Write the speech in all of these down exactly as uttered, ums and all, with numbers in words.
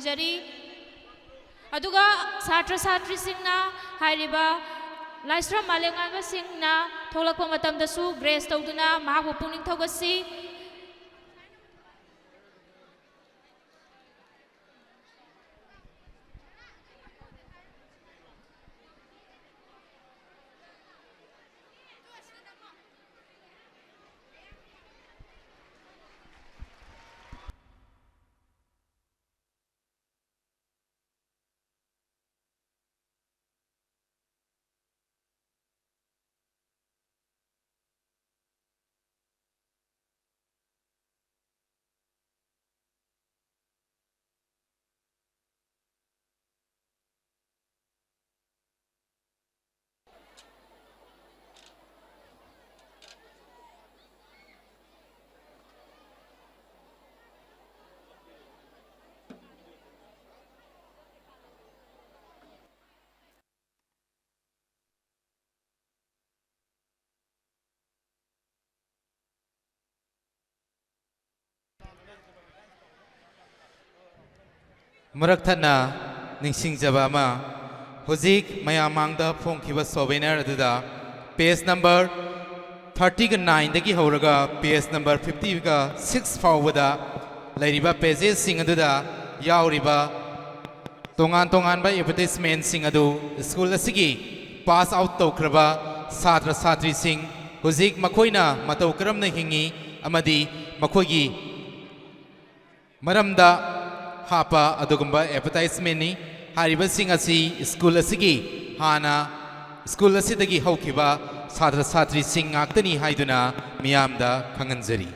ꯈꯪꯍꯟꯖꯔꯤ꯫ ꯑꯗꯨꯒ ꯁꯥꯇ꯭ꯔ ꯁꯥꯇ꯭ꯔꯤꯁꯤꯡꯅ ꯍꯥꯏꯔꯤꯕ ꯂꯥꯏꯁ꯭ꯔꯝ ꯃꯥꯂꯦꯝꯉꯥꯟꯕ ꯁꯤꯡꯅ ꯊꯣꯛꯂꯛꯄ ꯃꯇꯝꯗꯁꯨ grace ꯇꯧꯗꯨꯅ ꯃꯍꯥꯛꯄꯨ ꯄꯨꯛꯅꯤꯡ ꯊꯧꯒꯠꯁꯤ꯫ ꯃꯔꯛ ꯊꯠꯅ ꯅꯤꯡꯁꯤꯡꯖꯕ ꯑꯃ, ꯍꯧꯖꯤꯛ ꯃꯌꯥꯝ ꯃꯥꯡꯗ ꯐꯣꯡꯈꯤꯕ souvenir ꯑꯗꯨꯗ page number thirty-nine ꯗꯒꯤ ꯍꯧꯔꯒ page number fifty-six ꯐꯥꯎꯕꯗ ꯂꯩꯔꯤꯕ pages ꯁꯤꯡ ꯑꯗꯨꯗ ꯌꯥꯎꯔꯤꯕ ꯇꯣꯉꯥꯟ ꯇꯣꯉꯥꯟꯕ advertisement ꯁꯤꯡ ꯑꯗꯨ ꯁ꯭ꯀꯨꯜ ꯑꯁꯤꯒꯤ pass out ꯇꯧꯈ꯭ꯔꯕ ꯁꯥꯇ꯭ꯔ ꯁꯥꯇ꯭ꯔꯤꯁꯤꯡ ꯍꯧꯖꯤꯛ ꯃꯈꯣꯏꯅ ꯃꯇꯧ ꯀꯔꯝꯅ ꯍꯤꯡꯉꯤ ꯑꯃꯗꯤ ꯃꯈꯣꯏꯒꯤ ꯃꯔꯝꯗ ꯍꯥꯞꯄ ꯑꯗꯨꯒꯨꯝꯕ advertisement ꯅꯤ꯫ ꯍꯥꯏꯔꯤꯕꯁꯤꯡ ꯑꯁꯤ ꯁ꯭ꯀꯨꯜ ꯑꯁꯤꯒꯤ ꯍꯥꯟꯅ ꯁ꯭ꯀꯨꯜ ꯑꯁꯤꯗꯒꯤ ꯍꯧꯈꯤꯕ ꯁꯥꯇ꯭ꯔ ꯁꯥꯇ꯭ꯔꯤꯁꯤꯡ ꯉꯥꯛꯇꯅꯤ ꯍꯥꯏꯗꯨꯅ ꯃꯤꯌꯥꯝꯗ ꯈꯪꯍꯟꯖꯔꯤ꯫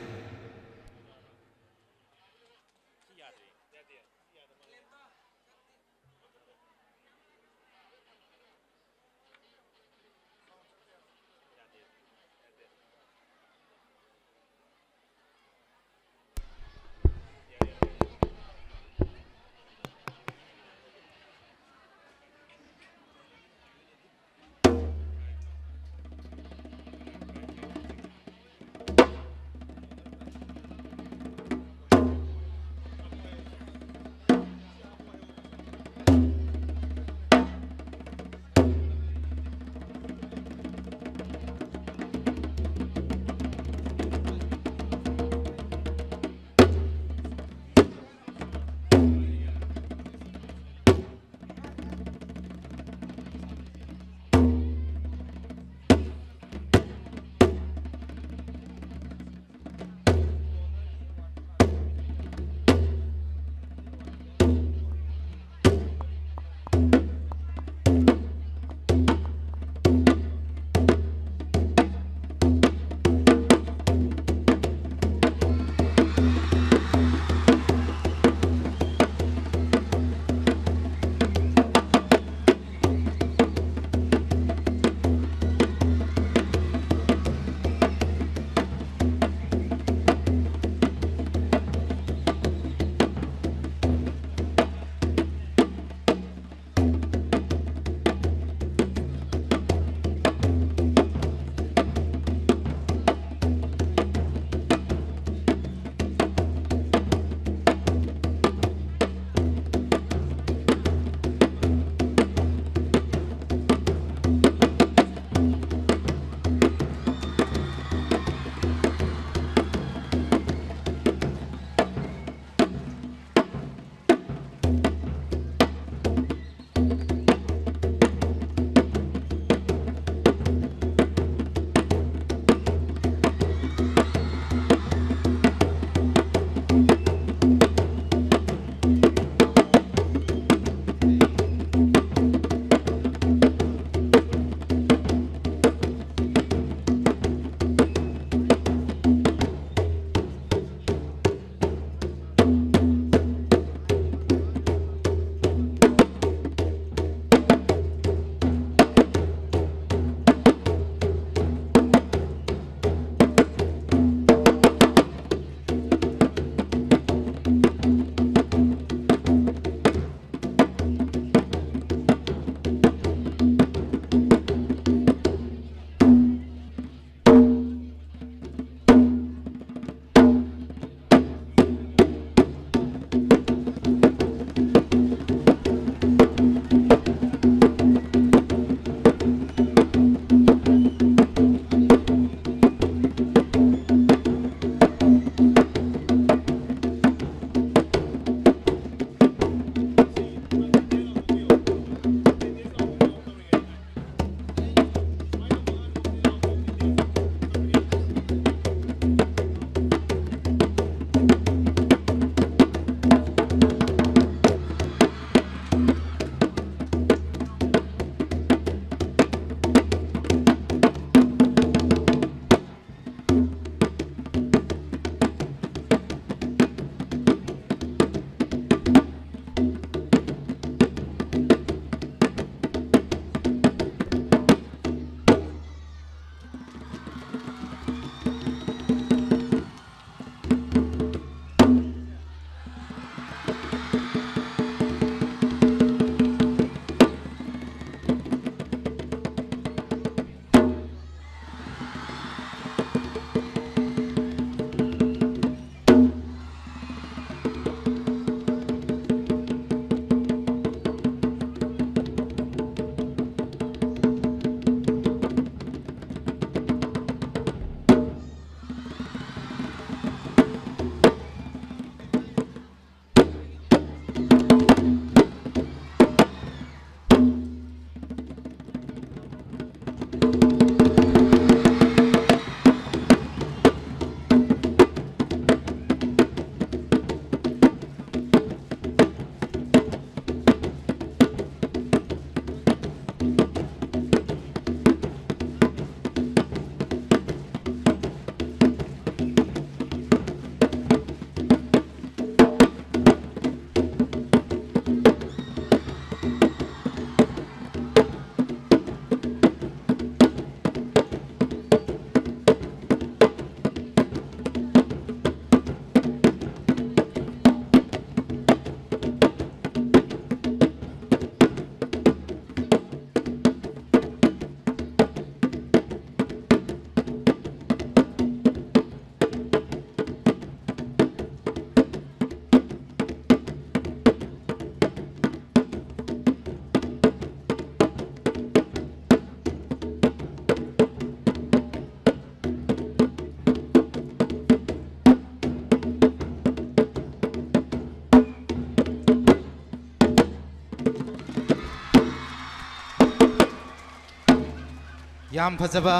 ꯌꯥꯝ ꯐꯖꯕ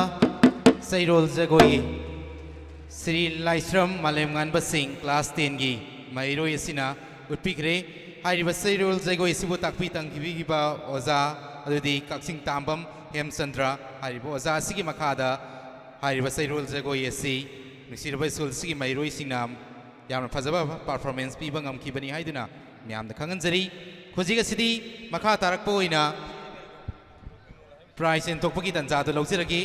ꯆꯩꯔꯣꯜ ꯖꯒꯣꯏ ꯁ꯭ꯔꯤ ꯂꯥꯏꯁ꯭ꯔꯝ ꯃꯥꯂꯦꯝꯉꯥꯟꯕ ꯁꯤꯡ, class ten ꯒꯤ ꯃꯍꯩꯔꯣꯏ ꯑꯁꯤꯅ ꯎꯠꯄꯤꯈ꯭ꯔꯦ꯫ ꯍꯥꯏꯔꯤꯕ ꯆꯩꯔꯣꯜ ꯖꯒꯣꯏ ꯑꯁꯤꯕꯨ ꯇꯥꯛꯄꯤ ꯇꯝꯕꯤꯈꯤꯕ ꯑꯣꯖꯥ ꯑꯗꯨꯗꯤ ꯀꯛꯆꯤꯡ ꯇꯥꯝꯕꯝ ꯍꯦꯝꯆꯟꯗ꯭ꯔ꯫ ꯍꯥꯏꯔꯤꯕ ꯑꯣꯖꯥ ꯑꯁꯤꯒꯤ ꯃꯈꯥꯗ ꯍꯥꯏꯔꯤꯕ ꯆꯩꯔꯣꯜ ꯖꯒꯣꯏ ꯑꯁꯤ ꯅꯨꯡꯁꯤꯔꯕ ꯁ꯭ꯀꯨꯜ ꯑꯁꯤꯒꯤ ꯃꯍꯩꯔꯣꯏꯁꯤꯡꯅ ꯌꯥꯝꯅ ꯐꯖꯕ performance ꯄꯤꯕ ꯉꯝꯈꯤꯕꯅꯤ ꯍꯥꯏꯗꯨꯅ ꯃꯌꯥꯝꯗ ꯈꯪꯍꯟꯖꯔꯤ꯫ ꯍꯧꯖꯤꯛ ꯑꯁꯤꯗꯤ ꯃꯈꯥ ꯇꯥꯔꯛꯄ ꯑꯣꯏꯅ prize ꯌꯦꯟꯊꯣꯛꯄꯒꯤ ꯇꯥꯟꯖꯥꯗꯨ ꯂꯧꯖꯔꯒꯦ꯫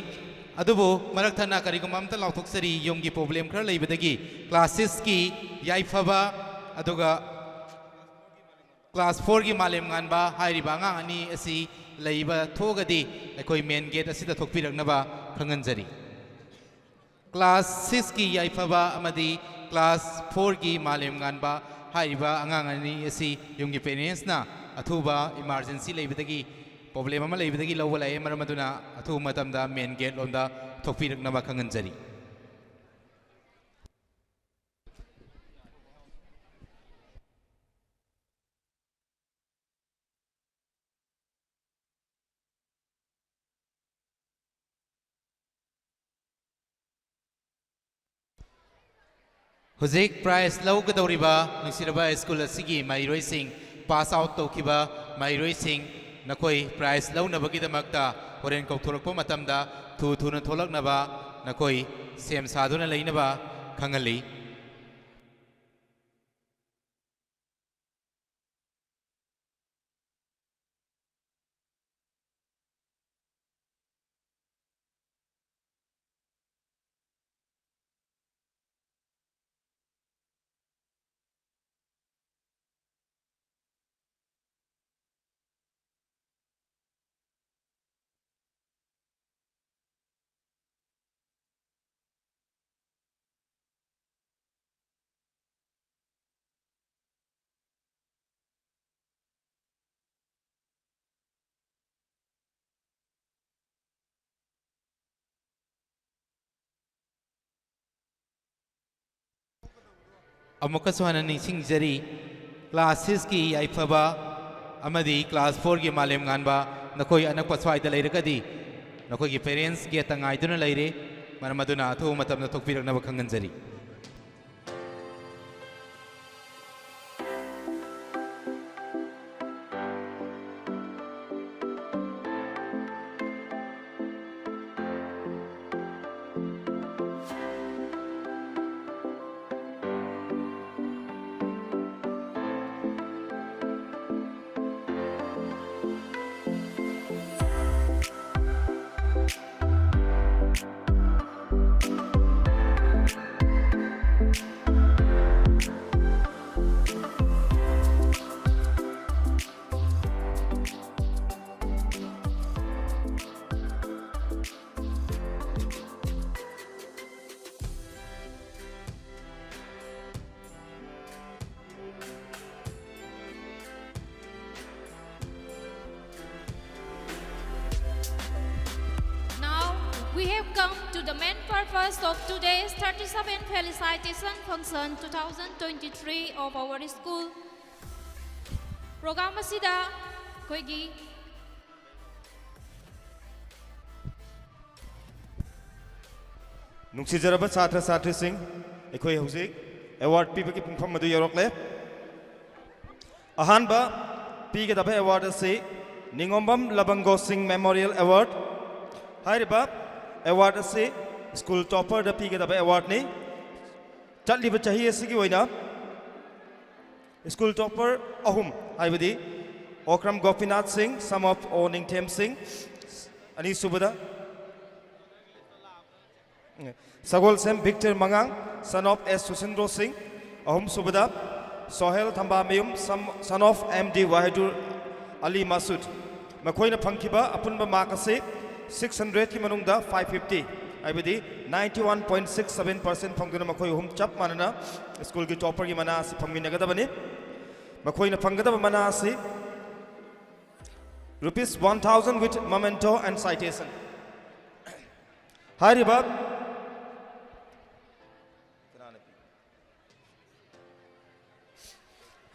ꯑꯗꯨꯕꯨ ꯃꯔꯛ ꯊꯠꯅ ꯀꯔꯤꯒꯨꯝꯕ ꯑꯝꯇ ꯂꯥꯎꯊꯣꯛꯆꯔꯤ, ꯌꯨꯝꯒꯤ problem ꯈꯔ ꯂꯩꯕꯗꯒꯤ class six ꯀꯤ ꯌꯥꯏꯐꯕ ꯑꯗꯨꯒ class four ꯒꯤ ꯃꯥꯂꯦꯝ ꯉꯥꯟꯕ ꯍꯥꯏꯔꯤꯕ ꯑꯉꯥꯡ ꯑꯅꯤ ꯑꯁꯤ ꯂꯩꯕ ꯊꯣꯛꯑꯒꯗꯤ ꯑꯩꯈꯣꯏ main gate ꯑꯁꯤꯗ ꯊꯣꯛꯄꯤꯔꯛꯅꯕ ꯈꯪꯍꯟꯖꯔꯤ꯫ Class six ꯀꯤ ꯌꯥꯏꯐꯕ ꯑꯃꯗꯤ class four ꯒꯤ ꯃꯥꯂꯦꯝ ꯉꯥꯟꯕ ꯍꯥꯏꯔꯤꯕ ꯑꯉꯥꯡ ꯑꯅꯤ ꯑꯁꯤ ꯌꯨꯝꯒꯤ parents ꯅ ꯑꯊꯨꯕ emergency ꯂꯩꯕꯗꯒꯤ, problem ꯑꯃ ꯂꯩꯕꯗꯒꯤ ꯂꯧꯕ ꯂꯥꯛꯑꯦ꯫ ꯃꯔꯝ ꯑꯗꯨꯅ ꯑꯊꯨꯕ ꯃꯇꯝꯗ main gate ꯂꯣꯝꯗ ꯊꯣꯛꯄꯤꯔꯛꯅꯕ ꯈꯪꯍꯟꯖꯔꯤ꯫ ꯍꯧꯖꯤꯛ prize ꯂꯧꯒꯗꯧꯔꯤꯕ ꯅꯨꯡꯁꯤꯔꯕ ꯁ꯭ꯀꯨꯜ ꯑꯁꯤꯒꯤ ꯃꯍꯩꯔꯣꯏꯁꯤꯡ, pass out ꯇꯧꯈꯤꯕ ꯃꯍꯩꯔꯣꯏꯁꯤꯡ, ꯅꯈꯣꯏ prize ꯂꯧꯅꯕꯒꯤꯗꯃꯛꯇ ꯍꯣꯔꯦꯟ ꯀꯧꯊꯣꯔꯛꯄ ꯃꯇꯝꯗ ꯊꯨ ꯊꯨꯅ ꯊꯣꯛꯂꯛꯅꯕ ꯅꯈꯣꯏ ꯁꯦꯝ ꯁꯥꯗꯨꯅ ꯂꯩꯅꯕ ꯈꯪꯍꯜꯂꯤ꯫ ꯑꯃꯨꯛꯀꯁꯨ ꯍꯟꯅ ꯅꯤꯡꯁꯤꯡꯖꯔꯤ, class six ꯀꯤ ꯌꯥꯏꯐꯕ ꯑꯃꯗꯤ class four ꯒꯤ ꯃꯥꯂꯦꯝ ꯉꯥꯟꯕ, ꯅꯈꯣꯏ ꯑꯅꯛꯄ ꯁ꯭ꯋꯥꯏꯗ ꯂꯩꯔꯒꯗꯤ ꯅꯈꯣꯏꯒꯤ parents gateꯇ ꯉꯥꯏꯗꯨꯅ ꯂꯩꯔꯤ꯫ ꯃꯔꯝ ꯑꯗꯨꯅ ꯑꯊꯨꯕ ꯃꯇꯝꯗ ꯊꯣꯛꯄꯤꯔꯛꯅꯕ ꯈꯪꯍꯟꯖꯔꯤ꯫ Now, we have come to the main purpose of today's thirty-seventh felicitation function two thousand twenty-three of our school. Program ꯑꯁꯤꯗ ꯑꯩꯈꯣꯏꯒꯤ ꯅꯨꯡꯁꯤꯖꯔꯕ ꯁꯥꯇ꯭ꯔ ꯁꯥꯇ꯭ꯔꯤꯁꯤꯡ, ꯑꯩꯈꯣꯏ ꯍꯧꯖꯤꯛ award ꯄꯤꯕꯒꯤ ꯄꯨꯡꯐꯝ ꯑꯗꯨ ꯌꯧꯔꯛꯂꯦ꯫ ꯑꯍꯥꯟꯕ ꯄꯤꯒꯗꯕ award ꯑꯁꯤ ꯅꯤꯉꯣꯝꯕꯝ ꯂꯕꯪꯒꯣ ꯁꯤꯡ Memorial Award꯫ ꯍꯥꯏꯔꯤꯕ award ꯑꯁꯤ school topperꯗ ꯄꯤꯒꯗꯕ awardꯅꯤ꯫ ꯆꯠꯂꯤꯕ ꯆꯍꯤ ꯑꯁꯤꯒꯤ ꯑꯣꯏꯅ school topper ꯑꯍꯨꯝ, ꯍꯥꯏꯕꯗꯤ ꯑꯣꯀ꯭ꯔꯝ ꯒꯣꯄꯤꯅꯥꯊ ꯁꯤꯡ, son of ꯑꯣ ꯅꯤꯡꯊꯦꯝ ꯁꯤꯡ, ꯑꯅꯤꯁꯨꯕꯗ ꯁꯒꯣꯜꯁꯦꯝ ꯚꯤꯛꯇꯔ ꯃꯉꯥꯡ, son of S Sushindro Singh, ꯑꯍꯨꯝꯁꯨꯕꯗ Sohail ꯊꯝꯕꯥꯃꯌꯨꯝ, son of M D Wahidur ꯑꯂꯤ ꯃꯁꯨꯗ꯫ ꯃꯈꯣꯏꯅ ꯐꯪꯈꯤꯕ ꯑꯄꯨꯟꯕ mark ꯑꯁꯤ six hundredꯀꯤ ꯃꯅꯨꯡꯗ five fifty, ꯍꯥꯏꯕꯗꯤ ninety one point six seven percent ꯐꯪꯗꯨꯅ ꯃꯈꯣꯏ ꯑꯍꯨꯝ ꯆꯞ ꯃꯥꯟꯅꯅ schoolꯒꯤ topperꯒꯤ ꯃꯅꯥ ꯑꯁꯤ ꯐꯪꯃꯤꯟꯅꯒꯗꯕꯅꯤ꯫ ꯃꯈꯣꯏꯅ ꯐꯪꯒꯗꯕ ꯃꯅꯥ ꯑꯁꯤ rupees one thousand with memento and citation꯫ ꯍꯥꯏꯔꯤꯕ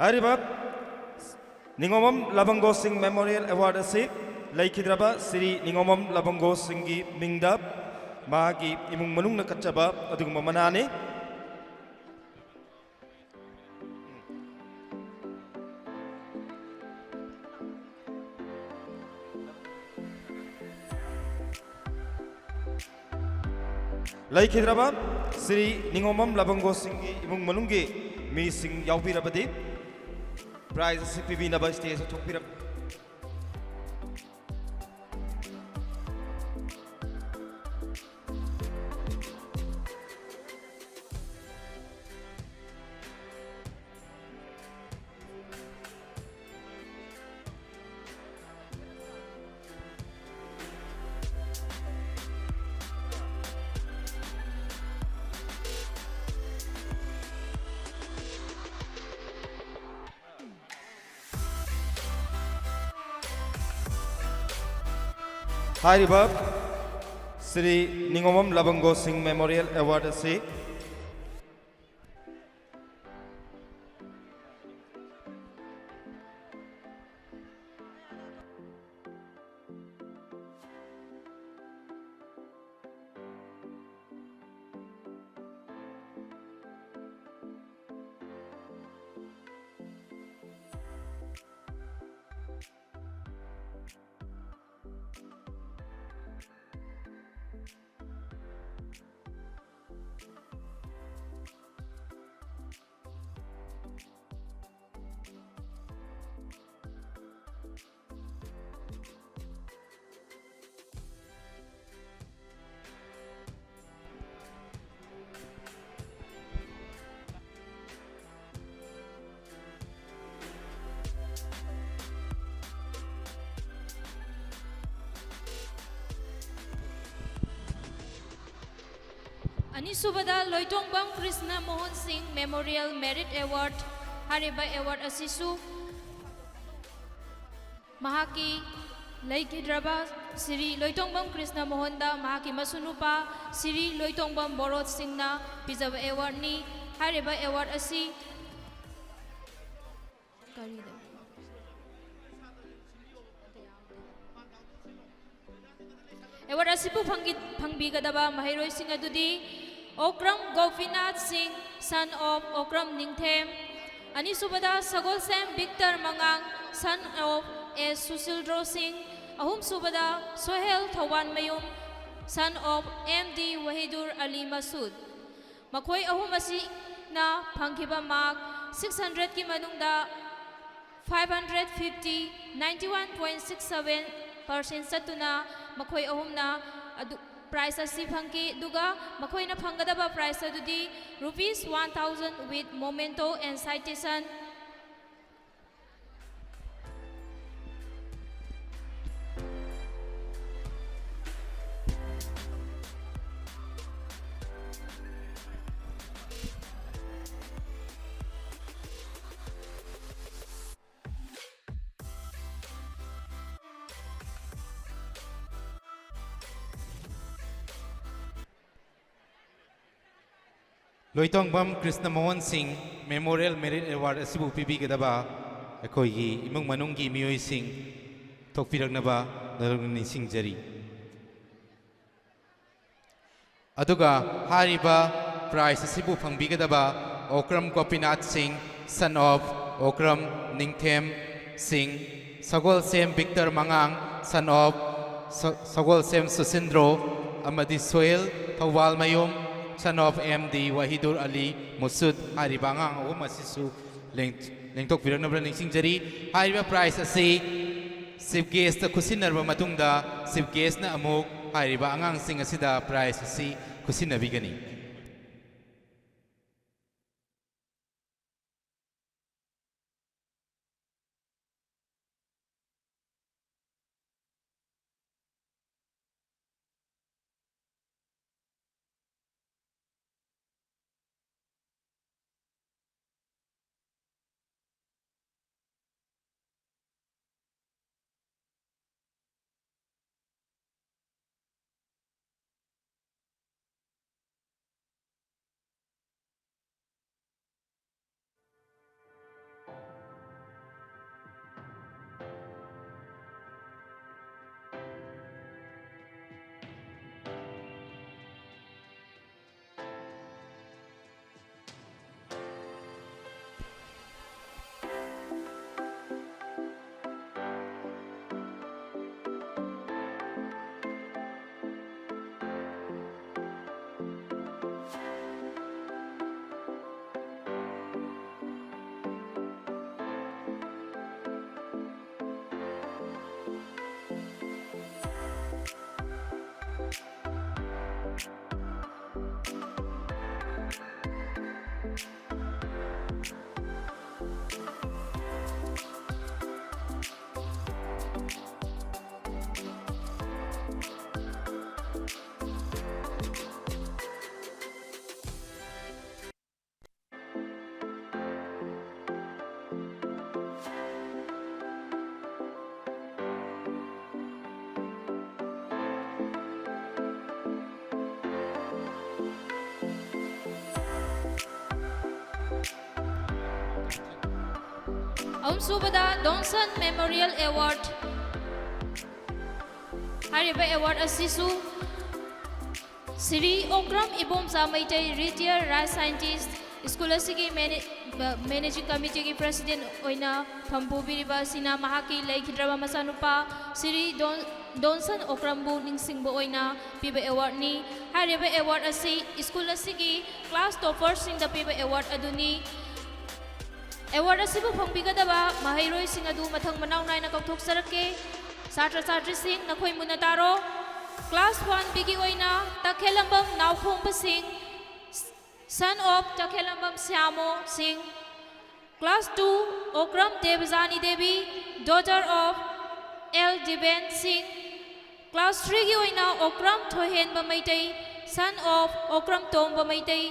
ꯍꯥꯏꯔꯤꯕ ꯅꯤꯉꯣꯝꯕꯝ ꯂꯕꯪꯒꯣ ꯁꯤꯡ Memorial Award ꯑꯁꯤ ꯂꯩꯈꯤꯗ꯭ꯔꯕ ꯁ꯭ꯔꯤ ꯅꯤꯉꯣꯝꯕꯝ ꯂꯕꯪꯒꯣ ꯁꯤꯡꯒꯤ ꯃꯤꯡꯗ ꯃꯍꯥꯛꯀꯤ ꯏꯃꯨꯡ ꯃꯅꯨꯡꯅ ꯀꯠꯆꯕ ꯑꯗꯨꯒꯨꯝꯕ ꯃꯅꯥꯅꯤ꯫ ꯂꯩꯈꯤꯗ꯭ꯔꯕ ꯁ꯭ꯔꯤ ꯅꯤꯉꯣꯝꯕꯝ ꯂꯕꯪꯒꯣ ꯁꯤꯡꯒꯤ ꯏꯃꯨꯡ ꯃꯅꯨꯡꯒꯤ ꯃꯤꯁꯤꯡ ꯌꯥꯎꯕꯤꯔꯕꯗꯤ prize ꯑꯁꯤ ꯄꯤꯕꯤꯅꯕ stage ꯊꯣꯛꯄꯤꯔꯛ꯫ ꯍꯥꯏꯔꯤꯕ ꯁ꯭ꯔꯤ ꯅꯤꯉꯣꯝꯕꯝ ꯂꯕꯪꯒꯣ ꯁꯤꯡ Memorial Award ꯑꯁꯤ ꯑꯅꯤꯁꯨꯕꯗ ꯂꯣꯏꯇꯣꯡꯕꯝ ꯀ꯭ꯔꯤꯁꯅ ꯃꯣꯍꯟ ꯁꯤꯡ Memorial Merit Award꯫ ꯍꯥꯏꯔꯤꯕ award ꯑꯁꯤꯁꯨ ꯃꯍꯥꯛꯀꯤ ꯂꯩꯈꯤꯗ꯭ꯔꯕ ꯁ꯭ꯔꯤ ꯂꯣꯏꯇꯣꯡꯕꯝ ꯀ꯭ꯔꯤꯁꯅ ꯃꯣꯍꯟꯗ ꯃꯍꯥꯛꯀꯤ ꯃꯁꯨꯅꯨꯄꯥ ꯁ꯭ꯔꯤ ꯂꯣꯏꯇꯣꯡꯕꯝ ꯕꯣꯔꯣꯠ ꯁꯤꯡꯅ ꯄꯤꯖꯕ awardꯅꯤ꯫ ꯍꯥꯏꯔꯤꯕ award ꯑꯁꯤ ꯀꯔꯤꯗ? ꯑꯝꯇ ꯌꯥꯎꯗꯦ꯫ ꯑꯦꯋꯥꯔꯗ ꯑꯁꯤꯕꯨ ꯐꯪꯕꯤꯒꯗꯕ ꯃꯍꯩꯔꯣꯏꯁꯤꯡ ꯑꯗꯨꯗꯤ ꯑꯣꯀ꯭ꯔꯝ ꯒꯣꯄꯤꯅꯥꯊ ꯁꯤꯡ, son of ꯑꯣꯀ꯭ꯔꯝ ꯅꯤꯡꯊꯦꯝ, ꯑꯅꯤꯁꯨꯕꯗ ꯁꯒꯣꯜꯁꯦꯝ ꯕꯤꯛꯇꯔ ꯃꯉꯥꯡ, son of ꯑꯦꯁ ꯁꯨꯁꯤꯜꯗ꯭ꯔꯣ ꯁꯤꯡ, ꯑꯍꯨꯝꯁꯨꯕꯗ ꯁꯣꯍꯦꯜ ꯊꯧꯕꯥꯜꯃꯌꯨꯝ, son of M D Wahidur ꯑꯂꯤ ꯃꯁꯨꯗ꯫ ꯃꯈꯣꯏ ꯑꯍꯨꯝ ꯑꯁꯤꯅ ꯐꯪꯈꯤꯕ ꯃꯥꯔꯛ ꯁꯤꯛꯁ ꯍꯟꯗ꯭ꯔꯦꯠꯀꯤ ꯃꯅꯨꯡꯗ five hundred fifty, ninety one point six seven percent ꯆꯠꯇꯨꯅ ꯃꯈꯣꯏ ꯑꯍꯨꯝꯅ ꯑꯗꯨ ꯄ꯭ꯔꯥꯏꯖ ꯑꯁꯤ ꯐꯪꯈꯤ꯫ ꯑꯗꯨꯒ ꯃꯈꯣꯏꯅ ꯐꯪꯒꯗꯕ ꯄ꯭ꯔꯥꯏꯖ ꯑꯗꯨꯗꯤ rupees one thousand with memento and citation꯫ ꯂꯣꯏꯇꯣꯡꯕꯝ ꯀ꯭ꯔꯤꯁꯅ ꯃꯣꯍꯟ ꯁꯤꯡ Memorial Merit Award ꯑꯁꯤꯕꯨ ꯄꯤꯕꯤꯒꯗꯕ ꯑꯩꯈꯣꯏꯒꯤ ꯏꯃꯨꯡ ꯃꯅꯨꯡꯒꯤ ꯃꯤꯑꯣꯏꯁꯤꯡ ꯊꯣꯛꯄꯤꯔꯛꯅꯕ ꯅꯔꯛꯅ ꯅꯤꯡꯁꯤꯡꯖꯔꯤ꯫ ꯑꯗꯨꯒ ꯍꯥꯏꯔꯤꯕ ꯄ꯭ꯔꯥꯏꯖ ꯑꯁꯤꯕꯨ ꯐꯪꯕꯤꯒꯗꯕ ꯑꯣꯀ꯭ꯔꯝ ꯒꯣꯄꯤꯅꯥꯊ ꯁꯤꯡ, son of ꯑꯣꯀ꯭ꯔꯝ ꯅꯤꯡꯊꯦꯝ ꯁꯤꯡ, ꯁꯒꯣꯜꯁꯦꯝ ꯕꯤꯛꯇꯔ ꯃꯉꯥꯡ, son of ꯁ-, ꯁꯒꯣꯜꯁꯦꯝ ꯁꯨꯁꯤꯟꯗ꯭ꯔꯣ, ꯑꯃꯗꯤ ꯁꯣꯍꯦꯜ ꯊꯧꯕꯥꯜꯃꯌꯨꯝ, son of M D Wahidur ꯑꯂꯤ ꯃꯨꯁꯨꯗ ꯍꯥꯏꯔꯤꯕ ꯑꯉꯥꯡ ꯑꯍꯨꯝ ꯑꯁꯤꯁꯨ ꯂꯦꯡ-, ꯂꯦꯡꯊꯣꯛꯄꯤꯔꯛꯅꯕ ꯅꯤꯡꯁꯤꯡꯖꯔꯤ꯫ ꯍꯥꯏꯔꯤꯕ ꯄ꯭ꯔꯥꯏꯖ ꯑꯁꯤ ꯆꯤꯐ ꯒꯦꯁꯇ ꯈꯨꯠꯁꯤꯟꯅꯔꯕ ꯃꯇꯨꯡꯗ, ꯆꯤꯐ ꯒꯦꯁꯅ ꯑꯃꯨꯛ ꯍꯥꯏꯔꯤꯕ ꯑꯉꯥꯡꯁꯤꯡ ꯑꯁꯤꯗ ꯄ꯭ꯔꯥꯏꯖ ꯑꯁꯤ ꯈꯨꯠꯁꯤꯟꯅꯕꯤꯒꯅꯤ꯫ ꯑꯍꯨꯝꯁꯨꯕꯗ Donson Memorial Award꯫ ꯍꯥꯏꯔꯤꯕ award ꯑꯁꯤꯁꯨ Shri Okram Ibomcha Meitei, retired rice scientist, school ꯑꯁꯤꯒꯤ ꯃꯦꯅꯦ-, ꯃꯦꯅꯦꯖꯤꯡ ꯀꯃꯤꯇꯤꯒꯤ ꯄ꯭ꯔꯦꯁꯤꯗꯦꯟꯠ ꯑꯣꯏꯅ ꯐꯝ ꯄꯨꯕꯤꯔꯤꯕ ꯑꯁꯤꯅ ꯃꯍꯥꯛꯀꯤ ꯂꯩꯈꯤꯗ꯭ꯔꯕ ꯃꯆꯥꯅꯨꯄꯥ ꯁ꯭ꯔꯤ ꯗꯣꯟ-, ꯗꯣꯟꯁꯟ ꯑꯣꯀ꯭ꯔꯝꯕꯨ ꯅꯤꯡꯁꯤꯡꯕ ꯑꯣꯏꯅ ꯄꯤꯕ awardꯅꯤ꯫ ꯍꯥꯏꯔꯤꯕ award ꯑꯁꯤ ꯁ꯭ꯀꯨꯜ ꯑꯁꯤꯒꯤ class topperꯁꯤꯡꯗ ꯄꯤꯕ award ꯑꯗꯨꯅꯤ꯫ Award ꯑꯁꯤꯕꯨ ꯐꯪꯕꯤꯒꯗꯕ ꯃꯍꯩꯔꯣꯏꯁꯤꯡ ꯑꯗꯨ ꯃꯊꯪ ꯃꯅꯥꯎ ꯅꯥꯏꯅ ꯀꯧꯊꯣꯛꯆꯔꯛꯀꯦ꯫ ꯁꯥꯇ꯭ꯔ ꯁꯥꯇ꯭ꯔꯤꯁꯤꯡ, ꯅꯈꯣꯏ ꯃꯨꯟꯅ ꯇꯥꯔꯣ꯫ Class one Bꯒꯤ ꯑꯣꯏꯅ ꯇꯈꯦꯂꯝꯕꯝ ꯅꯥꯎꯈꯣꯝꯕ ꯁꯤꯡ, son of ꯇꯈꯦꯂꯝꯕꯝ ꯁ꯭ꯌꯥꯃꯣ Singh. Class two, Okram Debjani Devi, daughter of L Diben Singh. Class threeꯒꯤ ꯑꯣꯏꯅ Okram ꯊꯣꯏꯍꯦꯟꯕ Meitei, son of Okram Tomba Meitei.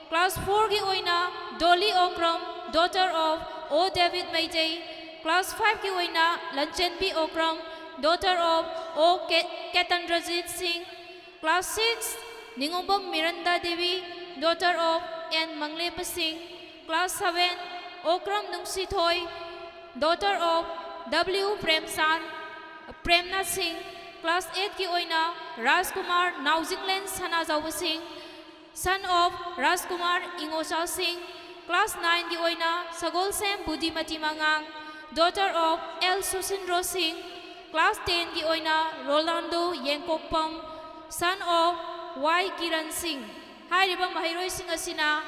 Class fourꯒꯤ ꯑꯣꯏꯅ ꯗꯣꯂꯤ ꯑꯣꯀ꯭ꯔꯝ, daughter of ꯑꯣ ꯗꯦꯕꯤꯠ ꯃꯩꯇꯩ꯫ Class fiveꯀꯤ ꯑꯣꯏꯅ ꯂꯟꯆꯦꯟꯕꯤ ꯑꯣꯀ꯭ꯔꯝ, daughter of ꯑꯣ ꯀꯦ-, ꯀꯦꯇꯟꯗ꯭ꯔꯖꯤꯠ Singh. Class six, Ningombam Miranda Devi, daughter of N Manglemba Singh. Class seven, Okram Nungshithoi, daughter of W Premchan, Premnath Singh. Class eightꯀꯤ ꯑꯣꯏꯅ ꯔꯥꯖꯀꯨꯃꯥꯔ ꯅꯥꯎꯖꯤꯡꯂꯦꯟ ꯁꯅꯥꯖꯥꯎꯕ ꯁꯤꯡ, son of ꯔꯥꯖꯀꯨꯃꯥꯔ ꯏꯉꯣꯆꯥ ꯁꯤꯡ꯫ Class nineꯒꯤ ꯑꯣꯏꯅ ꯁꯒꯣꯜꯁꯦꯝ Buddhimati ꯃꯉꯥꯡ, daughter of L ꯁꯨꯁꯤꯟꯗ꯭ꯔꯣ ꯁꯤꯡ꯫ Class tenꯒꯤ ꯑꯣꯏꯅ ꯔꯣꯂꯥꯟꯗꯣ ꯌꯦꯡꯀꯣꯛꯄꯝ, son of ꯋꯥꯏ ꯀꯤꯔꯟ ꯁꯤꯡ꯫ ꯍꯥꯏꯔꯤꯕ ꯃꯍꯩꯔꯣꯏꯁꯤꯡ ꯑꯁꯤꯅ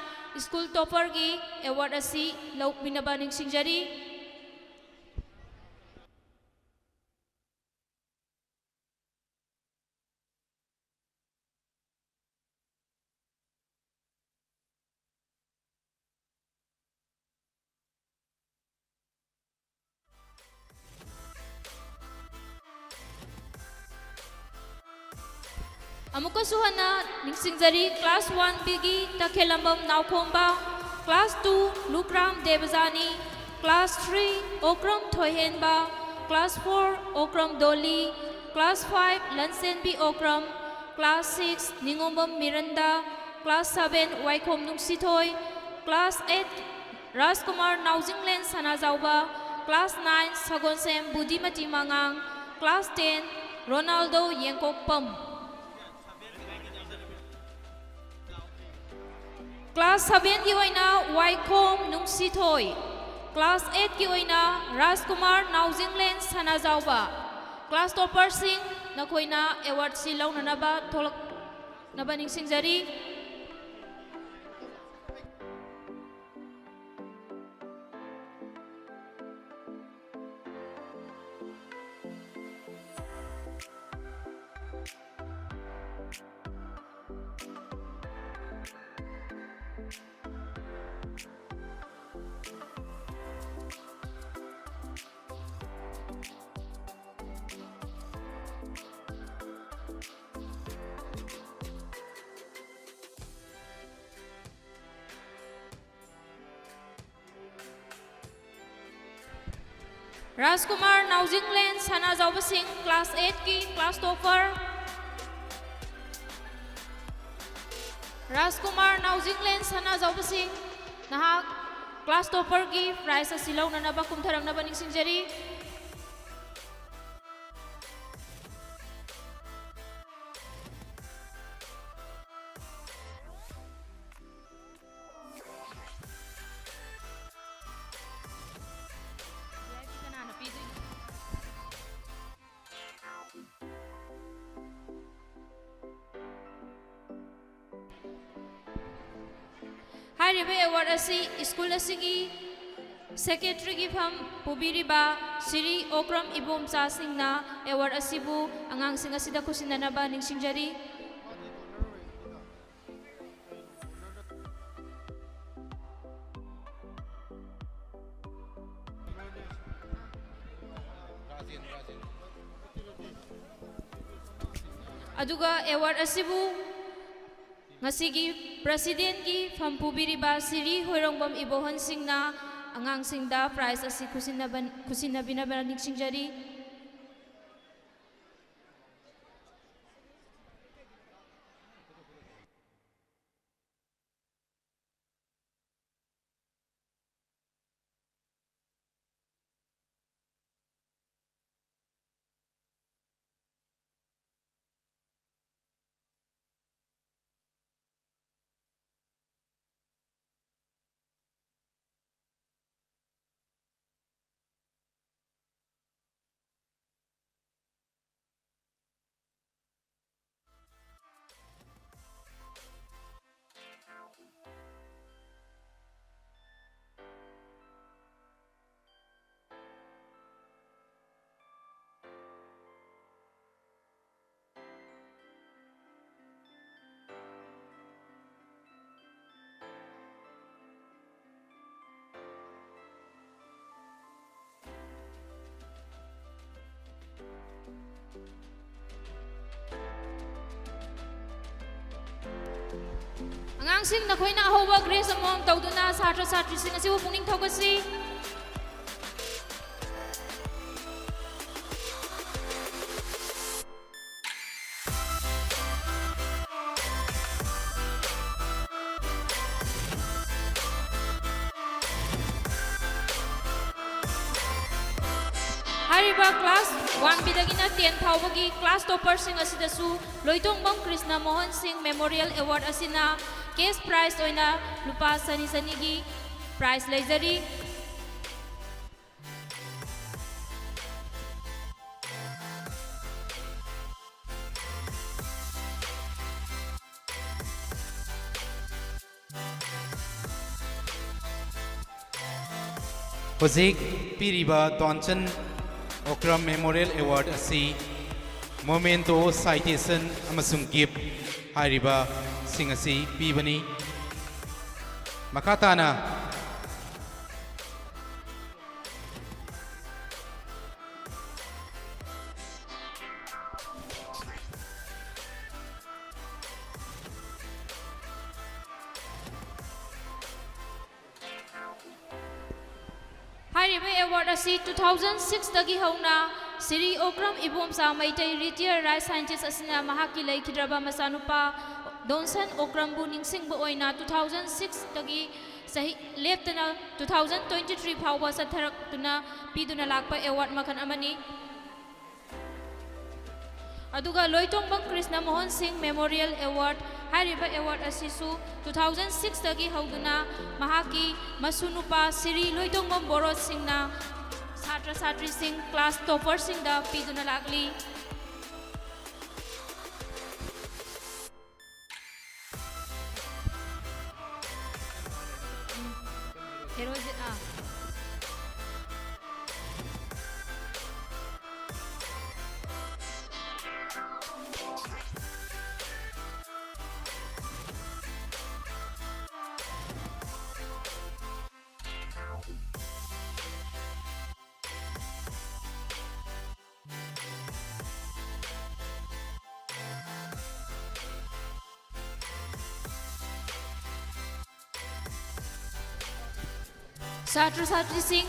ꯁ꯭ꯀꯨꯜ ꯇꯣꯄꯔꯒꯤ award ꯑꯁꯤ ꯂꯧꯃꯤꯟꯅꯕ ꯅꯤꯡꯁꯤꯡꯖꯔꯤ꯫ ꯑꯃꯨꯛꯀꯁꯨ ꯍꯟꯅ ꯅꯤꯡꯁꯤꯡꯖꯔꯤ, class one B ꯒꯤ ꯇꯈꯦꯂꯝꯕꯝ ꯅꯥꯎꯈꯣꯝꯕ, class two ꯂꯨꯀ꯭ꯔꯥꯝ ꯗꯦꯕꯖꯥꯅꯤ, class three Okram ꯊꯣꯏꯍꯦꯟꯕ, class four Okram ꯗꯣꯂꯤ, class five ꯂꯟꯆꯦꯟꯕꯤ Okram, class six Ningombam ꯃꯤꯔꯟꯗꯥ, class seven Waikhom Nungshithoi, class eight Rajkumar Naojinglen Sanajaoba, class nine Sagolsem Buddhimati ꯃꯉꯥꯡ, class ten ꯔꯣꯅꯥꯜꯗꯣ ꯌꯦꯡꯀꯣꯛꯄꯝ꯫ Class sevenꯒꯤ ꯑꯣꯏꯅ ꯋꯥꯏꯈꯣꯝ ꯅꯨꯡꯁꯤꯊꯣꯏ, class eightꯀꯤ ꯑꯣꯏꯅ ꯔꯥꯖꯀꯨꯃꯥꯔ ꯅꯥꯎꯖꯤꯡꯂꯦꯟ ꯁꯅꯥꯖꯥꯎꯕ꯫ Class topperꯁꯤꯡ, ꯅꯈꯣꯏꯅ awardꯁꯤ ꯂꯧꯅꯅꯕ ꯊꯣꯛꯂꯛꯅꯕ ꯅꯤꯡꯁꯤꯡꯖꯔꯤ꯫ ꯔꯥꯖꯀꯨꯃꯥꯔ ꯅꯥꯎꯖꯤꯡꯂꯦꯟ ꯁꯅꯥꯖꯥꯎꯕꯁꯤꯡ, class eightꯀꯤ class topper꯫ ꯔꯥꯖꯀꯨꯃꯥꯔ ꯅꯥꯎꯖꯤꯡꯂꯦꯟ ꯁꯅꯥꯖꯥꯎꯕꯁꯤꯡ, ꯅꯍꯥꯛ class topperꯒꯤ prize ꯑꯁꯤ ꯂꯧꯅꯅꯕ ꯀꯨꯝꯊꯔꯛꯅꯕ ꯅꯤꯡꯁꯤꯡꯖꯔꯤ꯫ ꯍꯥꯏꯔꯤꯕ award ꯑꯁꯤ school ꯑꯁꯤꯒꯤ secretaryꯒꯤ ꯐꯝ ꯄꯨꯕꯤꯔꯤꯕ ꯁꯤꯔꯤ ꯑꯣꯀ꯭ꯔꯝ ꯏꯕꯣꯝꯆꯥꯁꯤꯡꯅ award ꯑꯁꯤꯕꯨ ꯑꯉꯥꯡꯁꯤꯡ ꯑꯁꯤꯗ ꯈꯨꯠꯁꯤꯟꯅꯅꯕ ꯅꯤꯡꯁꯤꯡꯖꯔꯤ꯫ ꯑꯗꯨꯒ award ꯑꯁꯤꯕꯨ ꯉꯁꯤꯒꯤ presidentꯀꯤ ꯐꯝ ꯄꯨꯕꯤꯔꯤꯕ ꯁꯤꯔꯤ ꯍꯣꯏꯔꯣꯡꯕꯝ ꯏꯕꯣꯍꯟꯁꯤꯡꯅ ꯑꯉꯥꯡꯁꯤꯡꯗ prize ꯑꯁꯤ ꯈꯨꯠꯁꯤꯟꯅꯕ-, ꯈꯨꯠꯁꯤꯟꯅꯕꯤꯅꯕ ꯅꯤꯡꯁꯤꯡꯖꯔꯤ꯫ ꯑꯉꯥꯡꯁꯤꯡ, ꯅꯈꯣꯏꯅ ꯑꯍꯧꯕ grace ꯑꯃꯃꯝ ꯇꯧꯗꯨꯅ ꯁꯥꯇ꯭ꯔ ꯁꯥꯇ꯭ꯔꯤꯁꯤꯡ ꯑꯁꯤꯕꯨ ꯄꯨꯛꯅꯤꯡ ꯊꯧꯒꯠꯁꯤ꯫ ꯍꯥꯏꯔꯤꯕ class one B ꯗꯒꯤꯅ ten ꯐꯥꯎꯕꯒꯤ class topperꯁꯤꯡ ꯑꯁꯤꯗꯁꯨ ꯂꯣꯏꯇꯣꯡꯕꯝ ꯀ꯭ꯔꯤꯁꯅ ꯃꯣꯍꯟ ꯁꯤꯡ Memorial Award ꯑꯁꯤꯅ cash prize ꯑꯣꯏꯅ ꯂꯨꯄꯥ ꯆꯅꯤ ꯆꯅꯤꯒꯤ prize ꯂꯩꯖꯔꯤ꯫ ꯍꯧꯖꯤꯛ ꯄꯤꯔꯤꯕ ꯗꯣꯟꯁꯟ ꯑꯣꯀ꯭ꯔꯝ Memorial Award ꯑꯁꯤ memento, citation ꯑꯃꯁꯨꯡ gift ꯍꯥꯏꯔꯤꯕꯁꯤꯡ ꯑꯁꯤ ꯄꯤꯕꯅꯤ꯫ ꯃꯈꯥ ꯇꯥꯅ ꯍꯥꯏꯔꯤꯕ award ꯑꯁꯤ two thousand six ꯇꯒꯤ ꯍꯧꯅ Shri Okram Ibomcha Meitei, retired rice scientist ꯑꯁꯤꯅ ꯃꯍꯥꯛꯀꯤ ꯂꯩꯈꯤꯗ꯭ꯔꯕ ꯃꯆꯥꯅꯨꯄꯥ ꯗꯣꯟꯁꯟ ꯑꯣꯀ꯭ꯔꯝꯕꯨ ꯅꯤꯡꯁꯤꯡꯕ ꯑꯣꯏꯅ two thousand six ꯇꯒꯤ ꯆꯍꯤ ꯂꯦꯞꯇꯅ two thousand twenty three ꯐꯥꯎꯕ ꯆꯠꯊꯔꯛꯇꯨꯅ ꯄꯤꯗꯨꯅ ꯂꯥꯛꯄ award ꯃꯈꯜ ꯑꯃꯅꯤ꯫ ꯑꯗꯨꯒ ꯂꯣꯏꯇꯣꯡꯕꯝ ꯀ꯭ꯔꯤꯁꯅ ꯃꯣꯍꯟ ꯁꯤꯡ Memorial Award ꯍꯥꯏꯔꯤꯕ award ꯑꯁꯤꯁꯨ two thousand six ꯇꯒꯤ ꯍꯧꯗꯨꯅ ꯃꯍꯥꯛꯀꯤ ꯃꯁꯨ ꯅꯨꯄꯥ ꯁ꯭ꯔꯤ ꯂꯣꯏꯇꯣꯡꯕꯝ ꯕꯣꯔꯣꯠ ꯁꯤꯡꯅ ꯁꯥꯇ꯭ꯔ ꯁꯥꯇ꯭ꯔꯤꯁꯤꯡ, class topperꯁꯤꯡꯗ ꯄꯤꯗꯨꯅ ꯂꯥꯛꯂꯤ꯫ ꯎꯝ꯫ ꯍꯦꯔꯣꯖꯤꯠ, ꯑꯥ꯫ ꯁꯥꯇ꯭ꯔ ꯁꯥꯇ꯭ꯔꯤꯁꯤꯡ,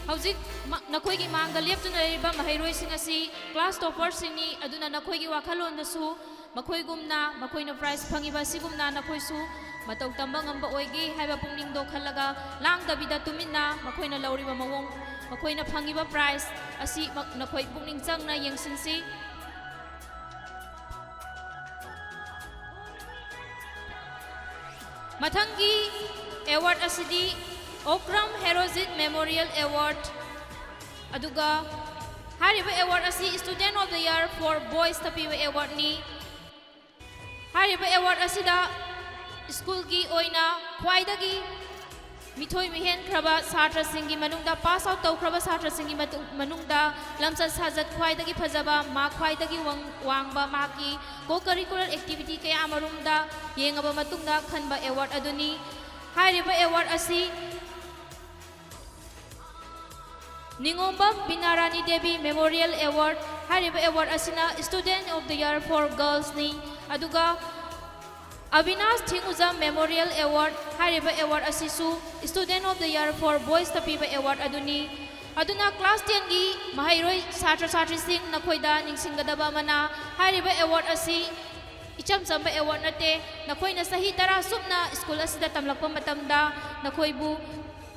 ꯍꯧꯖꯤꯛ ꯃ-, ꯅꯈꯣꯏꯒꯤ ꯃꯥꯡꯗ ꯂꯦꯞꯇꯨꯅ ꯂꯩꯔꯤꯕ ꯃꯍꯩꯔꯣꯏꯁꯤꯡ ꯑꯁꯤ class topperꯁꯤꯡꯅꯤ꯫ ꯑꯗꯨꯅ ꯅꯈꯣꯏꯒꯤ ꯋꯥꯈꯜꯂꯣꯟꯗꯁꯨ ꯃꯈꯣꯏꯒꯨꯝꯅ ꯃꯈꯣꯏꯅ prize ꯐꯪꯉꯤꯕ ꯑꯁꯤꯒꯨꯝꯅ ꯅꯈꯣꯏꯁꯨ ꯃꯇꯧ ꯇꯝꯕ ꯉꯝꯕ ꯑꯣꯏꯒꯦ ꯍꯥꯏꯕ ꯄꯨꯛꯅꯤꯡꯗꯣ ꯈꯜꯂꯒ, ꯂꯥꯡꯗꯕꯤꯗ ꯇꯨꯃꯤꯟꯅ ꯃꯈꯣꯏꯅ ꯂꯧꯔꯤꯕ ꯃꯑꯣꯡ, ꯃꯈꯣꯏꯅ ꯐꯪꯉꯤꯕ prize ꯑꯁꯤ ꯃ-, ꯅꯈꯣꯏ ꯄꯨꯛꯅꯤꯡ ꯆꯪꯅ ꯌꯦꯡꯁꯤꯟꯁꯤ꯫ ꯃꯊꯪꯒꯤ award ꯑꯁꯤꯗꯤ Okram Herojit Memorial Award, ꯑꯗꯨꯒ ꯍꯥꯏꯔꯤꯕ award ꯑꯁꯤ Student of the Year for Boysꯇ ꯄꯤꯕ awardꯅꯤ꯫ ꯍꯥꯏꯔꯤꯕ award ꯑꯁꯤꯗ ꯁ꯭ꯀꯨꯜꯒꯤ ꯑꯣꯏꯅ ꯈ꯭ꯋꯥꯏꯗꯒꯤ ꯃꯤꯊꯣꯏ ꯃꯤꯍꯦꯟꯈ꯭ꯔꯕ ꯁꯥꯇ꯭ꯔꯁꯤꯡꯒꯤ ꯃꯅꯨꯡꯗ, pass out ꯇꯧꯈ꯭ꯔꯕ ꯁꯥꯇ꯭ꯔꯁꯤꯡꯒꯤ ꯃꯇꯨꯡ-, ꯃꯅꯨꯡꯗ ꯂꯝꯆꯠ ꯁꯥꯖꯠ ꯈ꯭ꯋꯥꯏꯗꯒꯤ ꯐꯖꯕ, ꯃꯥꯔꯛ ꯈ꯭ꯋꯥꯏꯗꯒꯤ ꯋꯥꯡ-, ꯋꯥꯡꯕ, ꯃꯍꯥꯛꯀꯤ co-curricular activity ꯀꯌꯥ ꯑꯃꯔꯣꯝꯗ ꯌꯦꯡꯉꯕ ꯃꯇꯨꯡꯗ ꯈꯟꯕ award ꯑꯗꯨꯅꯤ꯫ ꯍꯥꯏꯔꯤꯕ award ꯑꯁꯤ ꯅꯤꯉꯣꯝꯕꯝ ꯕꯤꯅꯥꯔꯥꯅꯤ ꯗꯦꯕꯤ Memorial Award, ꯍꯥꯏꯔꯤꯕ award ꯑꯁꯤꯅ Student of the Year for Girlsꯅꯤ꯫ ꯑꯗꯨꯒ ꯑꯕꯤꯅꯥꯁ ꯊꯤꯡꯎꯖꯝ Memorial Award, ꯍꯥꯏꯔꯤꯕ award ꯑꯁꯤꯁꯨ Student of the Year for Boysꯇ ꯄꯤꯕ award ꯑꯗꯨꯅꯤ꯫ ꯑꯗꯨꯅ class tenꯒꯤ ꯃꯍꯩꯔꯣꯏ ꯁꯥꯇ꯭ꯔ ꯁꯥꯇ꯭ꯔꯤꯁꯤꯡ, ꯅꯈꯣꯏꯗ ꯅꯤꯡꯁꯤꯡꯒꯗꯕ ꯑꯃꯅ, ꯍꯥꯏꯔꯤꯕ award ꯑꯁꯤ ꯏꯆꯝ ꯆꯝꯕ award ꯅꯠꯇꯦ꯫ ꯅꯈꯣꯏꯅ ꯆꯍꯤ ꯇꯔꯥ ꯆꯨꯞꯅ ꯁ꯭ꯀꯨꯜ ꯑꯁꯤꯗ ꯇꯝꯂꯛꯄ ꯃꯇꯝꯗ ꯅꯈꯣꯏꯕꯨ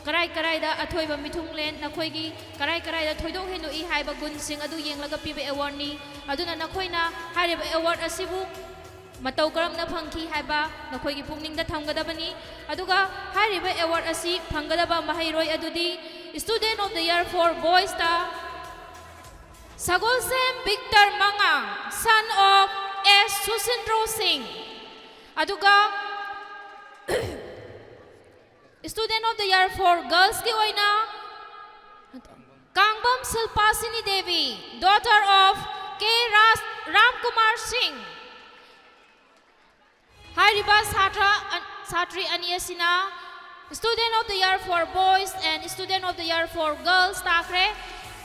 ꯀꯔꯥꯏ ꯀꯔꯥꯏꯗ ꯑꯊꯣꯏꯕ ꯃꯤꯊꯨꯡꯂꯦꯟ, ꯅꯈꯣꯏꯒꯤ ꯀꯔꯥꯏ ꯀꯔꯥꯏꯗ ꯊꯣꯏꯗꯣꯛ ꯍꯦꯟꯗꯣꯛꯏ ꯍꯥꯏꯕ ꯒꯨꯟꯁꯤꯡ ꯑꯗꯨ ꯌꯦꯡꯂꯒ ꯄꯤꯕ awardꯅꯤ꯫ ꯑꯗꯨꯅ ꯅꯈꯣꯏꯅ ꯍꯥꯏꯔꯤꯕ award ꯑꯁꯤꯕꯨ ꯃꯇꯧ ꯀꯔꯝꯅ ꯐꯪꯈꯤ ꯍꯥꯏꯕ ꯅꯈꯣꯏꯒꯤ ꯄꯨꯛꯅꯤꯡꯗ ꯊꯝꯒꯗꯕꯅꯤ꯫ ꯑꯗꯨꯒ ꯍꯥꯏꯔꯤꯕ award ꯑꯁꯤ ꯐꯪꯒꯗꯕ ꯃꯍꯩꯔꯣꯏ ꯑꯗꯨꯗꯤ Student of the Year for Boysꯇ ꯁꯒꯣꯜꯁꯦꯝ ꯕꯤꯛꯇꯔ ꯃꯉꯥꯡ, son of S Sushindro Singh. ꯑꯗꯨꯒ Student of the Year for Girlsꯀꯤ ꯑꯣꯏꯅ Kangbam ꯁꯤꯜꯄꯥꯁꯤꯅꯤ Devi, daughter of K ꯔꯥꯖ ꯔꯥꯝꯀꯨꯃꯥꯔ ꯁꯤꯡ꯫ ꯍꯥꯏꯔꯤꯕ ꯁꯥꯇ꯭ꯔ ꯑ-, ꯁꯥꯇ꯭ꯔꯤ ꯑꯅꯤ ꯑꯁꯤꯅ Student of the Year for Boys and Student of the Year for Girls ꯇꯥꯈ꯭ꯔꯦ꯫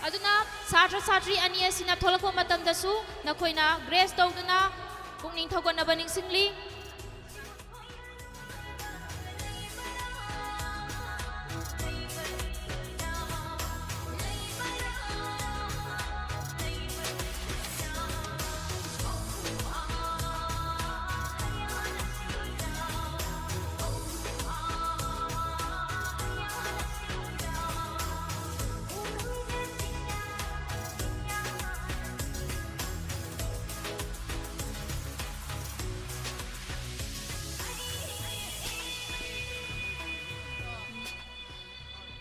ꯑꯗꯨꯅ ꯁꯥꯇ꯭ꯔ ꯁꯥꯇ꯭ꯔꯤ ꯑꯅꯤ ꯑꯁꯤꯅ ꯊꯣꯛꯂꯛꯄ ꯃꯇꯝꯗꯁꯨ ꯅꯈꯣꯏꯅ grace ꯇꯧꯗꯨꯅ ꯄꯨꯛꯅꯤꯡ ꯊꯧꯒꯠꯅꯕ ꯅꯤꯡꯁꯤꯡꯂꯤ꯫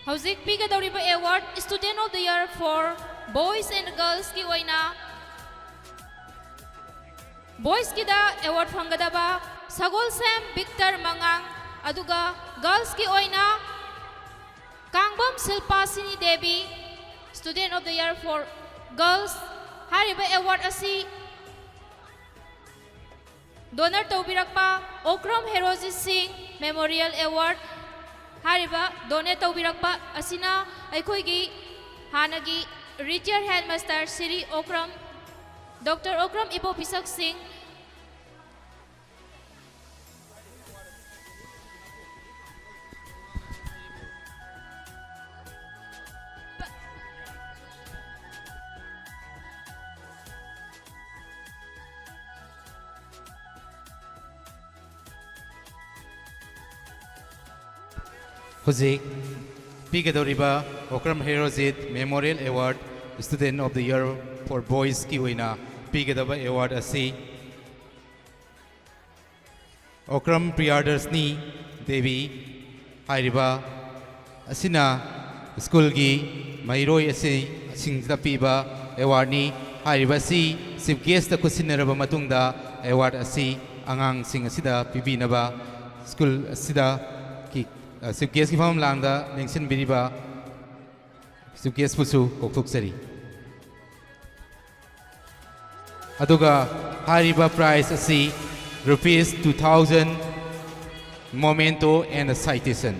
ꯍꯧꯖꯤꯛ ꯄꯤꯒꯗꯧꯔꯤꯕ award Student of the Year for Boys and Girls ꯀꯤ ꯑꯣꯏꯅ, Boys ꯀꯤꯗ award ꯐꯪꯒꯗꯕ ꯁꯒꯣꯜꯁꯦꯝ ꯕꯤꯛꯇꯔ ꯃꯉꯥꯡ, ꯑꯗꯨꯒ Girls ꯀꯤ ꯑꯣꯏꯅ Kangbam ꯁꯤꯜꯄꯥꯁꯤꯅꯤ Devi, Student of the Year for Girls꯫ ꯍꯥꯏꯔꯤꯕ award ꯑꯁꯤ donate ꯇꯧꯕꯤꯔꯛꯄ ꯑꯣꯀ꯭ꯔꯝ ꯍꯦꯔꯣꯖꯤꯠ ꯁꯤꯡ Memorial Award꯫ ꯍꯥꯏꯔꯤꯕ donate ꯇꯧꯕꯤꯔꯛꯄ ꯑꯁꯤꯅ ꯑꯩꯈꯣꯏꯒꯤ ꯍꯥꯟꯅꯒꯤ retired headmaster Shri Okram, doctor Okram Ibopishak Singh. ꯍꯧꯖꯤꯛ ꯄꯤꯒꯗꯧꯔꯤꯕ Okram Herojit Memorial Award Student of the Year for Boys ꯀꯤ ꯑꯣꯏꯅ ꯄꯤꯒꯗꯕ award ꯑꯁꯤ ꯑꯣꯀ꯭ꯔꯝ ꯄ꯭ꯔꯤꯌꯥꯗꯔꯁꯅꯤ ꯗꯦꯕꯤ ꯍꯥꯏꯔꯤꯕ ꯑꯁꯤꯅ ꯁ꯭ꯀꯨꯜꯒꯤ ꯃꯍꯩꯔꯣꯏ ꯑꯁꯤ, ꯁꯤꯡꯁꯤꯗ ꯄꯤꯕ award ꯅꯤ꯫ ꯍꯥꯏꯔꯤꯕ ꯑꯁꯤ Chief Guest ꯇ ꯈꯨꯠꯁꯤꯟꯅꯔꯕ ꯃꯇꯨꯡꯗ award ꯑꯁꯤ ꯑꯉꯥꯡꯁꯤꯡ ꯑꯁꯤꯗ ꯄꯤꯕꯤꯅꯕ ꯁ꯭ꯀꯨꯜ ꯑꯁꯤꯗ ꯀꯤ, ꯑ, Chief Guest ꯀꯤ ꯐꯝꯐꯝ ꯂꯥꯡꯗ ꯂꯦꯡꯁꯤꯟꯕꯤꯔꯤꯕ Chief Guest ꯄꯨꯁꯨ ꯀꯧꯊꯣꯛꯆꯔꯤ꯫ ꯑꯗꯨꯒ ꯍꯥꯏꯔꯤꯕ prize ꯑꯁꯤ rupees two thousand, memento and a citation꯫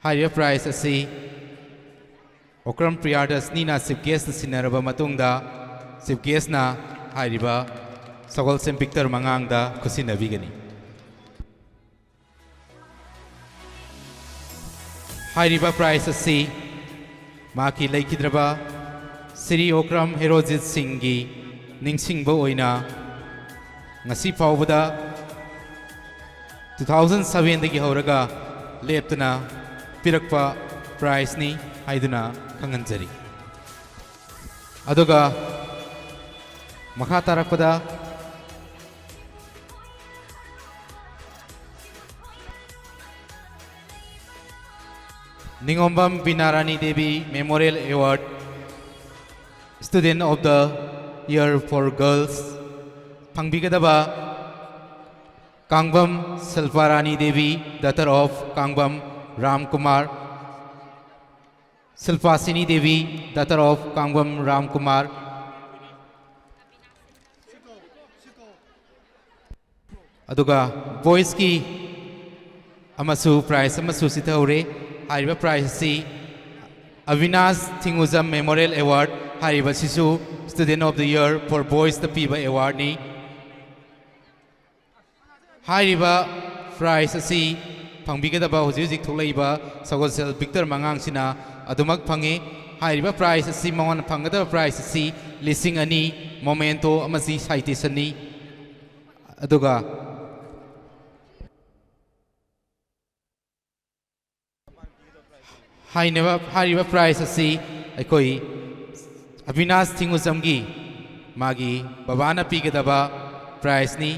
ꯍꯥꯏꯔꯤꯕ prize ꯑꯁꯤ ꯑꯣꯀ꯭ꯔꯝ ꯄ꯭ꯔꯤꯌꯥꯗꯔꯁꯅꯤꯅ Chief Guest ꯅ ꯁꯤꯟꯅꯔꯕ ꯃꯇꯨꯡꯗ Chief Guest ꯅ ꯍꯥꯏꯔꯤꯕ ꯁꯒꯣꯜꯁꯦꯝ ꯕꯤꯛꯇꯔ ꯃꯉꯥꯡꯗ ꯈꯨꯠꯁꯤꯟꯅꯕꯤꯒꯅꯤ꯫ ꯍꯥꯏꯔꯤꯕ prize ꯑꯁꯤ ꯃꯍꯥꯛꯀꯤ ꯂꯩꯈꯤꯗ꯭ꯔꯕ ꯁ꯭ꯔꯤ ꯑꯣꯀ꯭ꯔꯝ ꯍꯦꯔꯣꯖꯤꯠ ꯁꯤꯡꯒꯤ ꯅꯤꯡꯁꯤꯡꯕ ꯑꯣꯏꯅ ꯉꯁꯤ ꯐꯥꯎꯕꯗ two thousand seven ꯗꯒꯤ ꯍꯧꯔꯒ ꯂꯦꯞꯇꯅ ꯄꯤꯔꯛꯄ prize ꯅꯤ ꯍꯥꯏꯗꯨꯅ ꯈꯪꯍꯟꯖꯔꯤ꯫ ꯑꯗꯨꯒ ꯃꯈꯥ ꯇꯥꯔꯛꯄꯗ ꯅꯤꯉꯣꯝꯕꯝ ꯕꯤꯅꯥꯔꯥꯅꯤ Devi Memorial Award, Student of the Year for Girls, ꯐꯪꯕꯤꯒꯗꯕ Kangbam ꯁꯤꯜꯄꯥꯔꯥꯅꯤ Devi, daughter of Kangbam Ram Kumar, ꯁꯤꯜꯄꯥꯁꯤꯅꯤ Devi, daughter of Kangbam Ram Kumar. ꯑꯗꯨꯒ ꯕꯣꯏꯁꯀꯤ ꯑꯃꯁꯨ ꯄ꯭ꯔꯥꯏꯖ ꯑꯃꯁꯨ ꯆꯤꯊꯍꯧꯔꯦ꯫ ꯍꯥꯏꯔꯤꯕ ꯄ꯭ꯔꯥꯏꯖ ꯑꯁꯤ ꯑꯕꯤꯅꯥꯁ ꯊꯤꯡꯉꯨꯖꯝ Memorial Award, ꯍꯥꯏꯔꯤꯕꯁꯤꯁꯨ Student of the Year for Boysꯇ ꯄꯤꯕ ꯑꯦꯋꯥꯔꯗꯅꯤ꯫ ꯍꯥꯏꯔꯤꯕ ꯄ꯭ꯔꯥꯏꯖ ꯑꯁꯤ ꯐꯪꯕꯤꯒꯗꯕ ꯍꯧꯖꯤꯛ ꯍꯧꯖꯤꯛ ꯊꯣꯛꯂꯛꯏꯕ ꯁꯒꯣꯜꯁꯦꯜ ꯕꯤꯛꯇꯔ ꯃꯉꯥꯡꯁꯤꯅ ꯑꯗꯨꯃꯛ ꯐꯪꯉꯤ꯫ ꯍꯥꯏꯔꯤꯕ ꯄ꯭ꯔꯥꯏꯖ ꯑꯁꯤ, ꯃꯉꯣꯟꯗ ꯐꯪꯒꯗꯕ ꯄ꯭ꯔꯥꯏꯖ ꯑꯁꯤ ꯂꯤꯁꯤꯡ ꯑꯅꯤ, ꯃꯣꯃꯦꯟꯇꯣ ꯑꯃꯁꯨ ꯁꯥꯏꯇꯦꯁꯟꯅꯤ꯫ ꯑꯗꯨꯒ ꯍꯥꯏꯅꯕ, ꯍꯥꯏꯔꯤꯕ ꯄ꯭ꯔꯥꯏꯖ ꯑꯁꯤ ꯑꯩꯈꯣꯏ ꯑꯕꯤꯅꯥꯁ ꯊꯤꯡꯉꯨꯖꯝꯒꯤ ꯃꯥꯒꯤ ꯕꯕꯥꯅ ꯄꯤꯒꯗꯕ ꯄ꯭ꯔꯥꯏꯖꯅꯤ꯫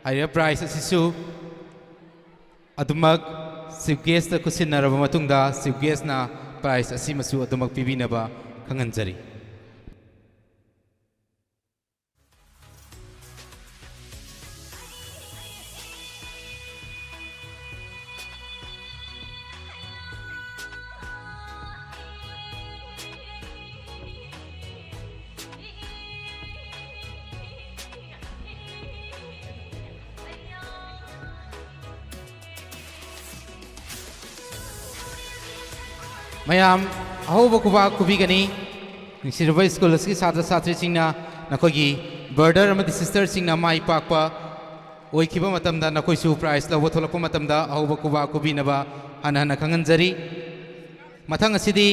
ꯍꯥꯏꯔꯤꯕ ꯄ꯭ꯔꯥꯏꯖ ꯑꯁꯤꯁꯨ ꯑꯗꯨꯃꯛ ꯆꯤꯐ ꯒꯦꯁꯇ ꯈꯨꯠꯁꯤꯟꯅꯔꯕ ꯃꯇꯨꯡꯗ ꯆꯤꯐ ꯒꯦꯁꯅ ꯄ꯭ꯔꯥꯏꯖ ꯑꯁꯤꯃꯁꯨ ꯑꯗꯨꯃꯛ ꯄꯤꯕꯤꯅꯕ ꯈꯪꯍꯟꯖꯔꯤ꯫ ꯃꯌꯥꯝ ꯑꯍꯧꯕ ꯈꯨꯕꯥꯛ ꯈꯨꯕꯤꯒꯅꯤ꯫ ꯅꯨꯡꯁꯤꯔꯕ ꯁ꯭ꯀꯨꯜ ꯑꯁꯤꯒꯤ ꯁꯥꯇ꯭ꯔ ꯁꯥꯇ꯭ꯔꯤꯁꯤꯡꯅ ꯅꯈꯣꯏꯒꯤ ꯕ꯭ꯔꯗꯔ ꯑꯃꯗꯤ ꯁꯤꯁꯇꯔꯁꯤꯡꯅ ꯃꯥꯏ ꯄꯥꯛꯄ ꯑꯣꯏꯈꯤꯕ ꯃꯇꯝꯗ, ꯅꯈꯣꯏꯁꯨ ꯄ꯭ꯔꯥꯏꯖ ꯂꯧꯕ ꯊꯣꯛꯂꯛꯄ ꯃꯇꯝꯗ ꯑꯍꯧꯕ ꯈꯨꯕꯥꯛ ꯈꯨꯕꯤꯅꯕ ꯍꯟꯅ ꯍꯟꯅ ꯈꯪꯍꯟꯖꯔꯤ꯫ ꯃꯊꯪ ꯑꯁꯤꯗꯤ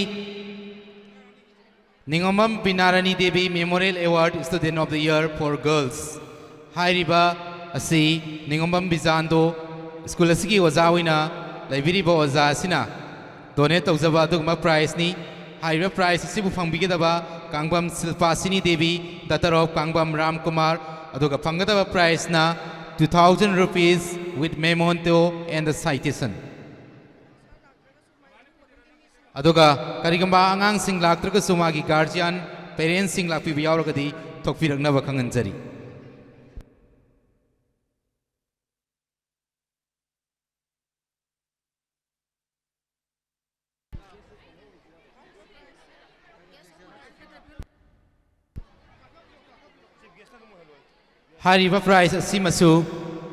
ꯅꯤꯉꯣꯝꯕꯝ ꯕꯤꯅꯥꯔꯥꯅꯤ Devi Memorial Award, Student of the Year for Girls꯫ ꯍꯥꯏꯔꯤꯕ ꯑꯁꯤ ꯅꯤꯉꯣꯝꯕꯝ ꯕꯤꯖꯥꯟꯗꯣ, ꯁ꯭ꯀꯨꯜ ꯑꯁꯤꯒꯤ ꯑꯣꯖꯥ ꯑꯣꯏꯅ ꯂꯩꯕꯤꯔꯤꯕ ꯑꯣꯖꯥ ꯑꯁꯤꯅ ꯗꯣꯅꯦꯠ ꯇꯧꯖꯕ ꯑꯗꯨꯒꯨꯝꯕ ꯄ꯭ꯔꯥꯏꯖꯅꯤ꯫ ꯍꯥꯏꯔꯤꯕ ꯄ꯭ꯔꯥꯏꯖ ꯑꯁꯤꯕꯨ ꯐꯪꯕꯤꯒꯗꯕ ꯀꯥꯡꯕꯝ ꯁꯤꯜꯄꯥꯁꯤꯅꯤ ꯗꯦꯕꯤ, daughter of ꯀꯥꯡꯕꯝ ꯔꯥꯝ ꯀꯨꯃꯥꯔ, ꯑꯗꯨꯒ ꯐꯪꯒꯗꯕ ꯄ꯭ꯔꯥꯏꯖꯅ two thousand rupees with memento and the citation꯫ ꯑꯗꯨꯒ ꯀꯔꯤꯒꯨꯝꯕ ꯑꯉꯥꯡꯁꯤꯡ ꯂꯥꯛꯇ꯭ꯔꯒꯁꯨ ꯃꯥꯒꯤ guardian, parentsꯁꯤꯡ ꯂꯥꯛꯄꯤꯕ ꯌꯥꯎꯔꯒꯗꯤ ꯊꯣꯛꯄꯤꯔꯛꯅꯕ ꯈꯪꯍꯟꯖꯔꯤ꯫ ꯍꯥꯏꯔꯤꯕ prize ꯑꯁꯤꯃꯁꯨ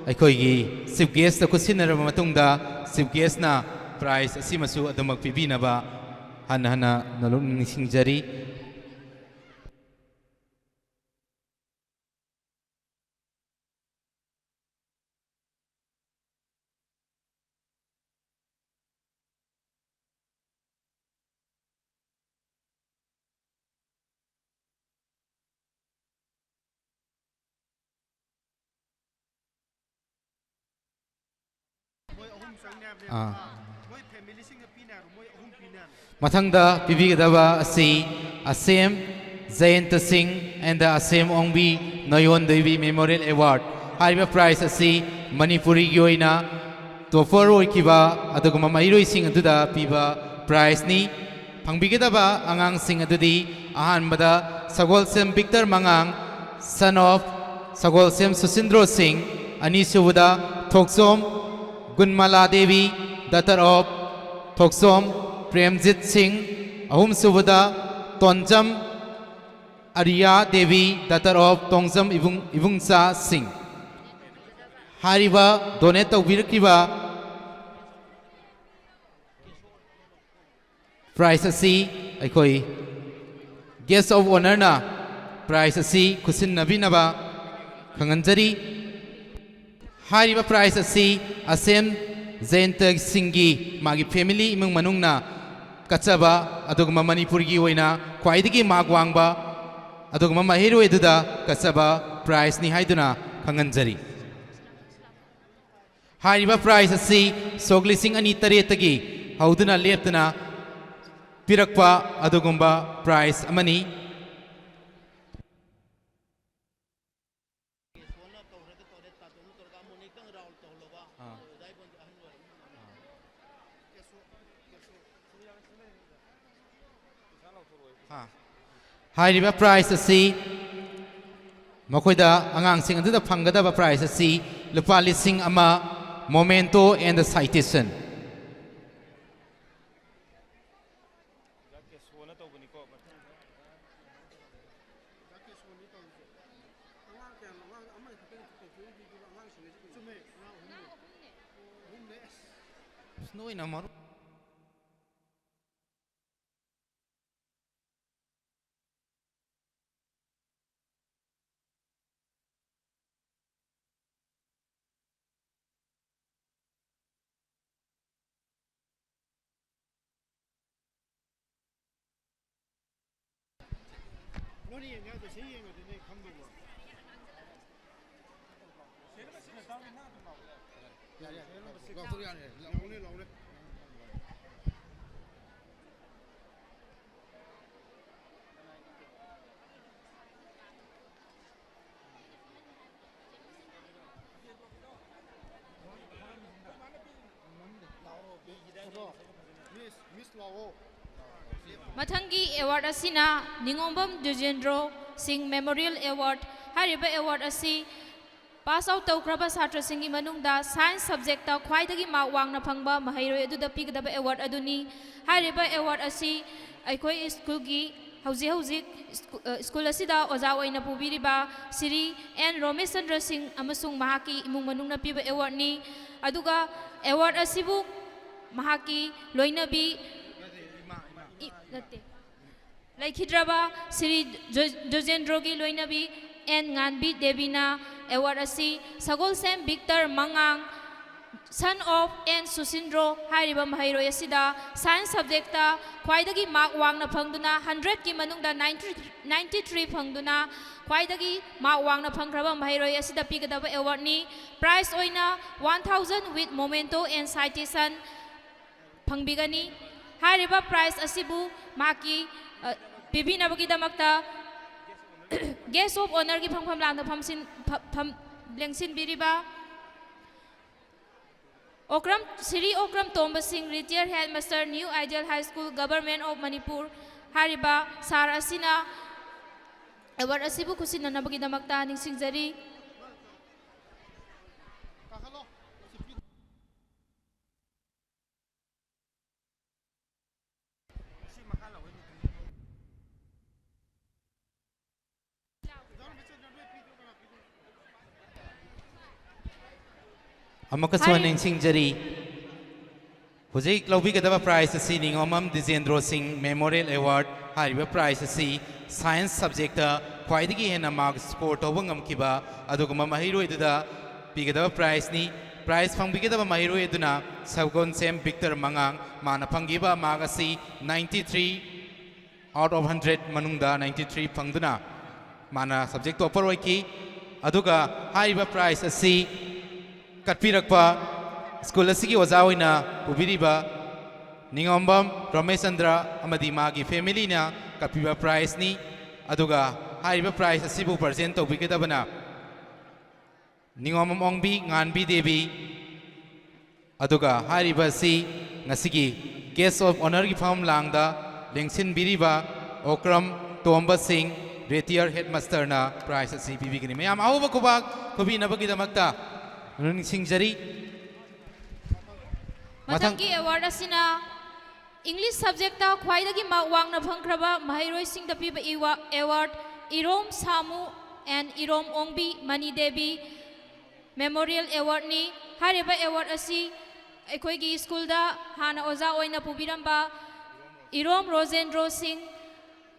ꯑꯩꯈꯣꯏꯒꯤ chief guestꯇ ꯈꯨꯠꯁꯤꯟꯅꯔꯕ ꯃꯇꯨꯡꯗ, chief guestꯅ prize ꯑꯁꯤꯃꯁꯨ ꯑꯗꯨꯃꯛ ꯄꯤꯕꯤꯅꯕ ꯍꯟꯅ ꯍꯟꯅ ꯅꯣꯂꯨꯛ ꯅꯤꯡꯁꯤꯡꯖꯔꯤ꯫ ꯑꯥ꯫ ꯃꯊꯪꯗ ꯄꯤꯕꯤꯒꯗꯕ ꯑꯁꯤ ꯑꯁꯦꯝ ꯖꯌꯟꯇ ꯁꯤꯡ and ꯑꯁꯦꯝ Ongbi ꯅꯣꯌꯣꯟ Devi Memorial Award꯫ ꯍꯥꯏꯔꯤꯕ prize ꯑꯁꯤ ꯃꯅꯤꯄꯨꯔꯤꯒꯤ ꯑꯣꯏꯅ topper ꯑꯣꯏꯈꯤꯕ ꯑꯗꯨꯒꯨꯝꯕ ꯃꯍꯩꯔꯣꯏꯁꯤꯡ ꯑꯗꯨꯗ ꯄꯤꯕ prizeꯅꯤ꯫ ꯐꯪꯕꯤꯒꯗꯕ ꯑꯉꯥꯡꯁꯤꯡ ꯑꯗꯨꯗꯤ, ꯑꯍꯥꯟꯕꯗ ꯁꯒꯣꯜꯁꯦꯝ ꯕꯤꯛꯇꯔ ꯃꯉꯥꯡ, son of ꯁꯒꯣꯜꯁꯦꯝ ꯁꯨꯁꯤꯟꯗ꯭ꯔꯣ ꯁꯤꯡ, ꯑꯅꯤꯁꯨꯕꯗ ꯊꯣꯛꯆꯣꯝ ꯒꯨꯟꯃꯂꯥ ꯗꯦꯕꯤ, daughter of ꯊꯣꯛꯆꯣꯝ ꯄ꯭ꯔꯦꯝꯖꯤꯠ ꯁꯤꯡ, ꯑꯍꯨꯝꯁꯨꯕꯗ ꯇꯣꯟꯖꯝ ꯑꯔꯤꯌꯥ ꯗꯦꯕꯤ, daughter of ꯇꯣꯡꯖꯝ ꯏꯕꯨꯡ, ꯏꯕꯨꯡꯆꯥ ꯁꯤꯡ꯫ ꯍꯥꯏꯔꯤꯕ donate ꯇꯧꯕꯤꯔꯛꯈꯤꯕ prize ꯑꯁꯤ ꯑꯩꯈꯣꯏ guest of honourꯅ prize ꯑꯁꯤ ꯈꯨꯠꯁꯤꯟꯅꯕꯤꯅꯕ ꯈꯪꯍꯟꯖꯔꯤ꯫ ꯍꯥꯏꯔꯤꯕ prize ꯑꯁꯤ ꯑꯁꯦꯝ ꯖꯌꯟꯇ ꯁꯤꯡꯒꯤ ꯃꯥꯒꯤ family, ꯏꯃꯨꯡ ꯃꯅꯨꯡꯅ ꯀꯠꯆꯕ ꯑꯗꯨꯒꯨꯝꯕ ꯃꯅꯤꯄꯨꯔꯒꯤ ꯑꯣꯏꯅ ꯈ꯭ꯋꯥꯏꯗꯒꯤ mark ꯋꯥꯡꯕ ꯑꯗꯨꯒꯨꯝꯕ ꯃꯍꯩꯔꯣꯏ ꯑꯗꯨꯗ ꯀꯠꯆꯕ prizeꯅꯤ ꯍꯥꯏꯗꯨꯅ ꯈꯪꯍꯟꯖꯔꯤ꯫ ꯍꯥꯏꯔꯤꯕ prize ꯑꯁꯤ ꯁꯣꯛ ꯂꯤꯁꯤꯡ ꯑꯅꯤ ꯇꯔꯦꯠꯇꯒꯤ ꯍꯧꯗꯨꯅ ꯂꯦꯞꯇꯅ ꯄꯤꯔꯛꯄ ꯑꯗꯨꯒꯨꯝꯕ prize ꯑꯃꯅꯤ꯫ ꯍꯥ꯫ ꯍꯥꯏꯔꯤꯕ prize ꯑꯁꯤ ꯃꯈꯣꯏꯗ, ꯑꯉꯥꯡꯁꯤꯡ ꯑꯗꯨꯗ ꯐꯪꯒꯗꯕ prize ꯑꯁꯤ ꯂꯨꯄꯥ ꯂꯤꯁꯤꯡ ꯑꯃ, memento and citation꯫ ꯑꯁ, ꯅꯣꯏꯅ ꯃꯔꯨ- ꯂꯥꯎꯔꯦ, ꯂꯥꯎꯔꯦ꯫ ꯃꯊꯪꯒꯤ award ꯑꯁꯤꯅ ꯅꯤꯉꯣꯝꯕꯝ ꯗ꯭ꯋꯤꯖꯦꯟꯗ꯭ꯔꯣ ꯁꯤꯡ Memorial Award꯫ ꯍꯥꯏꯔꯤꯕ award ꯑꯁꯤ pass out ꯇꯧꯈ꯭ꯔꯕ ꯁꯥꯇ꯭ꯔꯁꯤꯡꯒꯤ ꯃꯅꯨꯡꯗ science subjectꯇ ꯈ꯭ꯋꯥꯏꯗꯒꯤ mark ꯋꯥꯡꯅ ꯐꯪꯕ ꯃꯍꯩꯔꯣꯏ ꯑꯗꯨꯗ ꯄꯤꯒꯗꯕ award ꯑꯗꯨꯅꯤ꯫ ꯍꯥꯏꯔꯤꯕ award ꯑꯁꯤ ꯑꯩꯈꯣꯏ ꯁ꯭ꯀꯨꯜꯒꯤ ꯍꯧꯖꯤꯛ ꯍꯧꯖꯤꯛ ꯁ꯭ꯀꯨ-, ꯑ, ꯁ꯭ꯀꯨꯜ ꯑꯁꯤꯗ ꯑꯣꯖꯥ ꯑꯣꯏꯅ ꯄꯨꯕꯤꯔꯤꯕ ꯁ꯭ꯔꯤ ꯑꯦꯟ ꯔꯣꯃꯦꯁꯆꯟꯗ꯭ꯔ ꯁꯤꯡ ꯑꯃꯁꯨꯡ ꯃꯍꯥꯛꯀꯤ ꯏꯃꯨꯡ ꯃꯅꯨꯡꯅ ꯄꯤꯕ awardꯅꯤ꯫ ꯑꯗꯨꯒ award ꯑꯁꯤꯕꯨ ꯃꯍꯥꯛꯀꯤ ꯂꯣꯏꯅꯕꯤ, ꯏ-, ꯅꯠꯇꯦ, ꯂꯩꯈꯤꯗ꯭ꯔꯕ ꯁ꯭ꯔꯤ ꯖꯣ-, ꯖꯣꯖꯦꯟꯗ꯭ꯔꯣꯒꯤ ꯂꯣꯏꯅꯕꯤ ꯑꯦꯟ ꯉꯥꯟꯕꯤ ꯗꯦꯕꯤꯅ award ꯑꯁꯤ ꯁꯒꯣꯜꯁꯦꯝ ꯕꯤꯛꯇꯔ ꯃꯉꯥꯡ, son of ꯑꯦꯟ ꯁꯨꯁꯤꯟꯗ꯭ꯔꯣ ꯍꯥꯏꯔꯤꯕ ꯃꯍꯩꯔꯣꯏ ꯑꯁꯤꯗ science subjectꯇ ꯈ꯭ꯋꯥꯏꯗꯒꯤ mark ꯋꯥꯡꯅ ꯐꯪꯗꯨꯅ, hundredꯀꯤ ꯃꯅꯨꯡꯗ ninety, ninety three ꯐꯪꯗꯨꯅ ꯈ꯭ꯋꯥꯏꯗꯒꯤ mark ꯋꯥꯡꯅ ꯐꯪꯈ꯭ꯔꯕ ꯃꯍꯩꯔꯣꯏ ꯑꯁꯤꯗ ꯄꯤꯒꯗꯕ awardꯅꯤ꯫ Prize ꯑꯣꯏꯅ one thousand with memento and citation ꯐꯪꯕꯤꯒꯅꯤ꯫ ꯍꯥꯏꯔꯤꯕ prize ꯑꯁꯤꯕꯨ ꯃꯍꯥꯛꯀꯤ, ꯑ, ꯄꯤꯕꯤꯅꯕꯒꯤꯗꯃꯛꯇ guest of honourꯒꯤ ꯐꯝꯐꯝ ꯂꯥꯡꯗ ꯐꯝꯁꯤꯟ-, ꯐ-, ꯐꯝ-, ꯂꯦꯡꯁꯤꯟꯕꯤꯔꯤꯕ ꯑꯣꯀ꯭ꯔꯝ, ꯁꯤꯔꯤ Okram Tomba Singh, retired headmaster, new ideal high school, government of Manipur ꯍꯥꯏꯔꯤꯕ ꯁꯥꯔ ꯑꯁꯤꯅ ꯑꯦꯋꯥꯔꯗ ꯑꯁꯤꯕꯨ ꯈꯨꯠꯁꯤꯟꯅꯅꯕꯒꯤꯗꯃꯛꯇ ꯅꯤꯡꯁꯤꯡꯖꯔꯤ꯫ ꯑꯃꯨꯛꯀꯁꯨ ꯍꯥꯏ- ꯅꯤꯡꯁꯤꯡꯖꯔꯤ, ꯍꯧꯖꯤꯛ ꯂꯧꯕꯤꯒꯗꯕ ꯄ꯭ꯔꯥꯏꯖ ꯑꯁꯤ ꯅꯤꯉꯣꯝꯕꯝ ꯗꯤꯖꯦꯟꯗ꯭ꯔꯣ ꯁꯤꯡ ꯃꯦꯃꯣꯔꯤꯌꯦꯜ ꯑꯦꯋꯥꯔꯗ꯫ ꯍꯥꯏꯔꯤꯕ ꯄ꯭ꯔꯥꯏꯖ ꯑꯁꯤ ꯁꯥꯏꯟꯁ ꯁꯕꯖꯦꯛꯇ ꯈ꯭ꯋꯥꯏꯗꯒꯤ ꯍꯦꯟꯅ ꯃꯥꯔꯛ ꯁ꯭ꯀꯣꯔ ꯇꯧꯕ ꯉꯝꯈꯤꯕ ꯑꯗꯨꯒꯨꯝꯕ ꯃꯍꯩꯔꯣꯏ ꯑꯗꯨꯗ ꯄꯤꯒꯗꯕ ꯄ꯭ꯔꯥꯏꯖꯅꯤ꯫ ꯄ꯭ꯔꯥꯏꯖ ꯐꯪꯕꯤꯒꯗꯕ ꯃꯍꯩꯔꯣꯏ ꯑꯗꯨꯅ ꯁꯒꯣꯜꯁꯦꯝ ꯕꯤꯛꯇꯔ ꯃꯉꯥꯡ, ꯃꯥꯅ ꯐꯪꯈꯤꯕ ꯃꯥꯔꯛ ꯑꯁꯤ ninety three out of hundred ꯃꯅꯨꯡꯗ ninety three ꯐꯪꯗꯨꯅ ꯃꯥꯅ ꯁꯕꯖꯦꯛ ꯇꯣꯞꯄꯔ ꯑꯣꯏꯈꯤ꯫ ꯑꯗꯨꯒ ꯍꯥꯏꯔꯤꯕ ꯄ꯭ꯔꯥꯏꯖ ꯑꯁꯤ ꯀꯠꯄꯤꯔꯛꯄ ꯁ꯭ꯀꯨꯜ ꯑꯁꯤꯒꯤ ꯑꯣꯖꯥ ꯑꯣꯏꯅ ꯄꯨꯕꯤꯔꯤꯕ ꯅꯤꯉꯣꯝꯕꯝ ꯔꯣꯃꯦꯁꯆꯟꯗ꯭ꯔ ꯑꯃꯗꯤ ꯃꯥꯒꯤ ꯐꯦꯃꯤꯂꯤꯅ ꯀꯠꯄꯤꯕ ꯄ꯭ꯔꯥꯏꯖꯅꯤ꯫ ꯑꯗꯨꯒ ꯍꯥꯏꯔꯤꯕ ꯄ꯭ꯔꯥꯏꯖ ꯑꯁꯤꯕꯨ ꯄ꯭ꯔꯖꯦꯟ ꯇꯧꯕꯤꯒꯗꯕꯅ ꯅꯤꯉꯣꯝꯕꯝ ꯑꯣꯡꯕꯤ ꯉꯥꯟꯕꯤ ꯗꯦꯕꯤ꯫ ꯑꯗꯨꯒ ꯍꯥꯏꯔꯤꯕ ꯑꯁꯤ ꯉꯁꯤꯒꯤ guest of honourꯒꯤ ꯐꯝꯂꯥꯡꯗ ꯂꯦꯡꯁꯤꯟꯕꯤꯔꯤꯕ Okram Tomba Singh, ꯔꯤꯇꯤꯌꯔ ꯍꯦꯗꯃꯥꯁꯇꯔꯅ prize ꯑꯁꯤ ꯄꯤꯕꯤꯒꯅꯤ꯫ ꯃꯌꯥꯝ ꯑꯍꯧꯕ ꯈꯨꯕꯥꯛ ꯈꯨꯕꯤꯅꯕꯒꯤꯗꯃꯛꯇ ꯅꯤꯡꯁꯤꯡꯖꯔꯤ꯫ ꯃꯊꯪ- ꯃꯊꯪꯒꯤ ꯑꯦꯋꯥꯔꯗ ꯑꯁꯤꯅ ꯏꯪꯂꯤꯁ ꯁꯕꯖꯦꯛꯇ ꯈ꯭ꯋꯥꯏꯗꯒꯤ ꯃꯥꯔꯛ ꯋꯥꯡꯅ ꯐꯪꯈ꯭ꯔꯕ ꯃꯍꯩꯔꯣꯏꯁꯤꯡꯗ ꯄꯤꯕ ꯏꯋꯥ-, award Irom Samu and Irom Ongbi Mani Devi memorial ꯑꯦꯋꯥꯔꯗꯅꯤ꯫ ꯍꯥꯏꯔꯤꯕ ꯑꯦꯋꯥꯔꯗ ꯑꯁꯤ ꯑꯩꯈꯣꯏꯒꯤ ꯁ꯭ꯀꯨꯜꯗ ꯍꯥꯟꯅ ꯑꯣꯖꯥ ꯑꯣꯏꯅ ꯄꯨꯕꯤꯔꯝꯕ ꯏꯔꯣꯝ ꯔꯣꯖꯦꯟꯗ꯭ꯔꯣ ꯁꯤꯡ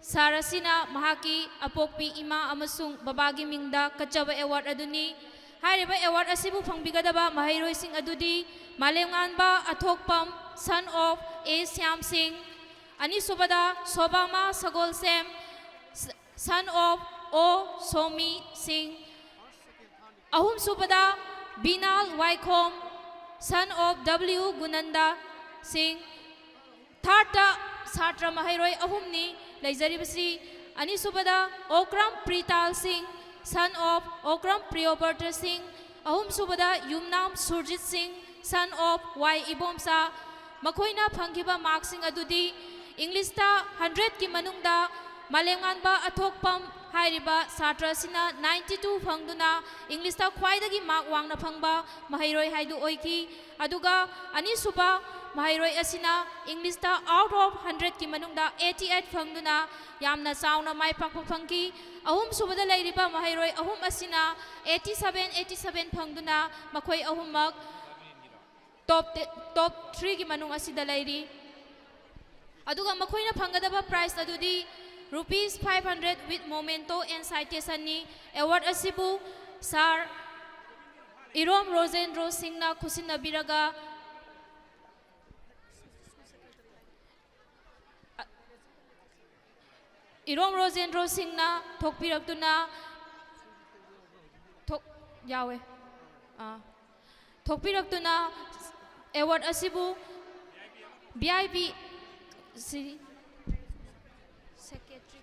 ꯁꯥꯔ ꯑꯁꯤꯅ ꯃꯍꯥꯛꯀꯤ ꯑꯄꯣꯛꯄꯤ ꯏꯃꯥ ꯑꯃꯁꯨꯡ ꯕꯕꯥꯒꯤ ꯃꯤꯡꯗ ꯀꯠꯆꯕ ꯑꯦꯋꯥꯔꯗ ꯑꯗꯨꯅꯤ꯫ ꯍꯥꯏꯔꯤꯕ ꯑꯦꯋꯥꯔꯗ ꯑꯁꯤꯕꯨ ꯐꯪꯕꯤꯒꯗꯕ ꯃꯍꯩꯔꯣꯏꯁꯤꯡ ꯑꯗꯨꯗꯤ ꯃꯥꯂꯦꯝꯉꯥꯟꯕ ꯑꯊꯣꯛꯄꯝ, son of A ꯁ꯭ꯌꯥꯝ ꯁꯤꯡ, ꯑꯅꯤꯁꯨꯕꯗ ꯁꯣꯕꯥꯃꯥ ꯁꯒꯣꯜꯁꯦꯝ, son of O ꯁꯣꯃꯤ ꯁꯤꯡ, ꯑꯍꯨꯝꯁꯨꯕꯗ ꯕꯤꯅꯥꯜ ꯋꯥꯏꯈꯣꯝ, son of W ꯒꯨꯅꯟꯗ ꯁꯤꯡ, ꯊꯥꯔꯠꯇ ꯁꯥꯇ꯭ꯔ ꯃꯍꯩꯔꯣꯏ ꯑꯍꯨꯝꯅꯤ ꯂꯩꯖꯔꯤꯕꯁꯤ꯫ ꯑꯅꯤꯁꯨꯕꯗ ꯑꯣꯀ꯭ꯔꯝ ꯄ꯭ꯔꯤꯇꯥꯜ ꯁꯤꯡ, son of ꯑꯣꯀ꯭ꯔꯝ ꯄ꯭ꯔꯤꯌꯣꯕ꯭ꯔꯇ ꯁꯤꯡ, ꯑꯍꯨꯝꯁꯨꯕꯗ ꯌꯨꯝꯅꯥꯝ ꯁꯨꯔꯖꯤꯠ ꯁꯤꯡ, Son of Y ꯏꯕꯣꯝꯆꯥ꯫ ꯃꯈꯣꯏꯅ ꯐꯪꯈꯤꯕ ꯃꯥꯔꯛꯁꯤꯡ ꯑꯗꯨꯗꯤ ꯏꯪꯂꯤꯁꯇ ꯍꯟꯗ꯭ꯔꯦꯠꯀꯤ ꯃꯅꯨꯡꯗ ꯃꯥꯂꯦꯝꯉꯥꯟꯕ ꯑꯊꯣꯛꯄꯝ ꯍꯥꯏꯔꯤꯕ ꯁꯥꯇ꯭ꯔ ꯑꯁꯤꯅ ꯅꯥꯏꯟꯇꯤ ꯇꯨ ꯐꯪꯗꯨꯅ ꯏꯪꯂꯤꯁꯇ ꯈ꯭ꯋꯥꯏꯗꯒꯤ ꯃꯥꯔꯛ ꯋꯥꯡꯅ ꯐꯪꯕ ꯃꯍꯩꯔꯣꯏ ꯍꯥꯏꯗꯨ ꯑꯣꯏꯈꯤ꯫ ꯑꯗꯨꯒ ꯑꯅꯤꯁꯨꯕ ꯃꯍꯩꯔꯣꯏ ꯑꯁꯤꯅ ꯏꯪꯂꯤꯁꯇ ꯑꯥꯎꯠ ꯑꯣꯐ ꯍꯟꯗ꯭ꯔꯦꯠꯀꯤ ꯃꯅꯨꯡꯗ ꯑꯩꯠꯇꯤ ꯑꯩꯠ ꯐꯪꯗꯨꯅ ꯌꯥꯝꯅ ꯆꯥꯎꯅ ꯃꯥꯏ ꯄꯥꯛꯄ ꯐꯪꯈꯤ꯫ ꯑꯍꯨꯝꯁꯨꯕꯗ ꯂꯩꯔꯤꯕ ꯃꯍꯩꯔꯣꯏ ꯑꯍꯨꯝ ꯑꯁꯤꯅ ꯑꯩꯠꯇꯤ ꯁꯚꯦꯟ, ꯑꯩꯠꯇꯤ ꯁꯚꯦꯟ ꯐꯪꯗꯨꯅ ꯃꯈꯣꯏ ꯑꯍꯨꯝꯃꯛ ꯇꯣꯞ ꯇꯦ-, ꯇꯣꯞ ꯊ꯭ꯔꯤꯒꯤ ꯃꯅꯨꯡ ꯑꯁꯤꯗ ꯂꯩꯔꯤ꯫ ꯑꯗꯨꯒ ꯃꯈꯣꯏꯅ ꯐꯪꯒꯗꯕ ꯄ꯭ꯔꯥꯏꯖ ꯑꯗꯨꯗꯤ rupees five hundred with memento and citationꯅꯤ꯫ ꯑꯦꯋꯥꯔꯗ ꯑꯁꯤꯕꯨ ꯁꯥꯔ ꯏꯔꯣꯝ ꯔꯣꯖꯦꯟꯗ꯭ꯔꯣ ꯁꯤꯡꯅ ꯈꯨꯠꯁꯤꯟꯅꯕꯤꯔꯒ ꯏꯔꯣꯝ ꯔꯣꯖꯦꯟꯗ꯭ꯔꯣ ꯁꯤꯡꯅ ꯊꯣꯛꯄꯤꯔꯛꯇꯨꯅ, ꯊꯣꯛ-, ꯌꯥꯎꯋꯦ꯫ ꯑꯥ꯫ ꯊꯣꯛꯄꯤꯔꯛꯇꯨꯅ ꯑꯦꯋꯥꯔꯗ ꯑꯁꯤꯕꯨ ꯚꯤ ꯑꯥꯏ ꯄꯤ ꯁꯤ ꯁꯦꯀ꯭ꯔꯦꯇꯔꯤ,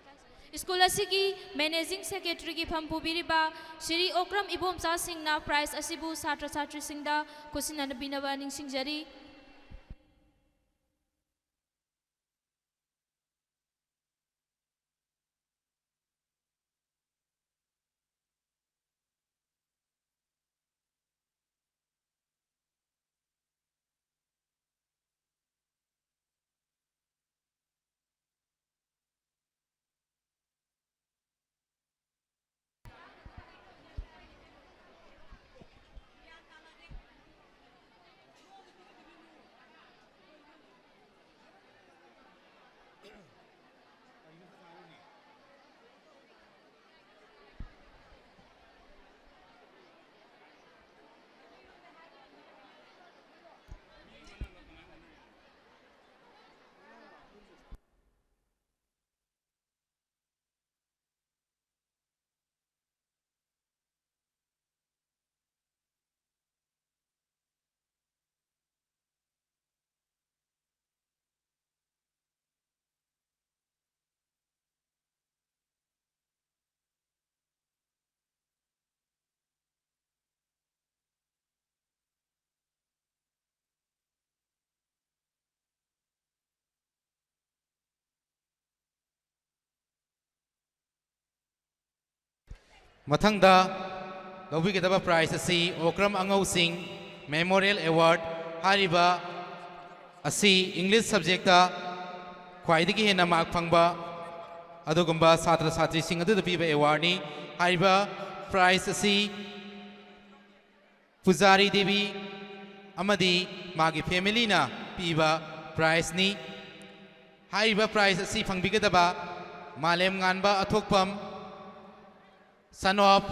ꯁ꯭ꯀꯨꯜ ꯑꯁꯤꯒꯤ ꯃꯦꯅꯦꯖꯤꯡ ꯁꯦꯀ꯭ꯔꯦꯇꯔꯤꯒꯤ ꯐꯝ ꯄꯨꯕꯤꯔꯤꯕ ꯁ꯭ꯔꯤ ꯑꯣꯀ꯭ꯔꯝ ꯏꯕꯣꯝꯆꯥ ꯁꯤꯡꯅ ꯄ꯭ꯔꯥꯏꯖ ꯑꯁꯤꯕꯨ ꯁꯥꯇ꯭ꯔ ꯁꯥꯇ꯭ꯔꯤꯁꯤꯡꯗ ꯈꯨꯠꯁꯤꯟꯅꯕꯤꯅꯕ ꯅꯤꯡꯁꯤꯡꯖꯔꯤ꯫ ꯃꯊꯪꯗ ꯂꯧꯕꯤꯒꯗꯕ prize ꯑꯁꯤ ꯑꯣꯀ꯭ꯔꯝ ꯑꯉꯧꯁꯤꯡ Memorial Award꯫ ꯍꯥꯏꯔꯤꯕ ꯑꯁꯤ English subjectꯇ ꯈ꯭ꯋꯥꯏꯗꯒꯤ ꯍꯦꯟꯅ mark ꯐꯪꯕ ꯑꯗꯨꯒꯨꯝꯕ ꯁꯥꯇ꯭ꯔ ꯁꯥꯇ꯭ꯔꯤꯁꯤꯡ ꯑꯗꯨꯗ ꯄꯤꯕ awardꯅꯤ꯫ ꯍꯥꯏꯔꯤꯕ prize ꯑꯁꯤ ꯄꯨꯖꯥꯔꯤ ꯗꯦꯕꯤ ꯑꯃꯗꯤ ꯃꯥꯒꯤ familyꯅ ꯄꯤꯕ prizeꯅꯤ꯫ ꯍꯥꯏꯔꯤꯕ prize ꯑꯁꯤ ꯐꯪꯕꯤꯒꯗꯕ ꯃꯥꯂꯦꯝ ꯉꯥꯟꯕ ꯑꯊꯣꯛꯄꯝ, son of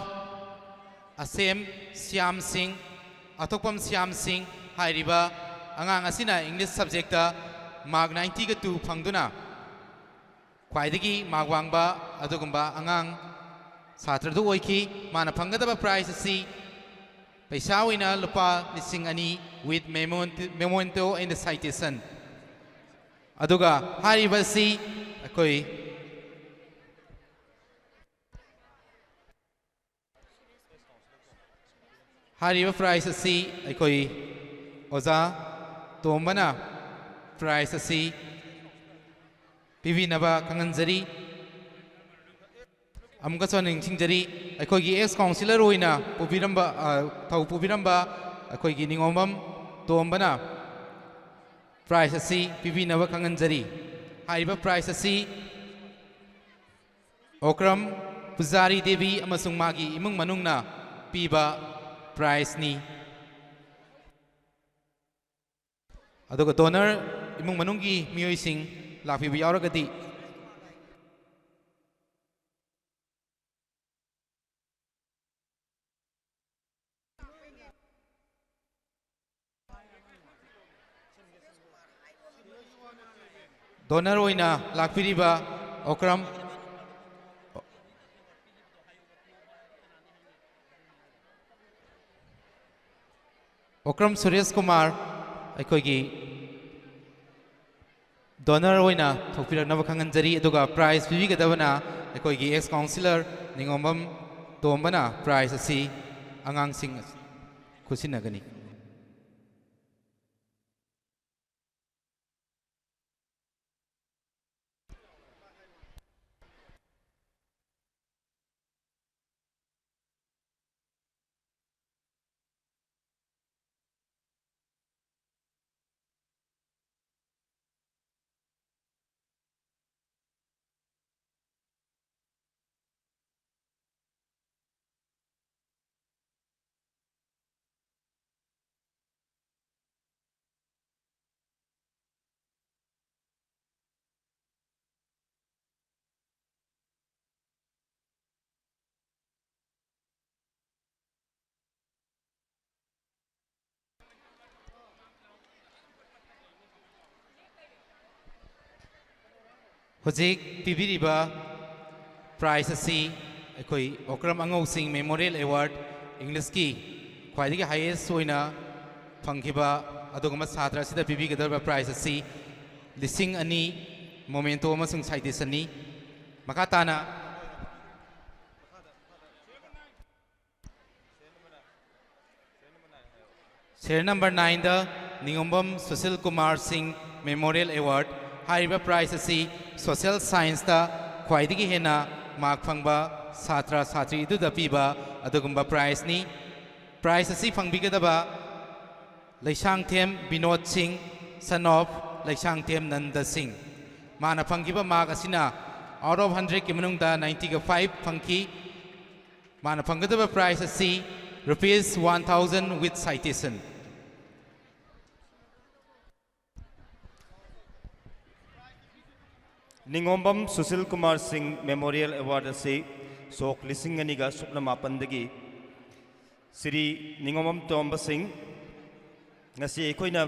ꯑꯁꯦꯝ ꯁ꯭ꯌꯥꯝ ꯁꯤꯡ, ꯑꯊꯣꯛꯄꯝ ꯁ꯭ꯌꯥꯝ ꯁꯤꯡ ꯍꯥꯏꯔꯤꯕ ꯑꯉꯥꯡ ꯑꯁꯤꯅ English subjectꯇ mark ninety-two ꯐꯪꯗꯨꯅ ꯈ꯭ꯋꯥꯏꯗꯒꯤ mark ꯋꯥꯡꯕ ꯑꯗꯨꯒꯨꯝꯕ ꯑꯉꯥꯡ ꯁꯥꯇ꯭ꯔꯗꯨ ꯑꯣꯏꯈꯤ꯫ ꯃꯥꯅ ꯐꯪꯒꯗꯕ prize ꯑꯁꯤ ꯄꯩꯁꯥ ꯑꯣꯏꯅ ꯂꯨꯄꯥ ꯂꯤꯁꯤꯡ ꯑꯅꯤ with memento, memento and citation꯫ ꯑꯗꯨꯒ ꯍꯥꯏꯔꯤꯕ ꯑꯁꯤ ꯑꯩꯈꯣꯏ ꯍꯥꯏꯔꯤꯕ prize ꯑꯁꯤ ꯑꯩꯈꯣꯏ ꯑꯣꯖꯥ ꯇꯣꯝꯕꯅ prize ꯑꯁꯤ ꯄꯤꯕꯤꯅꯕ ꯈꯪꯍꯟꯖꯔꯤ꯫ ꯑꯃꯨꯛꯀꯁꯨ ꯍꯟꯅ ꯅꯤꯡꯁꯤꯡꯖꯔꯤ, ꯑꯩꯈꯣꯏꯒꯤ ex councillor ꯑꯣꯏꯅ ꯄꯨꯕꯤꯔꯝꯕ, ꯑ, ꯊꯧ ꯄꯨꯕꯤꯔꯝꯕ ꯑꯩꯈꯣꯏꯒꯤ ꯅꯤꯉꯣꯝꯕꯝ ꯇꯣꯝꯕꯅ prize ꯑꯁꯤ ꯄꯤꯕꯤꯅꯕ ꯈꯪꯍꯟꯖꯔꯤ꯫ ꯍꯥꯏꯔꯤꯕ prize ꯑꯁꯤ ꯑꯣꯀ꯭ꯔꯝ ꯄꯨꯖꯥꯔꯤ ꯗꯦꯕꯤ ꯑꯃꯁꯨꯡ ꯃꯥꯒꯤ ꯏꯃꯨꯡ ꯃꯅꯨꯡꯅ ꯄꯤꯕ prizeꯅꯤ꯫ ꯑꯗꯨꯒ donor ꯏꯃꯨꯡ ꯃꯅꯨꯡꯒꯤ ꯃꯤꯑꯣꯏꯁꯤꯡ ꯂꯥꯛꯄꯤꯕ ꯌꯥꯎꯔꯒꯗꯤ꯫ Donor ꯑꯣꯏꯅ ꯂꯥꯛꯄꯤꯔꯤꯕ ꯑꯣꯀ꯭ꯔꯝ, ꯑꯣꯀ꯭ꯔꯝ ꯁꯨꯔꯦꯁ ꯀꯨꯃꯥꯔ ꯑꯩꯈꯣꯏꯒꯤ donor ꯑꯣꯏꯅ ꯊꯣꯛꯄꯤꯔꯛꯅꯕ ꯈꯪꯍꯟꯖꯔꯤ꯫ ꯑꯗꯨꯒ prize ꯄꯤꯕꯤꯒꯗꯕꯅ ꯑꯩꯈꯣꯏꯒꯤ ex councillor ꯅꯤꯉꯣꯝꯕꯝ ꯇꯣꯝꯕꯅ prize ꯑꯁꯤ ꯑꯉꯥꯡꯁꯤꯡ ꯈꯨꯠꯁꯤꯟꯅꯒꯅꯤ꯫ ꯍꯧꯖꯤꯛ ꯄꯤꯕꯤꯔꯤꯕ prize ꯑꯁꯤ ꯑꯩꯈꯣꯏ ꯑꯣꯀ꯭ꯔꯝ ꯑꯉꯧꯁꯤꯡ Memorial Award, Englishꯀꯤ ꯈ꯭ꯋꯥꯏꯗꯒꯤ highest ꯑꯣꯏꯅ ꯐꯪꯈꯤꯕ ꯑꯗꯨꯒꯨꯝꯕ ꯁꯥꯇ꯭ꯔ ꯑꯁꯤꯗ ꯄꯤꯕꯤꯒꯗꯧꯔꯤꯕ prize ꯑꯁꯤ ꯂꯤꯁꯤꯡ ꯑꯅꯤ memento ꯑꯃꯁꯨꯡ citationꯅꯤ꯫ ꯃꯈꯥ ꯇꯥꯅ serial number nineꯗ ꯅꯤꯉꯣꯝꯕꯝ ꯁꯨꯁꯤꯜ ꯀꯨꯃꯥꯔ ꯁꯤꯡ Memorial Award꯫ ꯍꯥꯏꯔꯤꯕ prize ꯑꯁꯤ social scienceꯇ ꯈ꯭ꯋꯥꯏꯗꯒꯤ ꯍꯦꯟꯅ mark ꯐꯪꯕ ꯁꯥꯇ꯭ꯔ ꯁꯥꯇ꯭ꯔꯤ ꯑꯗꯨꯗ ꯄꯤꯕ ꯑꯗꯨꯒꯨꯝꯕ prizeꯅꯤ꯫ Prize ꯑꯁꯤ ꯐꯪꯕꯤꯒꯗꯕ ꯂꯩꯁꯥꯡꯊꯦꯝ ꯕꯤꯅꯣꯗ ꯁꯤꯡ, son of ꯂꯩꯁꯥꯡꯊꯦꯝ ꯅꯟꯗ ꯁꯤꯡ꯫ ꯃꯥꯅ ꯐꯪꯈꯤꯕ mark ꯑꯁꯤꯅ out of hundredꯀꯤ ꯃꯅꯨꯡꯗ ninety five ꯐꯪꯈꯤ꯫ ꯃꯥꯅ ꯐꯪꯒꯗꯕ prize ꯑꯁꯤ rupees one thousand with citation꯫ ꯅꯤꯉꯣꯝꯕꯝ Sushil Kumar ꯁꯤꯡ Memorial Award ꯑꯁꯤ ꯁꯣꯛ ꯂꯤꯁꯤꯡ ꯑꯅꯤꯒ ꯁꯨꯞꯅ ꯃꯥꯄꯟꯗꯒꯤ ꯁ꯭ꯔꯤ ꯅꯤꯉꯣꯝꯕꯝ ꯇꯣꯝꯕ ꯁꯤꯡ ꯉꯁꯤ ꯑꯩꯈꯣꯏꯅ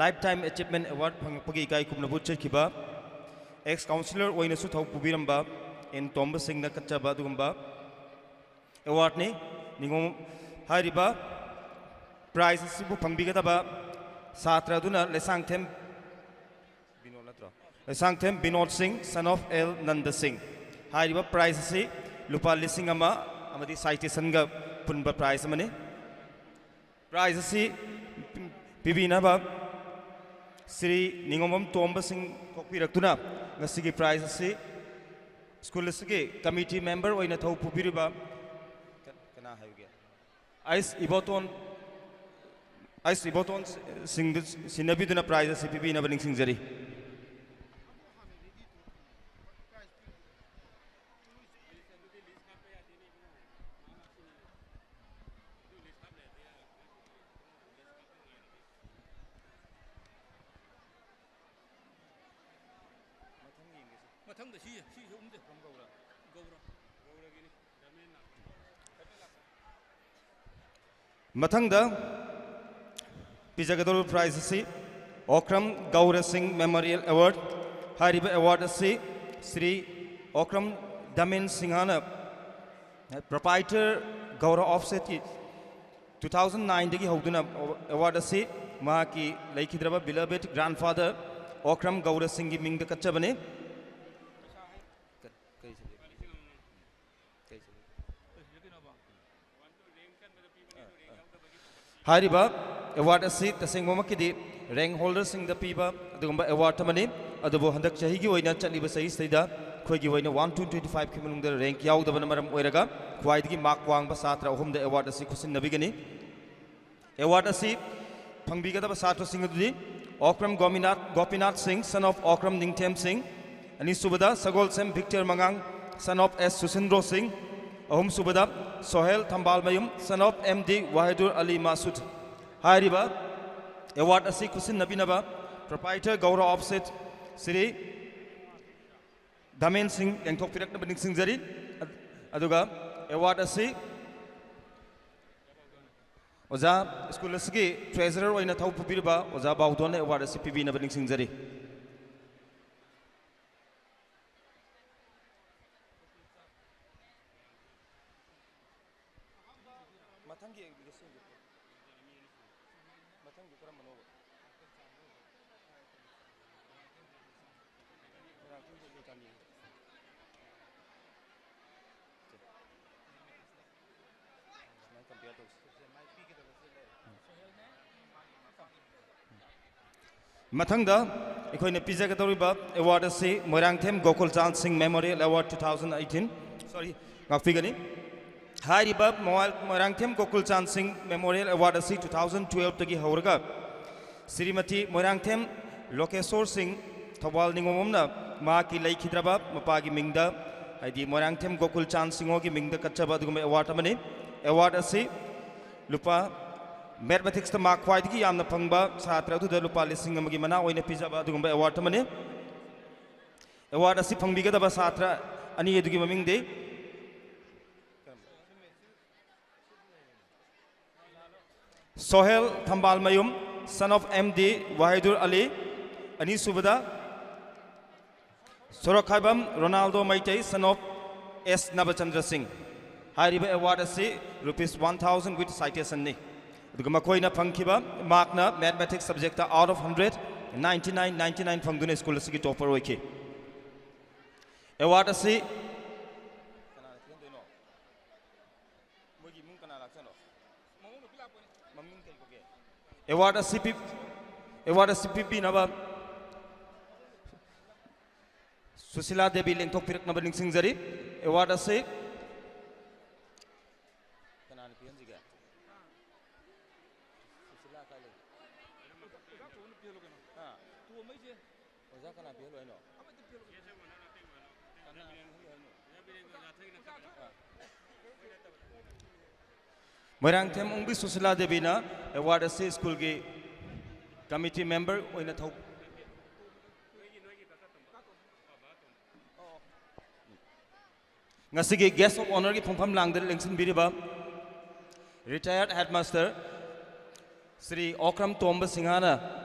Lifetime Achievement Award ꯐꯪꯂꯛꯄꯒꯤ ꯏꯀꯥꯏ ꯈꯨꯝꯅꯕ ꯎꯠꯆꯈꯤꯕ ex councillor ꯑꯣꯏꯅꯁꯨ ꯊꯧ ꯄꯨꯕꯤꯔꯝꯕ ꯑꯦꯟ ꯇꯣꯝꯕ ꯁꯤꯡꯅ ꯀꯠꯆꯕ ꯑꯗꯨꯒꯨꯝꯕ awardꯅꯤ꯫ ꯅꯤꯉꯣꯝ ꯍꯥꯏꯔꯤꯕ prize ꯑꯁꯤꯕꯨ ꯐꯪꯕꯤꯒꯗꯕ ꯁꯥꯇ꯭ꯔ ꯑꯗꯨꯅ ꯂꯩꯁꯥꯡꯊꯦꯝ ꯕꯤꯅꯣꯗ ꯅꯠꯇ꯭ꯔꯣ? ꯂꯩꯁꯥꯡꯊꯦꯝ ꯕꯤꯅꯣꯗ ꯁꯤꯡ, son of ꯑꯦꯜ ꯅꯟꯗ ꯁꯤꯡ꯫ ꯍꯥꯏꯔꯤꯕ prize ꯑꯁꯤ ꯂꯨꯄꯥ ꯂꯤꯁꯤꯡ ꯑꯃ ꯑꯃꯗꯤ citationꯒ ꯄꯨꯟꯕ prize ꯑꯃꯅꯤ꯫ Prize ꯑꯁꯤ ꯄꯤꯕꯤꯅꯕ ꯁ꯭ꯔꯤ ꯅꯤꯉꯣꯝꯕꯝ ꯇꯣꯝꯕ ꯁꯤꯡ ꯊꯣꯛꯄꯤꯔꯛꯇꯨꯅ ꯉꯁꯤꯒꯤ prize ꯑꯁꯤ school ꯑꯁꯤꯒꯤ committee member ꯑꯣꯏꯅ ꯊꯧ ꯄꯨꯕꯤꯔꯤꯕ ꯀꯅꯥ ꯍꯥꯏꯕꯒꯦ? ꯑꯩꯁ ꯏꯕꯣꯇꯣꯟ, ꯑꯩꯁ ꯏꯕꯣꯇꯣꯟ ꯁꯤꯡꯗꯨ ꯁꯤꯟꯅꯕꯤꯗꯨꯅ prize ꯑꯁꯤ ꯄꯤꯕꯤꯅꯕ ꯅꯤꯡꯁꯤꯡꯖꯔꯤ꯫ ꯃꯊꯪꯗ ꯁꯤ, ꯁꯤꯁꯨ ꯑꯝꯇ ꯒꯧꯔ꯫ ꯒꯧꯔꯒꯤꯅꯤ꯫ ꯃꯊꯪꯗ ꯄꯤꯖꯒꯗꯧꯔꯤꯕ prize ꯑꯁꯤ ꯑꯣꯀ꯭ꯔꯝ ꯒꯧꯔ ꯁꯤꯡ Memorial Award꯫ ꯍꯥꯏꯔꯤꯕ award ꯑꯁꯤ ꯁ꯭ꯔꯤ ꯑꯣꯀ꯭ꯔꯝ ꯗꯃꯦꯟ ꯁꯤꯡꯍꯅ, ꯄ꯭ꯔꯣꯄꯥꯏꯇꯔ ꯒꯧꯔ ꯑꯣꯐꯁꯦꯠꯀꯤ ꯇꯨ ꯊꯥꯎꯖꯟ ꯅꯥꯏꯟꯗꯒꯤ ꯍꯧꯗꯨꯅ ꯑꯦꯋꯥꯔꯗ ꯑꯁꯤ ꯃꯍꯥꯛꯀꯤ ꯂꯩꯈꯤꯗ꯭ꯔꯕ beloved grandfather ꯑꯣꯀ꯭ꯔꯝ ꯒꯧꯔ ꯁꯤꯡꯒꯤ ꯃꯤꯡꯗ ꯀꯠꯆꯕꯅꯤ꯫ ꯍꯥꯏꯔꯤꯕ ꯑꯦꯋꯥꯔꯗ ꯑꯁꯤ ꯇꯁꯦꯡꯕꯃꯛꯀꯤꯗꯤ ꯔꯦꯡꯛ ꯍꯣꯜꯗꯔꯁꯤꯡꯗ ꯄꯤꯕ ꯑꯗꯨꯒꯨꯝꯕ ꯑꯦꯋꯥꯔꯗ ꯑꯃꯅꯤ꯫ ꯑꯗꯨꯕꯨ ꯍꯟꯗꯛ ꯆꯍꯤꯒꯤ ꯑꯣꯏꯅ ꯆꯠꯂꯤꯕ ꯆꯍꯤꯁꯤꯗꯩꯗ ꯑꯩꯈꯣꯏꯒꯤ ꯑꯣꯏꯅ ꯋꯥꯟ ꯇꯨ ꯇ꯭ꯋꯦꯟꯇꯤ ꯐꯥꯏꯚꯀꯤ ꯃꯅꯨꯡꯗ ꯔꯦꯡꯛ ꯌꯥꯎꯗꯕꯅ ꯃꯔꯝ ꯑꯣꯏꯔꯒ ꯈ꯭ꯋꯥꯏꯗꯒꯤ ꯃꯥꯔꯛ ꯋꯥꯡꯕ ꯁꯥꯇ꯭ꯔ ꯑꯍꯨꯝꯗ ꯑꯦꯋꯥꯔꯗ ꯑꯁꯤ ꯈꯨꯠꯁꯤꯟꯅꯕꯤꯒꯅꯤ꯫ ꯑꯦꯋꯥꯔꯗ ꯑꯁꯤ ꯐꯪꯕꯤꯒꯗꯕ ꯁꯥꯇ꯭ꯔꯁꯤꯡ ꯑꯗꯨꯗꯤ ꯑꯣꯀ꯭ꯔꯝ ꯒꯣꯃꯤꯅꯥꯊ, ꯒꯣꯄꯤꯅꯥꯊ ꯁꯤꯡ, son of ꯑꯣꯀ꯭ꯔꯝ ꯅꯤꯡꯊꯦꯝ ꯁꯤꯡ, ꯑꯅꯤꯁꯨꯕꯗ ꯁꯒꯣꯜꯁꯦꯝ ꯚꯤꯛꯇꯔ ꯃꯉꯥꯡ, son of S Sushindro Singh, ꯑꯍꯨꯝꯁꯨꯕꯗ Sohail Thambalmayum, son of M ꯗꯤ ꯋꯥꯍꯦꯗꯨꯔ ꯑꯂꯤ ꯃꯥꯁꯨꯗ꯫ ꯍꯥꯏꯔꯤꯕ ꯑꯦꯋꯥꯔꯗ ꯑꯁꯤ ꯈꯨꯠꯁꯤꯟꯅꯕꯤꯅꯕ ꯄ꯭ꯔꯣꯄꯥꯏꯇꯔ ꯒꯧꯔ ꯑꯣꯐꯁꯦꯠ ꯁ꯭ꯔꯤ ꯗꯥꯃꯦꯟ ꯁꯤꯡ ꯂꯦꯡꯊꯣꯛꯄꯤꯔꯛꯅꯕ ꯅꯤꯡꯁꯤꯡꯖꯔꯤ꯫ ꯑꯗꯨꯒ ꯑꯦꯋꯥꯔꯗ ꯑꯁꯤ ꯑꯣꯖꯥ, ꯁ꯭ꯀꯨꯜ ꯑꯁꯤꯒꯤ ꯇ꯭ꯔꯦꯖꯔꯔ ꯑꯣꯏꯅ ꯊꯧ ꯄꯨꯕꯤꯔꯤꯕ ꯑꯣꯖꯥ ꯕꯥꯎꯗꯣꯟꯅ ꯑꯦꯋꯥꯔꯗ ꯑꯁꯤ ꯄꯤꯕꯤꯅꯕ ꯅꯤꯡꯁꯤꯡꯖꯔꯤ꯫ ꯃꯊꯪꯒꯤ ꯂꯤꯁꯤꯡꯗꯨ, ꯃꯊꯪꯗꯨ ꯀꯔꯝꯕꯅꯣꯕ? ꯁꯨꯃꯥꯏꯅ compare ꯇꯧꯁꯤ꯫ ꯃꯊꯪꯗ ꯑꯩꯈꯣꯏꯅ ꯄꯤꯖꯒꯗꯧꯔꯤꯕ ꯑꯦꯋꯥꯔꯗ ꯑꯁꯤ ꯃꯣꯏꯔꯥꯡꯊꯦꯝ ꯒꯣꯀꯨꯜꯆꯥꯟ ꯁꯤꯡ Memorial Award two thousand eighteen, sorry, ꯉꯥꯛꯄꯤꯒꯅꯤ꯫ ꯍꯥꯏꯔꯤꯕ ꯃꯣꯏ-, ꯃꯣꯏꯔꯥꯡꯊꯦꯝ ꯒꯣꯀꯨꯜꯆꯥꯟ ꯁꯤꯡ Memorial Award ꯑꯁꯤ two thousand twelveꯇꯒꯤ ꯍꯧꯔꯒ ꯁ꯭ꯔꯤꯃꯇꯤ ꯃꯣꯏꯔꯥꯡꯊꯦꯝ ꯂꯣꯀꯦꯁꯣꯔ ꯁꯤꯡ, ꯊꯧꯕꯥꯜ ꯅꯤꯉꯣꯝꯕꯝꯅ ꯃꯍꯥꯛꯀꯤ ꯂꯩꯈꯤꯗ꯭ꯔꯕ ꯃꯄꯥꯒꯤ ꯃꯤꯡꯗ, ꯍꯥꯏꯗꯤ ꯃꯣꯏꯔꯥꯡꯊꯦꯝ ꯒꯣꯀꯨꯜꯆꯥꯟ ꯁꯤꯡꯍꯣꯒꯤ ꯃꯤꯡꯗ ꯀꯠꯆꯕ ꯑꯗꯨꯒꯨꯝꯕ ꯑꯦꯋꯥꯔꯗ ꯑꯃꯅꯤ꯫ ꯑꯦꯋꯥꯔꯗ ꯑꯁꯤ ꯂꯨꯄꯥ, ꯃꯦꯊꯃꯦꯇꯤꯛꯁꯇ ꯃꯥꯔꯛ ꯈ꯭ꯋꯥꯏꯗꯒꯤ ꯌꯥꯝꯅ ꯐꯪꯕ ꯁꯥꯇ꯭ꯔ ꯑꯗꯨꯗ ꯂꯨꯄꯥ ꯂꯤꯁꯤꯡ ꯑꯃꯒꯤ ꯃꯅꯥ ꯑꯣꯏꯅ ꯄꯤꯖꯕ ꯑꯗꯨꯒꯨꯝꯕ ꯑꯦꯋꯥꯔꯗ ꯑꯃꯅꯤ꯫ ꯑꯦꯋꯥꯔꯗ ꯑꯁꯤ ꯐꯪꯕꯤꯒꯗꯕ ꯁꯥꯇ꯭ꯔ ꯑꯅꯤ ꯑꯗꯨꯒꯤ ꯃꯃꯤꯡꯗꯤ Sohel Thambalmayum, son of M D Wahidur Ali, ꯑꯅꯤꯁꯨꯕꯗ ꯁꯣꯔꯣꯛꯈꯥꯏꯕꯝ Ronaldo Meitei, son of S Nabachandra Singh. ꯍꯥꯏꯔꯤꯕ award ꯑꯁꯤ rupees one thousand with citation ꯅꯤ꯫ ꯑꯗꯨꯒ ꯃꯈꯣꯏꯅ ꯐꯪꯈꯤꯕ markꯅ mathematics subjectꯇ out of hundred ninety nine ninety nine ꯐꯪꯗꯨꯅ school ꯑꯁꯤꯒꯤ topper ꯑꯣꯏꯈꯤ꯫ Award ꯑꯁꯤ ꯀꯅꯥꯅ ꯄꯤꯍꯟꯗꯣꯏꯅꯣ? ꯃꯣꯏꯒꯤ ꯏꯃꯨꯡ ꯀꯅꯥ ꯂꯥꯛꯆꯥꯠꯅꯣ? ꯃꯃꯤꯡ ꯀꯩ ꯀꯧꯒꯦ? Award ꯑꯁꯤ ꯄꯤ-, award ꯑꯁꯤ ꯄꯤꯕꯤꯅꯕ ꯁꯨꯁꯤꯂꯥ ꯗꯦꯕꯤ ꯂꯦꯡꯊꯣꯛꯄꯤꯔꯛꯅꯕ ꯅꯤꯡꯁꯤꯡꯖꯔꯤ꯫ Award ꯑꯁꯤ ꯀꯅꯥꯅ ꯄꯤꯍꯟꯁꯤꯒꯦ? ꯁꯨꯁꯤꯂꯥ ꯀꯥꯏ ꯂꯩ? ꯍꯥ? ꯑꯣꯖꯥ ꯀꯅꯥ ꯄꯤꯍꯜꯂꯣ ꯍꯥꯏꯅꯣ? ꯀꯅꯥ ꯄꯤꯍꯜꯂꯣ ꯍꯥꯏꯅꯣ? ꯃꯣꯏꯔꯥꯡꯊꯦꯝ ꯑꯣꯡꯕꯤ ꯁꯨꯁꯤꯂꯥ ꯗꯦꯕꯤꯅ award ꯑꯁꯤ schoolꯒꯤ committee member ꯑꯣꯏꯅ ꯊꯧ-, ꯉꯁꯤꯒꯤ guest of honourꯒꯤ ꯐꯝꯐꯝ ꯂꯥꯡꯗ ꯂꯦꯡꯁꯤꯟꯕꯤꯔꯤꯕ retired headmaster ꯁ꯭ꯔꯤ ꯑꯣꯀ꯭ꯔꯝ ꯇꯣꯝꯕ ꯁꯤꯡꯍꯅ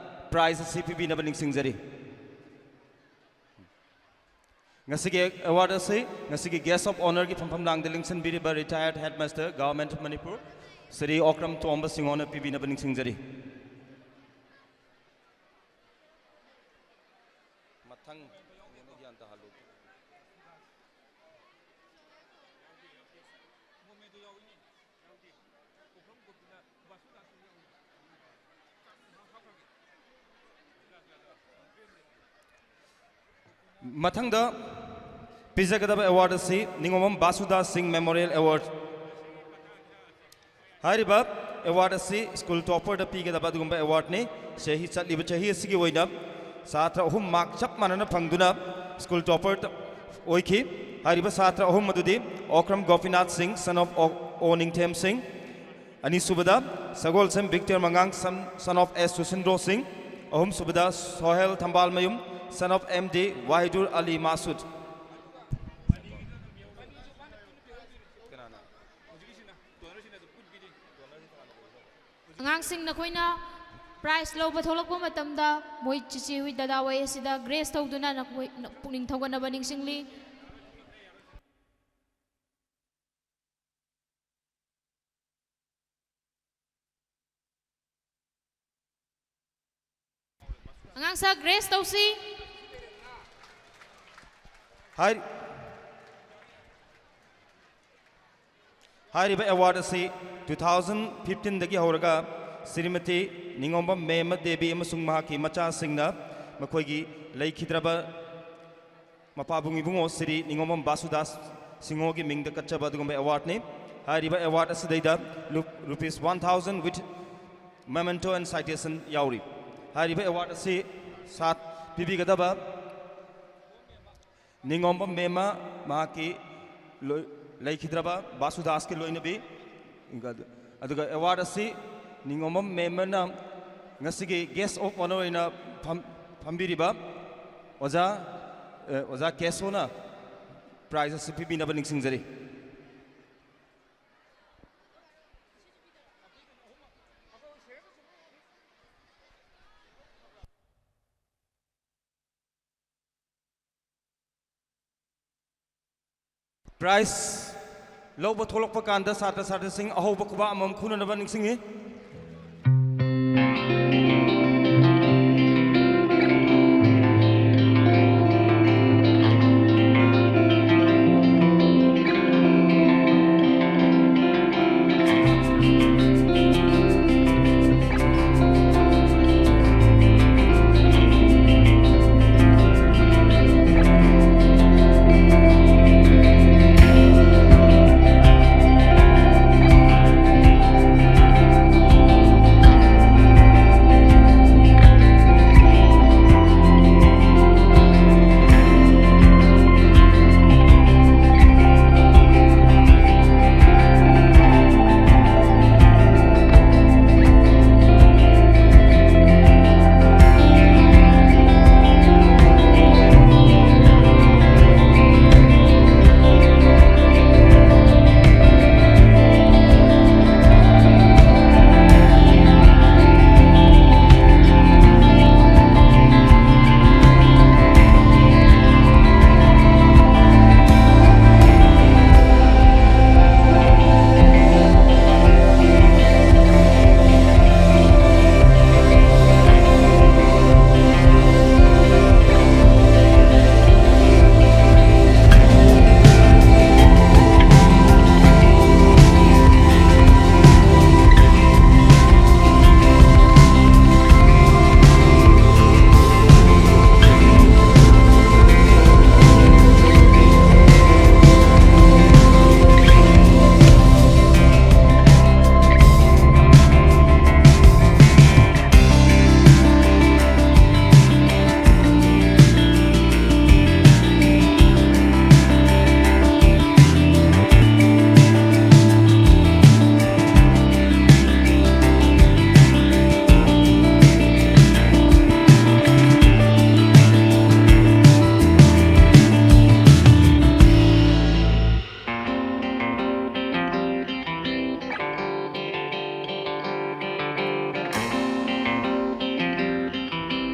prize ꯑꯁꯤ ꯄꯤꯕꯤꯅꯕ ꯅꯤꯡꯁꯤꯡꯖꯔꯤ꯫ ꯉꯁꯤꯒꯤ award ꯑꯁꯤ ꯉꯁꯤꯒꯤ guest of honourꯒꯤ ꯐꯝꯐꯝ ꯂꯥꯡꯗ ꯂꯦꯡꯁꯤꯟꯕꯤꯔꯤꯕ retired headmaster Government of Manipur Shri Okram ꯇꯣꯝꯕ ꯁꯤꯡꯍꯅ ꯄꯤꯕꯤꯅꯕ ꯅꯤꯡꯁꯤꯡꯖꯔꯤ꯫ ꯃꯊꯪ ꯒ꯭ꯌꯥꯟ ꯇꯥꯍꯜꯂꯨ꯫ ꯃꯊꯪꯗ ꯄꯤꯖꯒꯗꯕ award ꯑꯁꯤ ꯅꯤꯉꯣꯝꯕꯝ ꯕꯥꯁꯨꯗꯥꯁ ꯁꯤꯡ Memorial Award꯫ ꯍꯥꯏꯔꯤꯕ award ꯑꯁꯤ school topperꯗ ꯄꯤꯒꯗꯕ ꯑꯗꯨꯒꯨꯝꯕ awardꯅꯤ꯫ ꯆꯍꯤ, ꯆꯠꯂꯤꯕ ꯆꯍꯤ ꯑꯁꯤꯒꯤ ꯑꯣꯏꯅ ꯁꯥꯇ꯭ꯔ ꯑꯍꯨꯝ mark ꯆꯞ ꯃꯥꯟꯅꯅ ꯐꯪꯗꯨꯅ school topper ꯑꯣꯏꯈꯤ꯫ ꯍꯥꯏꯔꯤꯕ ꯁꯥꯇ꯭ꯔ ꯑꯍꯨꯝ ꯑꯗꯨꯗꯤ ꯑꯣꯀ꯭ꯔꯝ ꯒꯣꯄꯤꯅꯥꯊ ꯁꯤꯡ, son of ꯑꯣ, ꯑꯣ ꯅꯤꯡꯊꯦꯝ ꯁꯤꯡ, ꯑꯅꯤꯁꯨꯕꯗ ꯁꯒꯣꯜꯁꯦꯝ ꯕꯤꯛꯇꯔ ꯃꯉꯥꯡ, son, son of S Sushindro Singh, ꯑꯍꯨꯝꯁꯨꯕꯗ Sohail Thambalmayum, son of M D Wahidur ꯑꯂꯤ ꯃꯥꯁꯨꯗ꯫ ꯑꯉꯥꯡꯁꯤꯡ, ꯅꯈꯣꯏꯅ Prize ꯂꯧꯕ ꯊꯣꯛꯂꯛꯄ ꯃꯇꯝꯗ ꯃꯣꯏ ꯆꯤꯆꯦ ꯍꯣꯏ ꯗꯗꯥ ꯍꯣꯏ ꯑꯁꯤꯗ grace ꯇꯧꯗꯨꯅ ꯅꯈꯣꯏ ꯄꯨꯛꯅꯤꯡ ꯊꯧꯒꯠꯅꯕ ꯅꯤꯡꯁꯤꯡꯂꯤ꯫ ꯑꯉꯥꯡ ꯁꯥ grace ꯇꯧꯁꯤ꯫ ꯍꯥꯏ-, ꯍꯥꯏꯔꯤꯕ award ꯑꯁꯤ two thousand fifteen ꯗꯒꯤ ꯍꯧꯔꯒ ꯁ꯭ꯔꯤꯃꯇꯤ ꯅꯤꯉꯣꯝꯕꯝ ꯃꯦꯝꯃ ꯗꯦꯕꯤ ꯑꯃꯁꯨꯡ ꯃꯍꯥꯛꯀꯤ ꯃꯆꯥꯁꯤꯡꯅ ꯃꯈꯣꯏꯒꯤ ꯂꯩꯈꯤꯗ꯭ꯔꯕ ꯃꯄꯥꯕꯨꯡ ꯏꯕꯨꯡꯉꯣ ꯁ꯭ꯔꯤ ꯅꯤꯉꯣꯝꯕꯝ ꯕꯥꯁꯨꯗꯥꯁ ꯁꯤꯡꯍꯒꯤ ꯃꯤꯡꯗ ꯀꯠꯆꯕ ꯑꯗꯨꯒꯨꯝꯕ award ꯅꯤ꯫ ꯍꯥꯏꯔꯤꯕ award ꯑꯁꯤꯗꯩꯗ ꯂꯨꯞ-, rupees one thousand with memento and citation ꯌꯥꯎꯔꯤ꯫ ꯍꯥꯏꯔꯤꯕ award ꯑꯁꯤ ꯁꯥꯠ ꯄꯤꯕꯤꯒꯗꯕ ꯅꯤꯉꯣꯝꯕꯝ ꯃꯦꯝꯃ, ꯃꯍꯥꯛꯀꯤ ꯂꯣꯏ-, ꯂꯩꯈꯤꯗ꯭ꯔꯕ ꯕꯥꯁꯨꯗꯥꯁꯀꯤ ꯂꯣꯏꯅꯕꯤ, ꯑꯗꯨꯒ award ꯑꯁꯤ ꯅꯤꯉꯣꯝꯕꯝ ꯃꯦꯝꯃꯅ ꯉꯁꯤꯒꯤ guest of honour ꯑꯣꯏꯅ ꯐꯝ-, ꯐꯝꯕꯤꯔꯤꯕ ꯑꯣꯖꯥ, ꯑꯦ, ꯑꯣꯖꯥ ꯀꯦꯁꯣꯅ prize ꯑꯁꯤ ꯄꯤꯕꯤꯅꯕ ꯅꯤꯡꯁꯤꯡꯖꯔꯤ꯫ Prize ꯂꯧꯕ ꯊꯣꯛꯂꯛꯄ ꯀꯥꯟꯗ ꯁꯥꯇ꯭ꯔ ꯁꯥꯇ꯭ꯔꯤꯁꯤꯡ ꯑꯍꯧꯕ ꯈꯨꯕꯥꯛ ꯑꯃꯃꯝ ꯈꯨꯅꯅꯕ ꯅꯤꯡꯁꯤꯡꯏ꯫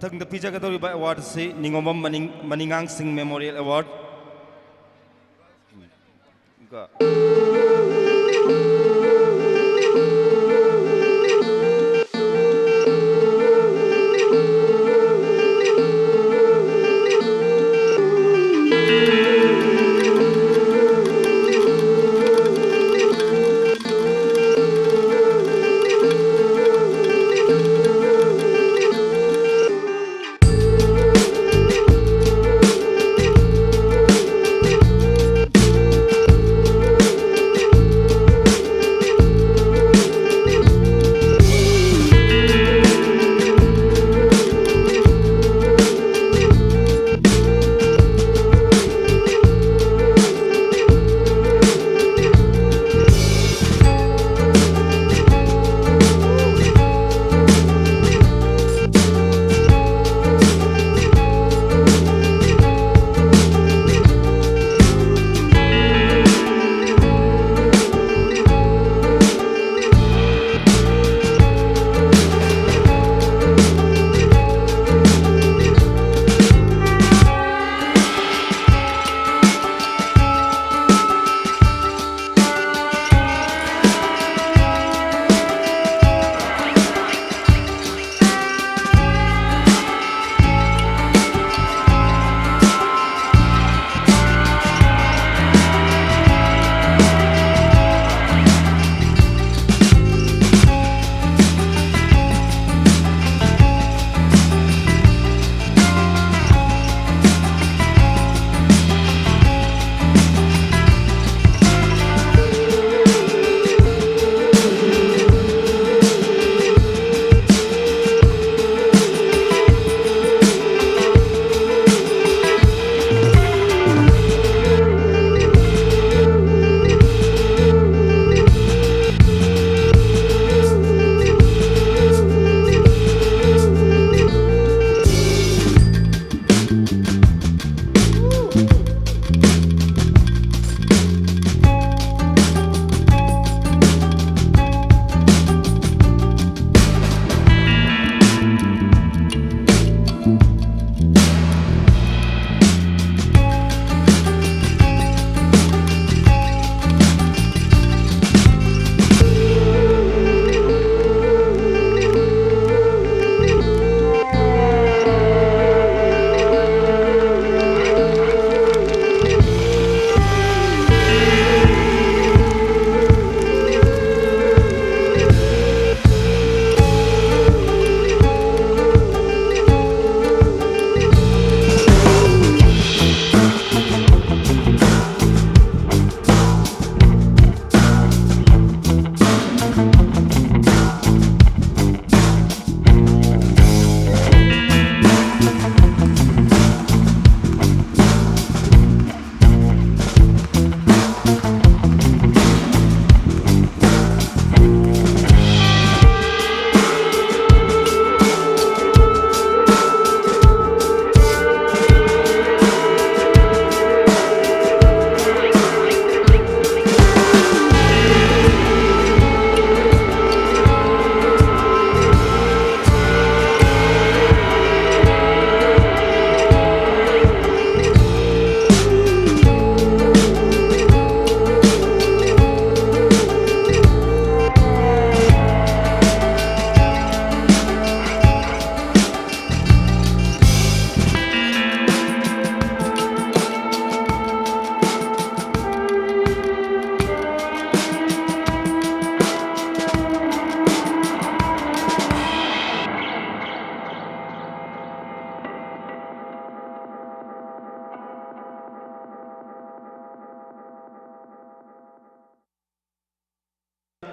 ꯃꯊꯪꯗ ꯄꯤꯖꯒꯗꯧꯔꯤꯕ ꯑꯦꯋꯥꯔꯗ ꯑꯁꯤ ꯅꯤꯉꯣꯝꯕꯝ ꯃꯅꯤꯡ-, ꯃꯅꯤꯉꯥꯡꯁꯤꯡ ꯃꯦꯃꯣꯔꯤꯌꯦꯜ ꯑꯦꯋꯥꯔꯗ꯫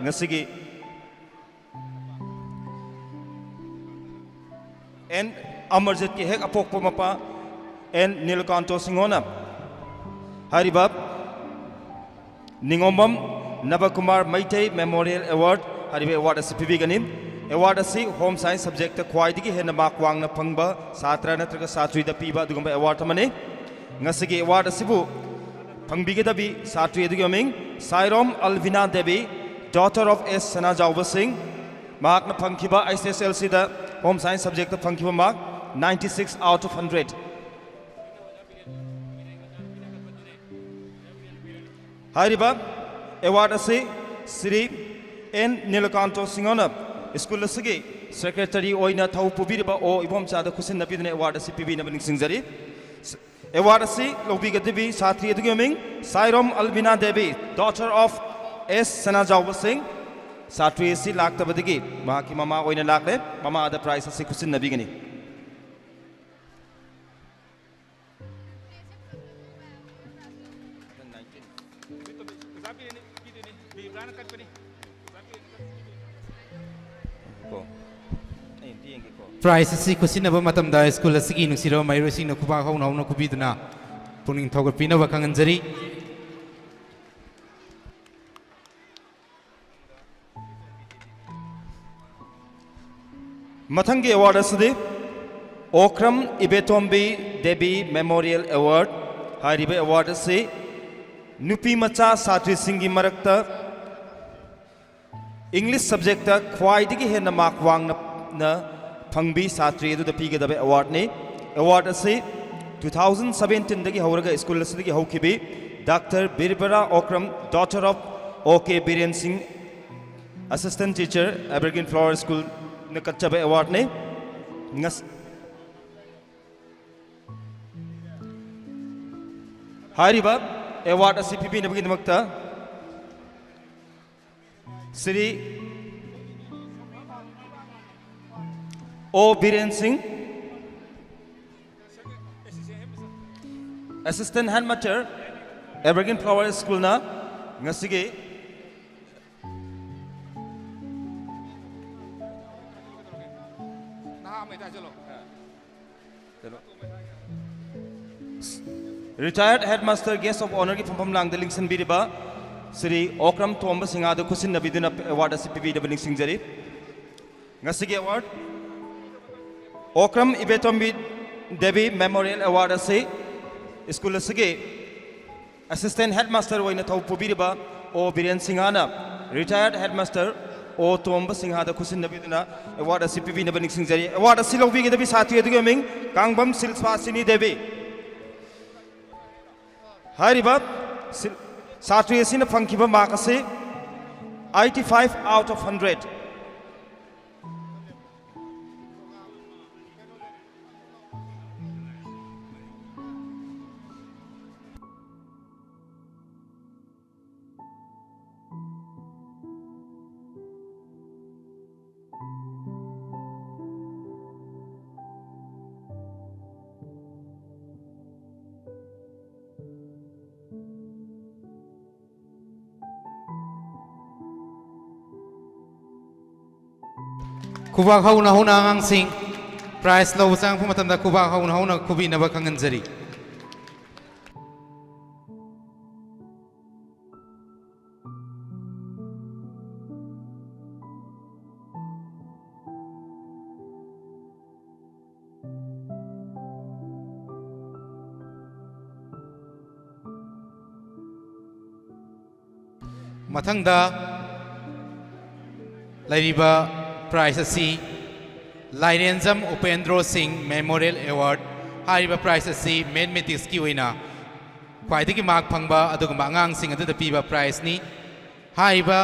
ꯉꯁꯤꯒꯤ ꯑꯦꯟ ꯑꯃꯔꯖꯤꯠꯀꯤ ꯍꯦꯛ ꯑꯄꯣꯛꯄ ꯃꯄꯥ ꯑꯦꯟ ꯅꯤꯂꯀꯥꯟꯇꯣ ꯁꯤꯡꯍꯣꯅ ꯍꯥꯏꯔꯤꯕ ꯅꯤꯉꯣꯝꯕꯝ ꯅꯕꯀꯨꯃꯥꯔ ꯃꯩꯇꯩ ꯃꯦꯃꯣꯔꯤꯌꯦꯜ ꯑꯦꯋꯥꯔꯗ ꯍꯥꯏꯔꯤꯕ ꯑꯦꯋꯥꯔꯗ ꯑꯁꯤ ꯄꯤꯕꯤꯒꯅꯤ꯫ ꯑꯦꯋꯥꯔꯗ ꯑꯁꯤ ꯍꯣꯝ ꯁꯥꯏꯟꯁ ꯁꯕꯖꯦꯛꯇ ꯈ꯭ꯋꯥꯏꯗꯒꯤ ꯍꯦꯟꯅ ꯃꯥꯔꯛ ꯋꯥꯡꯅ ꯐꯪꯕ ꯁꯥꯇ꯭ꯔ ꯅꯠꯇ꯭ꯔꯒ ꯁꯥꯇ꯭ꯔꯤꯗ ꯄꯤꯕ ꯑꯗꯨꯒꯨꯝꯕ ꯑꯦꯋꯥꯔꯗ ꯑꯃꯅꯤ꯫ ꯉꯁꯤꯒꯤ ꯑꯦꯋꯥꯔꯗ ꯑꯁꯤꯕꯨ ꯐꯪꯕꯤꯒꯗꯕꯤ ꯁꯥꯇ꯭ꯔꯤ ꯑꯗꯨꯒꯤ ꯃꯃꯤꯡ ꯁꯥꯏꯔꯣꯝ ꯑꯜꯕꯤꯅꯥ ꯗꯦꯕꯤ, daughter of S ꯁꯅꯥꯖꯥꯎꯕ ꯁꯤꯡ꯫ ꯃꯍꯥꯛꯅ ꯐꯪꯈꯤꯕ ꯑꯩꯆ ꯑꯦꯁ ꯑꯦꯜ ꯁꯤꯗ ꯍꯣꯝ ꯁꯥꯏꯟꯁ ꯁꯕꯖꯦꯛꯇ ꯐꯪꯈꯤꯕ mark ninety six out of hundred꯫ ꯍꯥꯏꯔꯤꯕ ꯑꯦꯋꯥꯔꯗ ꯑꯁꯤ ꯁ꯭ꯔꯤ ꯑꯦꯟ ꯅꯤꯂꯀꯥꯟꯇꯣ ꯁꯤꯡꯍꯅ ꯁ꯭ꯀꯨꯜ ꯑꯁꯤꯒꯤ ꯁꯦꯀ꯭ꯔꯦꯇꯔꯤ ꯑꯣꯏꯅ ꯊꯧ ꯄꯨꯕꯤꯔꯤꯕ ꯑꯣ ꯏꯕꯣꯝꯆꯥꯗ ꯈꯨꯠꯁꯤꯟꯅꯕꯤꯗꯨꯅ ꯑꯦꯋꯥꯔꯗ ꯑꯁꯤ ꯄꯤꯕꯤꯅꯕ ꯅꯤꯡꯁꯤꯡꯖꯔꯤ꯫ ꯑꯦꯋꯥꯔꯗ ꯑꯁꯤ ꯂꯧꯕꯤꯒꯗꯕꯤ ꯁꯥꯇ꯭ꯔꯤ ꯑꯗꯨꯒꯤ ꯃꯃꯤꯡ ꯁꯥꯏꯔꯣꯝ ꯑꯜꯕꯤꯅꯥ ꯗꯦꯕꯤ, daughter of S ꯁꯅꯥꯖꯥꯎꯕ ꯁꯤꯡ꯫ ꯁꯥꯇ꯭ꯔꯤ ꯑꯁꯤ ꯂꯥꯛꯇꯕꯗꯒꯤ ꯃꯍꯥꯛꯀꯤ ꯃꯃꯥ ꯑꯣꯏꯅ ꯂꯥꯛꯂꯦ꯫ ꯃꯃꯥꯗ ꯄ꯭ꯔꯥꯏꯖ ꯑꯁꯤ ꯈꯨꯠꯁꯤꯟꯅꯕꯤꯒꯅꯤ꯫ ꯄ꯭ꯔꯥꯏꯖ ꯑꯁꯤ ꯈꯨꯠꯁꯤꯟꯅꯕ ꯃꯇꯝꯗ ꯁ꯭ꯀꯨꯜ ꯑꯁꯤꯒꯤ ꯅꯨꯡꯁꯤꯔꯕ ꯃꯍꯩꯔꯣꯏꯁꯤꯡꯅ ꯈꯨꯕꯥꯛ ꯍꯧꯅ ꯍꯧꯅ ꯈꯨꯕꯤꯗꯨꯅ ꯄꯨꯛꯅꯤꯡ ꯊꯧꯒꯠꯄꯤꯅꯕ ꯈꯪꯍꯟꯖꯔꯤ꯫ ꯃꯊꯪꯒꯤ ꯑꯦꯋꯥꯔꯗ ꯑꯁꯤꯗꯤ ꯑꯣꯀ꯭ꯔꯝ ꯏꯕꯦꯇꯣꯝꯕꯤ ꯗꯦꯕꯤ ꯃꯦꯃꯣꯔꯤꯌꯦꯜ ꯑꯦꯋꯥꯔꯗ꯫ ꯍꯥꯏꯔꯤꯕ ꯑꯦꯋꯥꯔꯗ ꯑꯁꯤ ꯅꯨꯄꯤ ꯃꯆꯥ ꯁꯥꯇ꯭ꯔꯤꯁꯤꯡꯒꯤ ꯃꯔꯛꯇ ꯏꯪꯂꯤꯁ ꯁꯕꯖꯦꯛꯇ ꯈ꯭ꯋꯥꯏꯗꯒꯤ ꯍꯦꯟꯅ ꯃꯥꯔꯛ ꯋꯥꯡꯅ ꯐꯪꯕꯤ ꯁꯥꯇ꯭ꯔꯤ ꯑꯗꯨꯗ ꯄꯤꯒꯗꯕ ꯑꯦꯋꯥꯔꯗꯅꯤ꯫ ꯑꯦꯋꯥꯔꯗ ꯑꯁꯤ two thousand seventeen ꯗꯒꯤ ꯍꯧꯔꯒ ꯁ꯭ꯀꯨꯜ ꯑꯁꯤꯗꯒꯤ ꯍꯧꯈꯤꯕꯤ doctor Birbara Okram, daughter of O K Biren Singh, assistant teacher, Evergreen Flower School ꯅ ꯀꯠꯆꯕ ꯑꯦꯋꯥꯔꯗꯅꯤ꯫ ꯉꯁ-, ꯍꯥꯏꯔꯤꯕ ꯑꯦꯋꯥꯔꯗ ꯑꯁꯤ ꯄꯤꯕꯤꯅꯕꯒꯤꯗꯃꯛꯇ ꯁ꯭ꯔꯤ ꯑꯣ Biren Singh, assistant headmaster, Evergreen Flower School ꯅ ꯉꯁꯤꯒꯤ Retired Headmaster Guest of Honourꯒꯤ ꯐꯝꯐꯝ ꯂꯥꯡꯗ ꯂꯤꯡꯁꯤꯟꯕꯤꯔꯤꯕ ꯁ꯭ꯔꯤ ꯑꯣꯀ꯭ꯔꯝ ꯇꯣꯝꯕ ꯁꯤꯡꯍꯥꯗ ꯈꯨꯠꯁꯤꯟꯅꯕꯤꯗꯨꯅ ꯑꯦꯋꯥꯔꯗ ꯑꯁꯤ ꯄꯤꯕꯤꯅꯕ ꯅꯤꯡꯁꯤꯡꯖꯔꯤ꯫ ꯉꯁꯤꯒꯤ award Okram Ibetombi Devi memorial award ꯑꯁꯤ ꯁ꯭ꯀꯨꯜ ꯑꯁꯤꯒꯤ ꯑꯦꯁꯤꯁꯇꯦꯟ ꯍꯦꯗꯃꯥꯁꯇꯔ ꯑꯣꯏꯅ ꯊꯧ ꯄꯨꯕꯤꯔꯤꯕ ꯑꯣ ꯕꯤꯔꯦꯟ ꯁꯤꯡꯍꯥꯅ ꯔꯤꯇꯥꯌꯔꯗ ꯍꯦꯗꯃꯥꯁꯇꯔ ꯑꯣ ꯇꯣꯝꯕ ꯁꯤꯡꯍꯥꯗ ꯈꯨꯠꯁꯤꯟꯅꯕꯤꯗꯨꯅ ꯑꯦꯋꯥꯔꯗ ꯑꯁꯤ ꯄꯤꯕꯤꯅꯕ ꯅꯤꯡꯁꯤꯡꯖꯔꯤ꯫ ꯑꯦꯋꯥꯔꯗ ꯑꯁꯤ ꯂꯧꯕꯤꯒꯗꯕꯤ ꯁꯥꯇ꯭ꯔꯤ ꯑꯗꯨꯒꯤ ꯃꯃꯤꯡ ꯀꯥꯡꯕꯝ ꯁꯤꯜꯐꯥꯁꯤꯅꯤ ꯗꯦꯕꯤ꯫ ꯍꯥꯏꯔꯤꯕ ꯁꯤꯜ-, ꯁꯥꯇ꯭ꯔꯤ ꯑꯁꯤꯅ ꯐꯪꯈꯤꯕ ꯃꯥꯔꯛ ꯑꯁꯤ eighty five out of hundred꯫ ꯈꯨꯕꯥꯛ ꯍꯧꯅ ꯍꯧꯅ ꯑꯉꯥꯡꯁꯤꯡ prize ꯂꯧꯕ ꯆꯪꯉꯛꯄ ꯃꯇꯝꯗ ꯈꯨꯕꯥꯛ ꯍꯧꯅ ꯍꯧꯅ ꯈꯨꯕꯤꯅꯕ ꯈꯪꯍꯟꯖꯔꯤ꯫ ꯃꯊꯪꯗ ꯂꯩꯔꯤꯕ prize ꯑꯁꯤ ꯂꯥꯏꯔꯦꯟꯖꯝ ꯎꯄꯦꯟꯗ꯭ꯔꯣ ꯁꯤꯡ Memorial Award꯫ ꯍꯥꯏꯔꯤꯕ prize ꯑꯁꯤ mathematicsꯀꯤ ꯑꯣꯏꯅ ꯈ꯭ꯋꯥꯏꯗꯒꯤ ꯃꯥꯔꯛ ꯐꯪꯕ ꯑꯗꯨꯒꯨꯝꯕ ꯑꯉꯥꯡꯁꯤꯡ ꯑꯗꯨꯗ ꯄꯤꯕ prizeꯅꯤ꯫ ꯍꯥꯏꯔꯤꯕ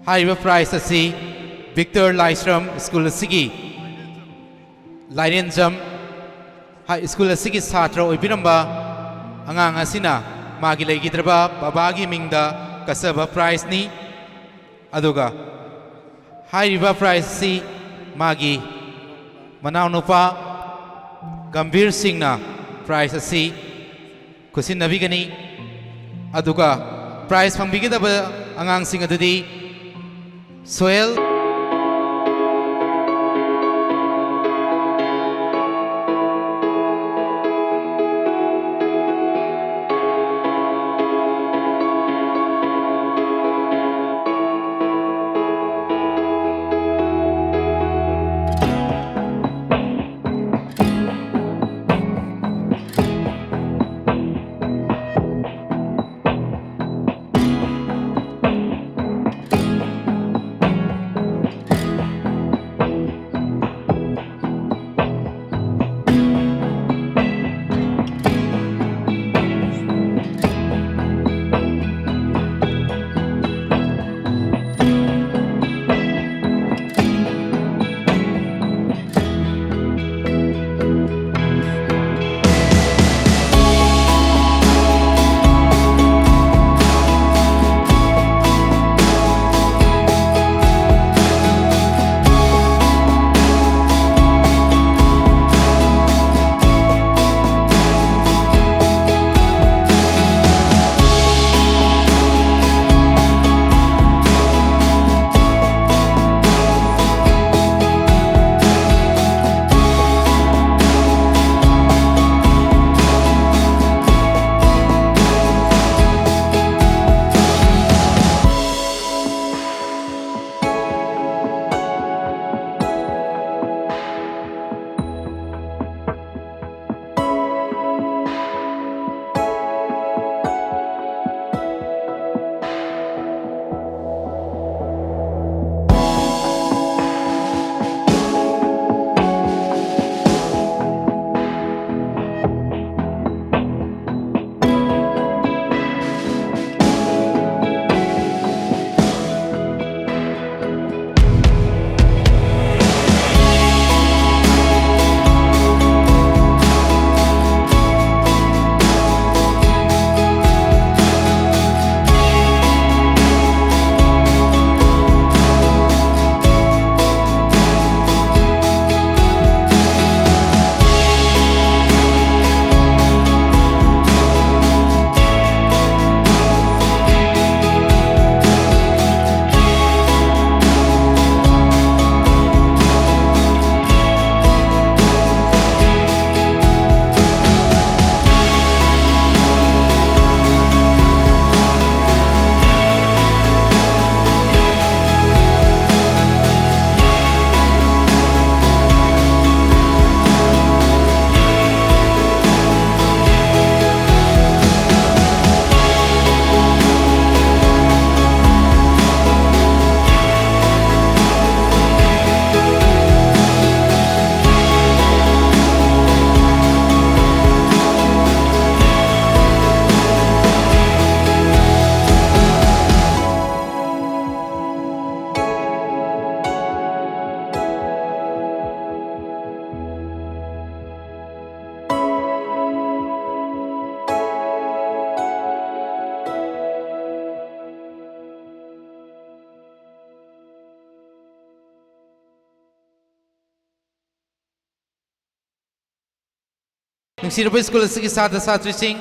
ꯍꯥꯏꯔꯤꯕ prize ꯑꯁꯤ ꯕꯤꯛꯇꯔ ꯂꯥꯏꯁ꯭ꯔꯝ ꯁ꯭ꯀꯨꯜ ꯑꯁꯤꯒꯤ ꯂꯥꯏꯔꯦꯟꯖꯝ ꯍꯥꯏ ꯁ꯭ꯀꯨꯜ ꯑꯁꯤꯒꯤ ꯁꯥꯇ꯭ꯔ ꯑꯣꯏꯕꯤꯔꯝꯕ ꯑꯉꯥꯡ ꯑꯁꯤꯅ ꯃꯥꯒꯤ ꯂꯩꯈꯤꯗ꯭ꯔꯕ ꯕꯕꯥꯒꯤ ꯃꯤꯡꯗ ꯀꯠꯆꯕ prizeꯅꯤ꯫ ꯑꯗꯨꯒ ꯍꯥꯏꯔꯤꯕ prize ꯑꯁꯤ ꯃꯥꯒꯤ ꯃꯅꯥꯎꯅꯨꯄꯥ ꯒꯝꯚꯤꯔ ꯁꯤꯡꯅ prize ꯑꯁꯤ ꯈꯨꯠꯁꯤꯟꯅꯕꯤꯒꯅꯤ꯫ ꯑꯗꯨꯒ prize ꯐꯪꯕꯤꯒꯗꯕ ꯑꯉꯥꯡꯁꯤꯡ ꯑꯗꯨꯗꯤ ꯁꯣꯍꯦꯜ, ꯅꯨꯡꯁꯤꯔꯕ ꯁ꯭ꯀꯨꯜ ꯑꯁꯤꯒꯤ ꯁꯥꯇ꯭ꯔ ꯁꯥꯇ꯭ꯔꯤꯁꯤꯡ,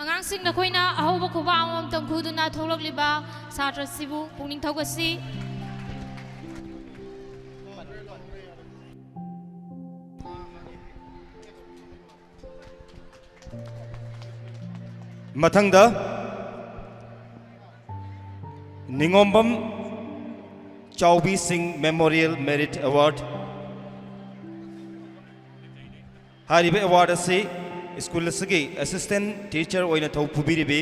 ꯑꯉꯥꯡꯁꯤꯡ, ꯅꯈꯣꯏꯅ ꯑꯍꯧꯕ ꯈꯨꯕꯥꯛ ꯑꯃꯃꯝꯇꯪ ꯈꯨꯗꯨꯅ ꯊꯣꯛꯂꯛꯂꯤꯕ ꯁꯥꯇ꯭ꯔꯁꯤꯕꯨ ꯄꯨꯛꯅꯤꯡ ꯊꯧꯒꯠꯁꯤ꯫ ꯃꯊꯪꯗ, ꯅꯤꯉꯣꯝꯕꯝ ꯆꯥꯎꯕꯤ ꯁꯤꯡ Memorial Merit Award꯫ ꯍꯥꯏꯔꯤꯕ ꯑꯦꯋꯥꯔꯗ ꯑꯁꯤ ꯁ꯭ꯀꯨꯜ ꯑꯁꯤꯒꯤ ꯑꯦꯁꯤꯁꯇꯦꯟ ꯇꯤꯆꯔ ꯑꯣꯏꯅ ꯊꯧ ꯄꯨꯕꯤꯔꯤꯕꯤ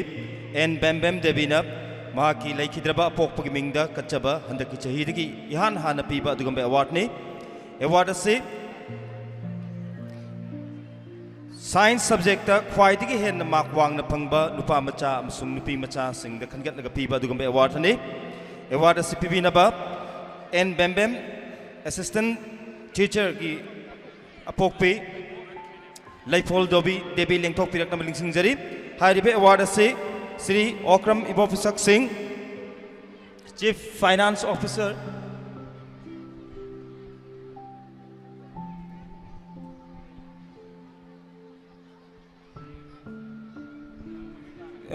ꯑꯦꯟ ꯕꯦꯝꯕꯦꯝ ꯗꯦꯕꯤꯅ ꯃꯍꯥꯛꯀꯤ ꯂꯩꯈꯤꯗ꯭ꯔꯕ ꯑꯄꯣꯛꯄꯒꯤ ꯃꯤꯡꯗ ꯀꯠꯆꯕ ꯍꯟꯗꯛꯀꯤ ꯆꯍꯤꯗꯒꯤ ꯏꯍꯥꯟ ꯍꯥꯟꯅ ꯄꯤꯕ ꯑꯗꯨꯒꯨꯝꯕ ꯑꯦꯋꯥꯔꯗꯅꯤ꯫ ꯑꯦꯋꯥꯔꯗ ꯑꯁꯤ ꯁꯥꯏꯟꯁ ꯁꯕꯖꯦꯛꯇ ꯈ꯭ꯋꯥꯏꯗꯒꯤ ꯍꯦꯟꯅ ꯃꯥꯔꯛ ꯋꯥꯡꯅ ꯐꯪꯕ ꯅꯨꯄꯥ ꯃꯆꯥ ꯑꯃꯁꯨꯡ ꯅꯨꯄꯤ ꯃꯆꯥꯁꯤꯡꯗ ꯈꯟꯒꯠꯂꯒ ꯄꯤꯕ ꯑꯗꯨꯒꯨꯝꯕ ꯑꯦꯋꯥꯔꯗꯅꯤ꯫ ꯑꯦꯋꯥꯔꯗ ꯑꯁꯤ ꯄꯤꯕꯤꯅꯕ ꯑꯦꯟ ꯕꯦꯝꯕꯦꯝ, ꯑꯦꯁꯤꯁꯇꯦꯟ ꯇꯤꯆꯔꯒꯤ ꯑꯄꯣꯛꯄꯤ ꯂꯩꯐꯣꯜ ꯗꯣꯕꯤ ꯗꯦꯕꯤ ꯂꯦꯡꯊꯣꯛꯄꯤꯔꯛꯅꯕ ꯅꯤꯡꯁꯤꯡꯖꯔꯤ꯫ ꯍꯥꯏꯔꯤꯕ ꯑꯦꯋꯥꯔꯗ ꯑꯁꯤ ꯁ꯭ꯔꯤ ꯑꯣꯀ꯭ꯔꯝ ꯏꯕꯣꯐꯤꯁꯛ ꯁꯤꯡ, ꯆꯤꯐ ꯐꯥꯏꯅꯥꯟꯁ ꯑꯣꯐꯤꯁꯔ,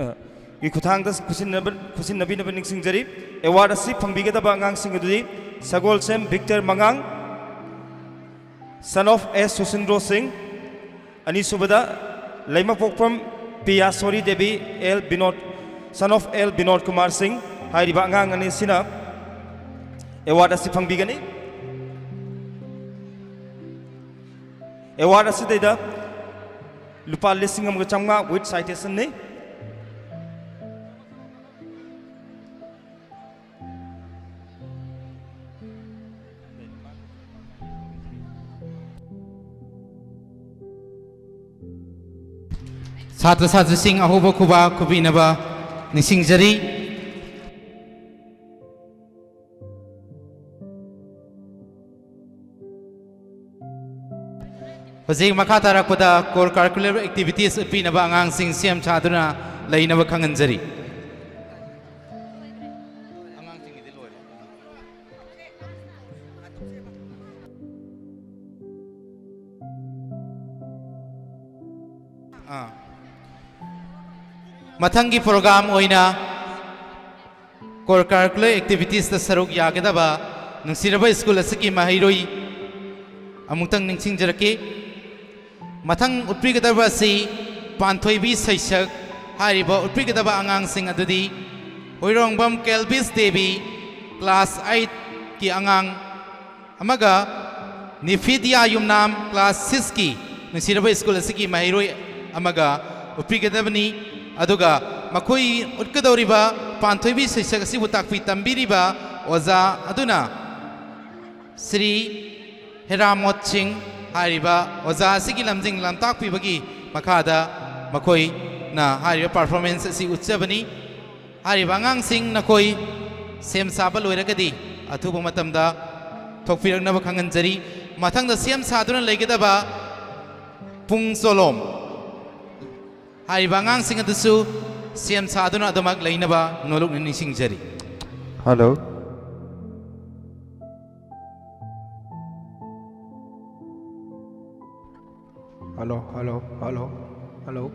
ꯑ, ꯒꯤ ꯈꯨꯠꯊꯥꯡꯗ ꯈꯨꯠꯁꯤꯟꯅꯕ-, ꯈꯨꯠꯁꯤꯟꯅꯕꯤꯅꯕ ꯅꯤꯡꯁꯤꯡꯖꯔꯤ꯫ ꯑꯦꯋꯥꯔꯗ ꯑꯁꯤ ꯐꯪꯕꯤꯒꯗꯕ ꯑꯉꯥꯡꯁꯤꯡ ꯑꯗꯨꯗꯤ ꯁꯒꯣꯜꯁꯦꯝ ꯚꯤꯛꯇꯔ ꯃꯉꯥꯡ, son of S Sushindro Singh, ꯑꯅꯤꯁꯨꯕꯗ ꯂꯩꯃꯄꯣꯛꯐꯝ Piyasori Devi, L Binod, son of L Binod Kumar Singh. ꯍꯥꯏꯔꯤꯕ ꯑꯉꯥꯡ ꯑꯅꯤꯁꯤꯅ ꯑꯦꯋꯥꯔꯗ ꯑꯁꯤ ꯐꯪꯕꯤꯒꯅꯤ꯫ ꯑꯦꯋꯥꯔꯗ ꯑꯁꯤꯗꯩꯗ ꯂꯨꯄꯥ ꯂꯤꯁꯤꯡ ꯑꯃꯒ ꯆꯥꯝꯃꯉꯥ with citationꯅꯤ꯫ ꯁꯥꯇ꯭ꯔ ꯁꯥꯇ꯭ꯔꯤꯁꯤꯡ ꯑꯍꯧꯕ ꯈꯨꯕꯥꯛ ꯈꯨꯕꯤꯅꯕ ꯅꯤꯡꯁꯤꯡꯖꯔꯤ꯫ ꯍꯧꯖꯤꯛ ꯃꯈꯥ ꯇꯥꯔꯛꯄꯗ core curricular activities ꯎꯠꯄꯤꯅꯕ ꯑꯉꯥꯡꯁꯤꯡ ꯁꯦꯝ ꯁꯥꯗꯨꯅ ꯂꯩꯅꯕ ꯈꯪꯍꯟꯖꯔꯤ꯫ ꯑꯥ꯫ ꯃꯊꯪꯒꯤ program ꯑꯣꯏꯅ core curricular activitiesꯇ ꯁꯔꯨꯛ ꯌꯥꯒꯗꯕ ꯅꯨꯡꯁꯤꯔꯕ ꯁ꯭ꯀꯨꯜ ꯑꯁꯤꯒꯤ ꯃꯍꯩꯔꯣꯏ ꯑꯃꯨꯛꯇꯪ ꯅꯤꯡꯁꯤꯡꯖꯔꯛꯀꯦ꯫ ꯃꯊꯪ ꯎꯠꯄꯤꯒꯗꯕ ꯑꯁꯤ ꯄꯥꯟꯊꯣꯏꯕꯤ ꯁꯩꯁꯛ꯫ ꯍꯥꯏꯔꯤꯕ ꯎꯠꯄꯤꯒꯗꯕ ꯑꯉꯥꯡꯁꯤꯡ ꯑꯗꯨꯗꯤ ꯍꯨꯏꯔꯣꯡꯕꯝ ꯀꯦꯜꯕꯤꯁ ꯗꯦꯕꯤ, class eightꯀꯤ ꯑꯉꯥꯡ, ꯑꯃꯒ ꯅꯤꯐꯤꯗꯤꯌꯥ ꯌꯨꯝꯅꯥꯝ, class sixꯀꯤ ꯅꯨꯡꯁꯤꯔꯕ ꯁ꯭ꯀꯨꯜ ꯑꯁꯤꯒꯤ ꯃꯍꯩꯔꯣꯏ ꯑꯃꯒ ꯎꯠꯄꯤꯒꯗꯕꯅꯤ꯫ ꯑꯗꯨꯒ ꯃꯈꯣꯏ ꯎꯠꯀꯗꯧꯔꯤꯕ ꯄꯥꯟꯊꯣꯏꯕꯤ ꯁꯩꯁꯛ ꯑꯁꯤꯕꯨ ꯇꯥꯛꯄꯤ ꯇꯝꯕꯤꯔꯤꯕ ꯑꯣꯖꯥ ꯑꯗꯨꯅ ꯁ꯭ꯔꯤ ꯍꯦꯔꯥꯃꯣꯠ ꯁꯤꯡ ꯍꯥꯏꯔꯤꯕ ꯑꯣꯖꯥ ꯑꯁꯤꯒꯤ ꯂꯝꯖꯤꯡ ꯂꯝꯇꯥꯛꯄꯤꯕꯒꯤ ꯃꯈꯥꯗ ꯃꯈꯣꯏꯅ ꯍꯥꯏꯔꯤꯕ performance ꯑꯁꯤ ꯎꯠꯆꯕꯅꯤ꯫ ꯍꯥꯏꯔꯤꯕ ꯑꯉꯥꯡꯁꯤꯡ, ꯅꯈꯣꯏ ꯁꯦꯝ ꯁꯥꯕ ꯂꯣꯏꯔꯒꯗꯤ ꯑꯊꯨꯕ ꯃꯇꯝꯗ ꯊꯣꯛꯄꯤꯔꯛꯅꯕ ꯈꯪꯍꯟꯖꯔꯤ꯫ ꯃꯊꯪꯗ ꯁꯦꯝ ꯁꯥꯗꯨꯅ ꯂꯩꯒꯗꯕ ꯄꯨꯡ ꯆꯣꯂꯣꯝ ꯍꯥꯏꯔꯤꯕ ꯑꯉꯥꯡꯁꯤꯡ ꯑꯗꯨꯁꯨ ꯁꯦꯝ ꯁꯥꯗꯨꯅ ꯑꯗꯨꯃꯛ ꯂꯩꯅꯕ ꯅꯣꯂꯨꯛꯅ ꯅꯤꯡꯁꯤꯡꯖꯔꯤ꯫ Hello. Hello, hello, hello, hello.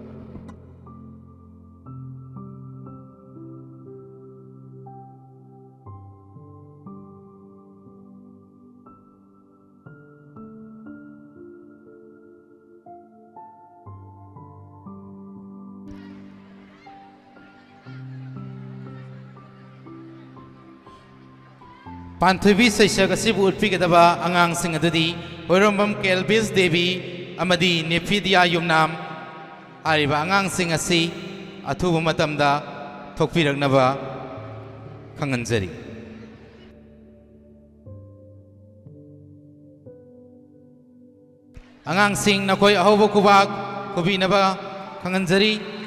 ꯄꯥꯟꯊꯣꯏꯕꯤ ꯁꯩꯁꯛ ꯑꯁꯤꯕꯨ ꯎꯠꯄꯤꯒꯗꯕ ꯑꯉꯥꯡꯁꯤꯡ ꯑꯗꯨꯗꯤ ꯍꯣꯏꯔꯣꯝꯕꯝ ꯀꯦꯜꯕꯤꯁ ꯗꯦꯕꯤ ꯑꯃꯗꯤ ꯅꯦꯐꯤꯗꯤꯌꯥ ꯌꯨꯝꯅꯥꯝ꯫ ꯍꯥꯏꯔꯤꯕ ꯑꯉꯥꯡꯁꯤꯡ ꯑꯁꯤ ꯑꯊꯨꯕ ꯃꯇꯝꯗ ꯊꯣꯛꯄꯤꯔꯛꯅꯕ ꯈꯪꯍꯟꯖꯔꯤ꯫ ꯑꯉꯥꯡꯁꯤꯡ, ꯅꯈꯣꯏ ꯑꯍꯧꯕ ꯈꯨꯕꯥꯛ ꯈꯨꯕꯤꯅꯕ ꯈꯪꯍꯟꯖꯔꯤ꯫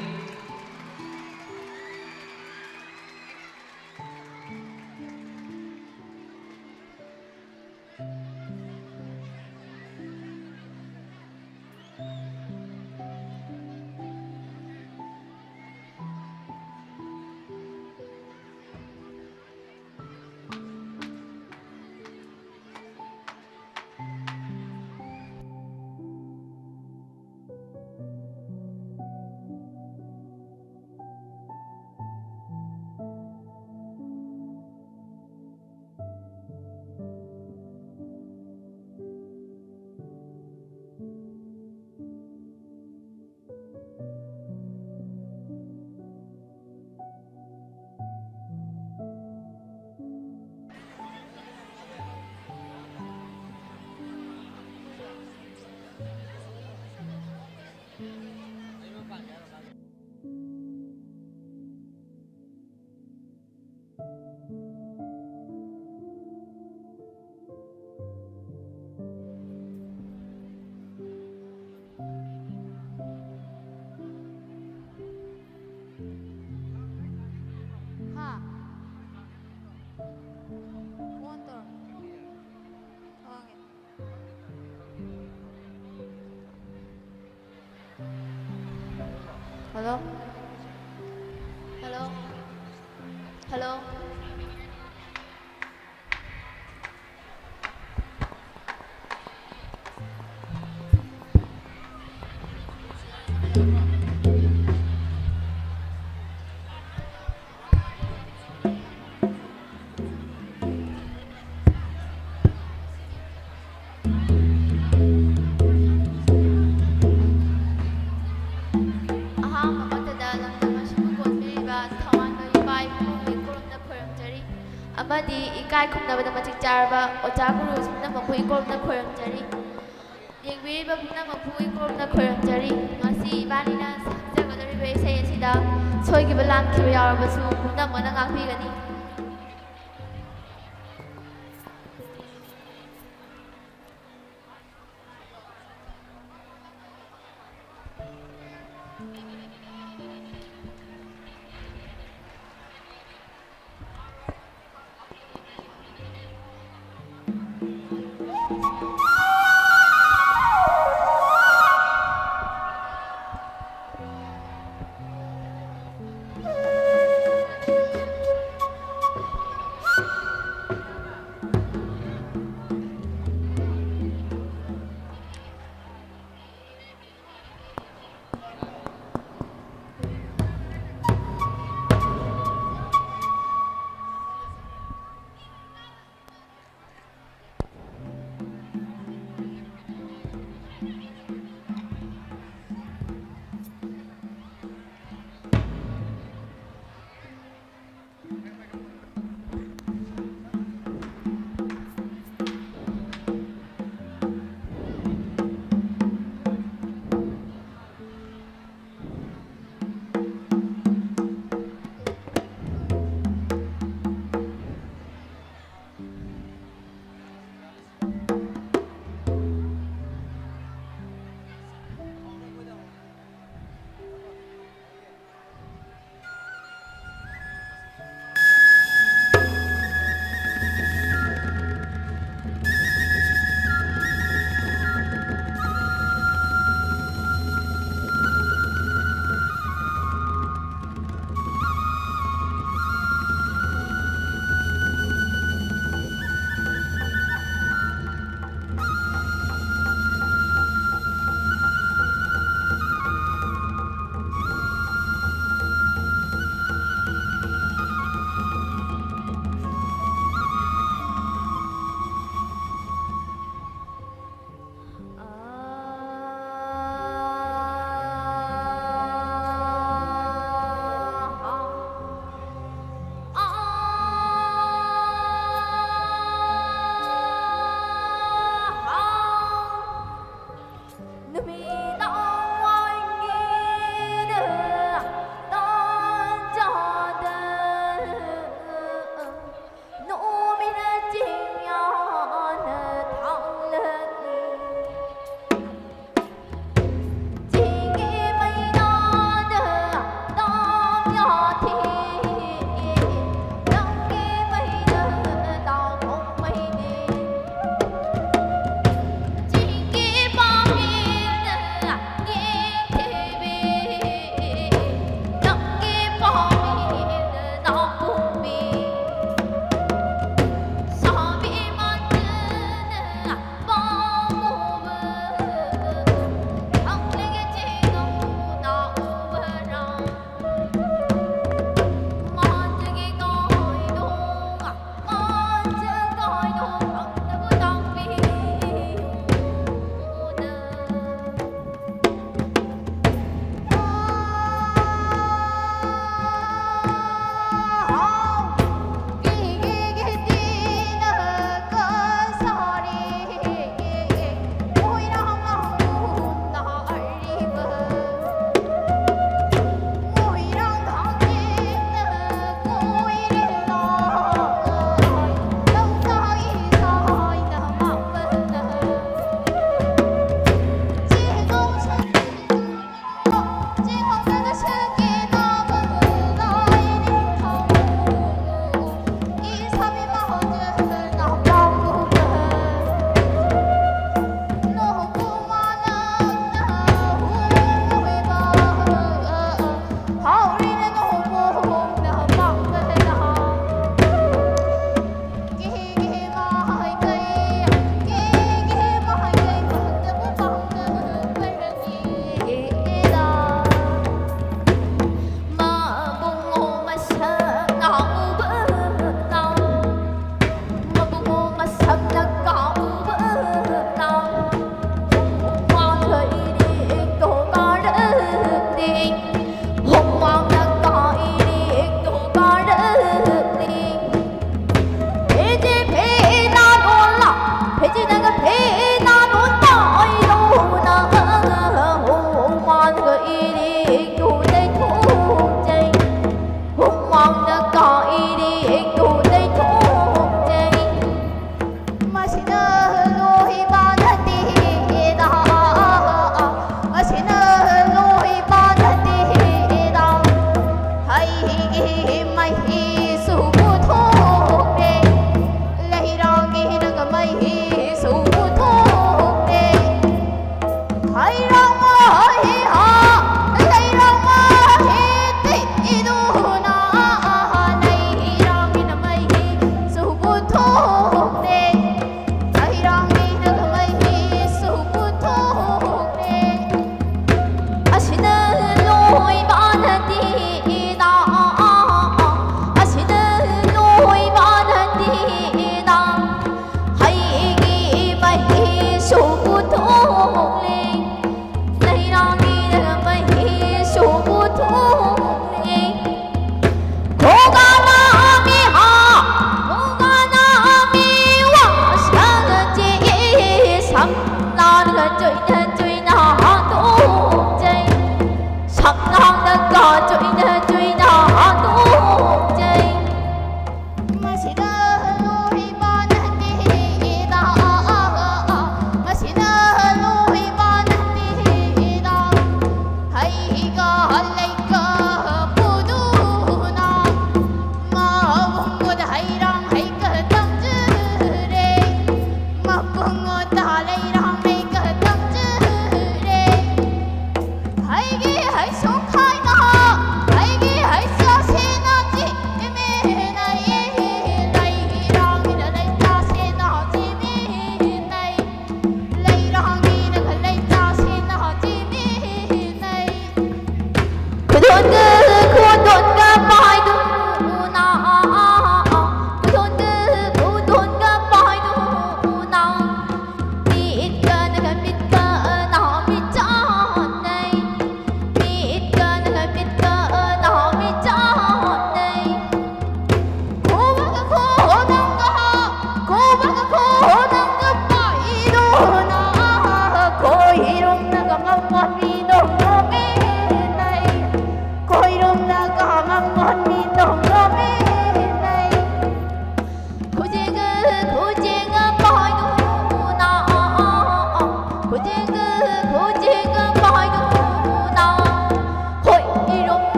Hello? Hello? Hello? ꯑꯍꯥꯟꯕ ꯃꯛꯇꯗ ꯂꯝꯗꯝ ꯑꯁꯤꯕꯨ ꯀꯣꯟꯕꯤꯔꯤꯕ ꯊꯧꯅꯥ ꯂꯩꯕ ꯏꯄꯥ ꯏꯄꯨꯒꯤ ꯀꯣꯂꯨꯝꯅ ꯈꯣꯏꯔꯝꯖꯔꯤ, ꯑꯃꯗꯤ ꯏꯀꯥꯏ ꯈꯨꯝꯅꯕꯗ ꯃꯇꯤꯛ ꯆꯥꯔꯕ ꯑꯣꯖꯥ ꯒꯨꯔꯨ ꯄꯨꯝꯅꯃꯛꯄꯨ ꯏꯀꯣꯂꯨꯝꯅ ꯈꯣꯏꯔꯝꯖꯔꯤ꯫ ꯌꯦꯡꯕꯤꯔꯤꯕ ꯄꯨꯝꯅꯃꯛꯄꯨ ꯏꯀꯣꯂꯨꯝꯅ ꯈꯣꯏꯔꯝꯖꯔꯤ꯫ ꯉꯁꯤ ꯏꯕꯥꯅꯤꯅ ꯁꯛꯆꯒꯗꯧꯔꯤꯕ ꯏꯁꯩ ꯑꯁꯤꯗ ꯁꯣꯏꯈꯤꯕ ꯂꯥꯟꯈꯤꯕ ꯌꯥꯎꯔꯕꯁꯨ ꯄꯨꯝꯅꯃꯛꯅ ꯉꯥꯛꯄꯤꯒꯅꯤ꯫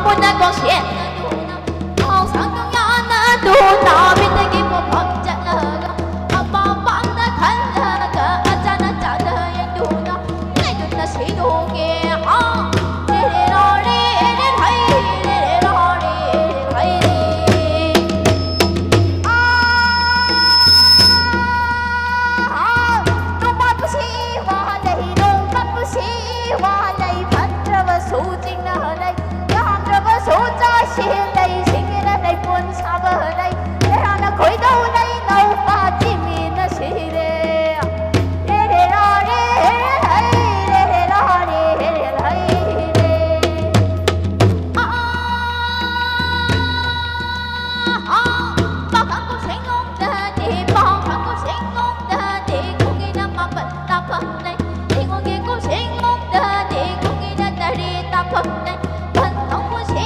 ꯄꯨꯟꯅ ꯀꯣꯛꯁꯦꯟꯅꯗꯨꯅ, ꯃꯍꯧꯁꯥ ꯅꯨꯡꯌꯥꯅꯗꯨꯅ, ꯃꯤꯠꯇꯒꯤ ꯄꯣꯛꯐꯝ ꯆꯠꯂꯒ, ꯑꯄꯥꯝ ꯄꯥꯝꯅ ꯈꯜꯂꯒ, ꯑꯆꯥꯅ ꯆꯥꯗ ꯌꯦꯡꯗꯨꯅ, ꯂꯩꯗꯨꯅ ꯁꯤꯗꯣꯛꯀꯦ, ꯍꯥ? ꯔꯦ ꯔꯦ ꯔꯥ ꯔꯦ ꯔꯦ ꯍꯩ, ꯔꯦ ꯔꯦ ꯔꯥ ꯔꯦ ꯔꯦ ꯍꯩ ꯔꯦ꯫ ꯑꯥ, ꯑꯥ, ꯅꯣꯡꯃ ꯄꯨꯟꯁꯤ ꯋꯥ ꯂꯩ, ꯅꯣꯡꯃ ꯄꯨꯟꯁꯤ ꯋꯥ ꯂꯩ, ꯐꯠꯇ꯭ꯔꯕꯁꯨ ꯆꯤꯡꯅ ꯂꯩ꯫ ꯌꯥꯝꯗ꯭ꯔꯕꯁꯨ ꯆꯥꯁꯤ ꯂꯩ, ꯁꯤꯡꯒꯤꯅ ꯂꯩꯄꯣꯟ ꯁꯥꯕ ꯂꯩ, ꯂꯩꯔꯥꯅ ꯈꯣꯏꯗꯧ ꯂꯩ, ꯅꯧꯄꯥ ꯆꯤꯃꯤꯅ ꯁꯤꯔꯦ꯫ ꯔꯦ ꯔꯦ ꯔꯥ ꯔꯦ, ꯔꯦ ꯔꯦ ꯍꯩ, ꯔꯦ ꯔꯦ ꯔꯥ ꯔꯦ, ꯔꯦ ꯔꯦ ꯍꯩ ꯔꯦ꯫ ꯑꯥ, ꯑꯥ, ꯑꯥ, ꯄꯥꯈꯪ ꯀꯨꯝꯁꯦꯡꯂꯣꯝꯗꯗꯤ, ꯄꯥꯈꯪ ꯀꯨꯝꯁꯦꯡꯂꯣꯝꯗꯗꯤ, ꯈꯨꯡꯒꯤꯅ ꯃꯥꯄꯜ ꯇꯥꯐꯝ ꯂꯩ꯫ ꯅꯤꯉꯣꯜꯒꯤ ꯀꯨꯝꯁꯦꯡꯂꯣꯝꯗꯗꯤ ꯈꯨꯡꯒꯤꯅ ꯇꯔꯦꯠ ꯇꯥꯐꯝ ꯂꯩ꯫ ꯄꯟꯊꯧ ꯄꯨꯟꯁꯤ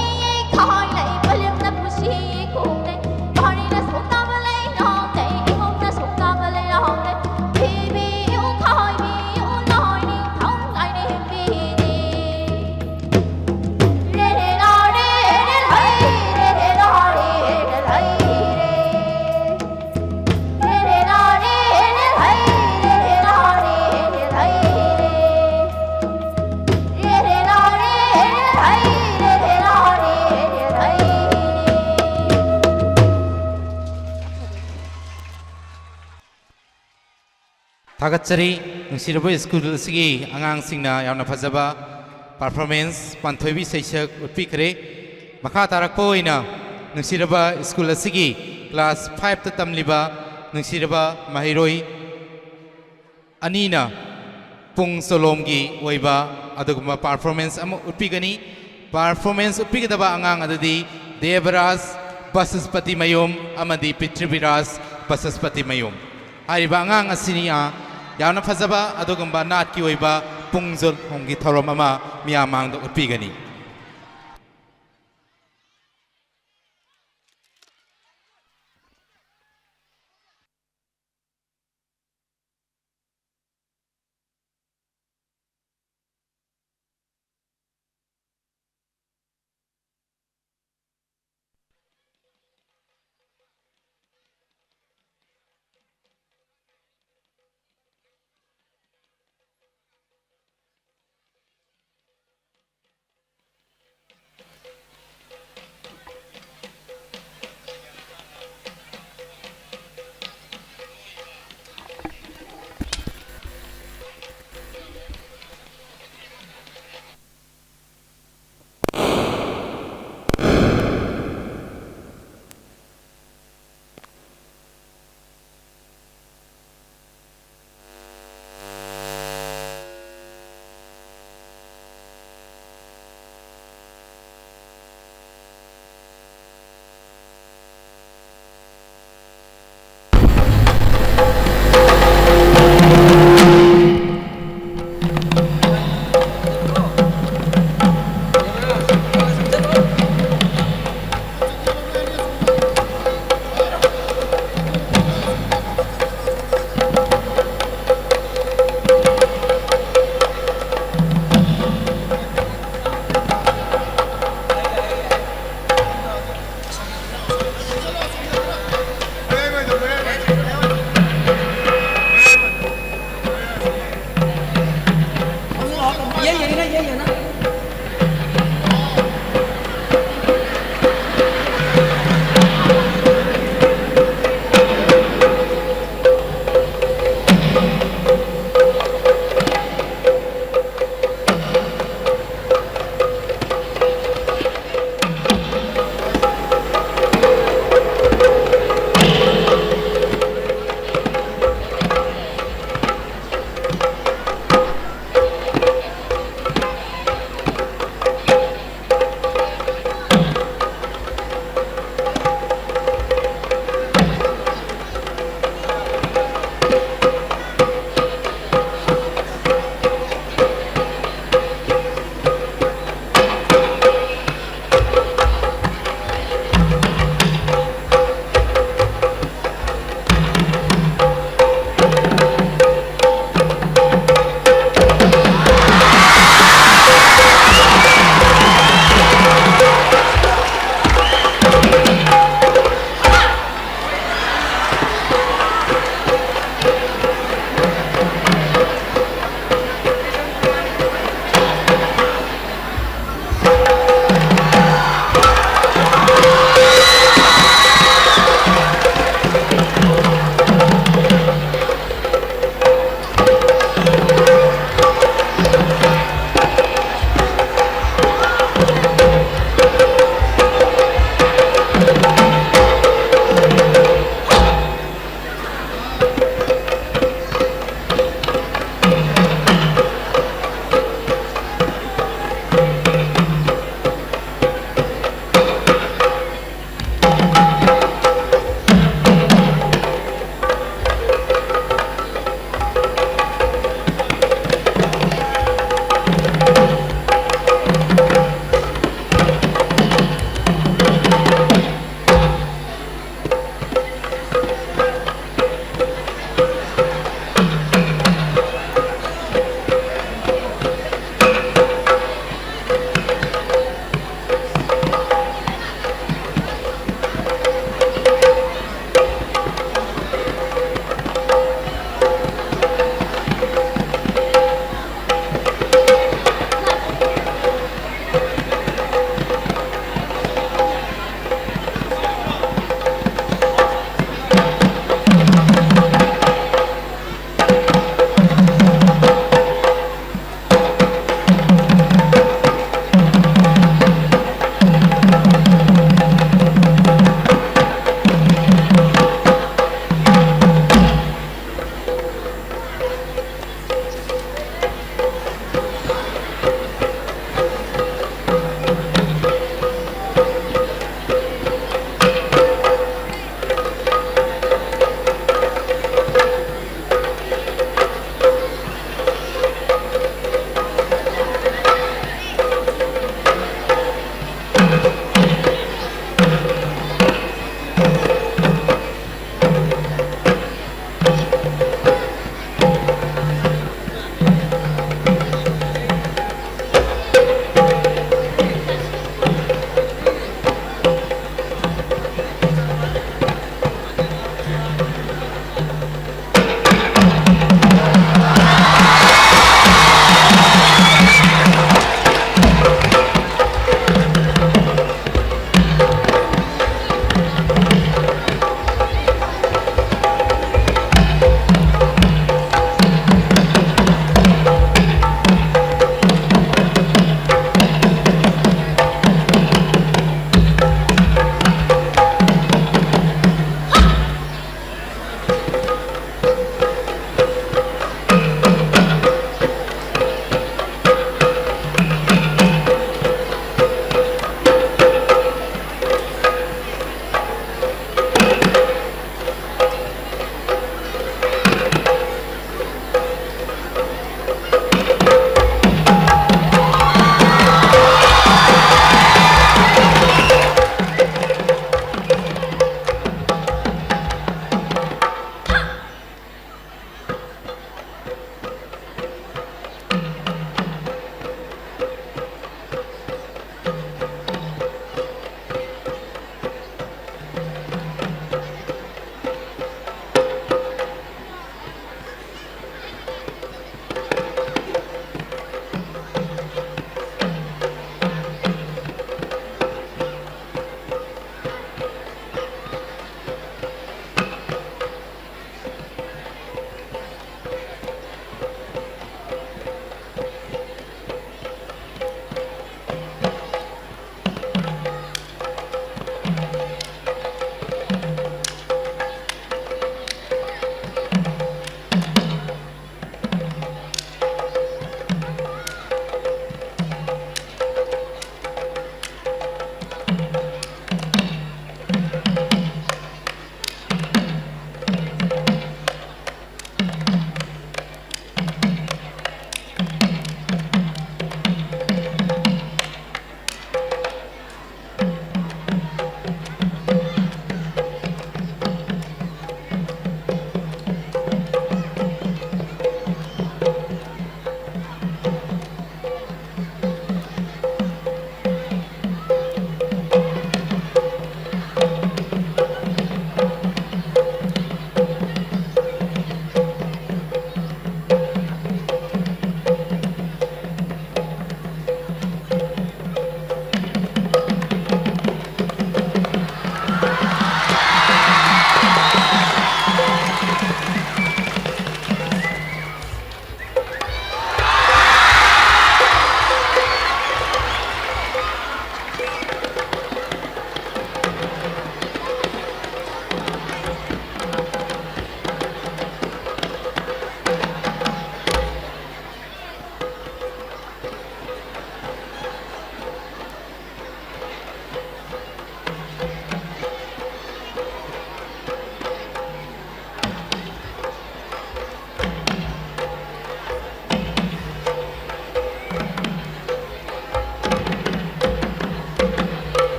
ꯈꯥꯏ ꯂꯩ, ꯄꯂꯦꯝꯅ ꯄꯨꯟꯁꯤ ꯈꯣꯡ ꯂꯩ꯫ ꯄꯥꯔꯤꯅ ꯁꯣꯛꯇꯕ ꯂꯩ, ꯅꯥꯎ ꯂꯩ, ꯏꯃꯣꯝꯅ ꯁꯣꯛꯇꯕ ꯂꯩ, ꯅꯥꯎ ꯂꯩ꯫ ꯊꯤꯕꯤꯌꯨ, ꯈꯥꯏꯕꯤꯌꯨ, ꯂꯥꯏ ꯅꯤꯡꯊꯧ ꯂꯥꯏꯔꯦꯝꯕꯤꯅꯤ꯫ ꯔꯦ ꯔꯦ ꯔꯥ ꯔꯦ ꯔꯦ ꯍꯩ, ꯔꯦ ꯔꯦ ꯔꯥ ꯔꯦ ꯔꯦ ꯍꯩ ꯔꯦ꯫ ꯊꯥꯒꯠꯆꯔꯤ꯫ ꯅꯨꯡꯁꯤꯔꯕ ꯁ꯭ꯀꯨꯜ ꯑꯁꯤꯒꯤ ꯑꯉꯥꯡꯁꯤꯡꯅ ꯌꯥꯝꯅ ꯐꯖꯕ performance, ꯄꯥꯟꯊꯣꯏꯕꯤ ꯁꯩꯁꯛ ꯎꯠꯄꯤꯈ꯭ꯔꯦ꯫ ꯃꯈꯥ ꯇꯥꯔꯛꯄ ꯑꯣꯏꯅ ꯅꯨꯡꯁꯤꯔꯕ ꯁ꯭ꯀꯨꯜ ꯑꯁꯤꯒꯤ class fiveꯇ ꯇꯝꯂꯤꯕ ꯅꯨꯡꯁꯤꯔꯕ ꯃꯍꯩꯔꯣꯏ ꯑꯅꯤꯅ ꯄꯨꯡ ꯆꯣꯂꯣꯝꯒꯤ ꯑꯣꯏꯕ ꯑꯗꯨꯒꯨꯝꯕ performance ꯑꯃ ꯎꯠꯄꯤꯒꯅꯤ꯫ Performance ꯎꯠꯄꯤꯒꯗꯕ ꯑꯉꯥꯡ ꯑꯗꯨꯗꯤ ꯗꯦꯕꯔꯥꯖ ꯕꯁꯁꯄꯇꯤ ꯃꯌꯨꯝ ꯑꯃꯗꯤ ꯄ꯭ꯔꯤꯊꯤꯕꯤꯔꯥꯖ ꯕꯁꯁꯄꯇꯤ ꯃꯌꯨꯝ꯫ ꯍꯥꯏꯔꯤꯕ ꯑꯉꯥꯡ ꯑꯁꯤꯅꯤ, ꯑ, ꯌꯥꯝꯅ ꯐꯖꯕ ꯑꯗꯨꯒꯨꯝꯕ ꯅꯥꯠꯀꯤ ꯑꯣꯏꯕ ꯄꯨꯡ ꯆꯣꯂꯣꯝꯒꯤ ꯊꯧꯔꯝ ꯑꯃ ꯃꯤꯌꯥꯝ ꯃꯥꯡꯗ ꯎꯠꯄꯤꯒꯅꯤ꯫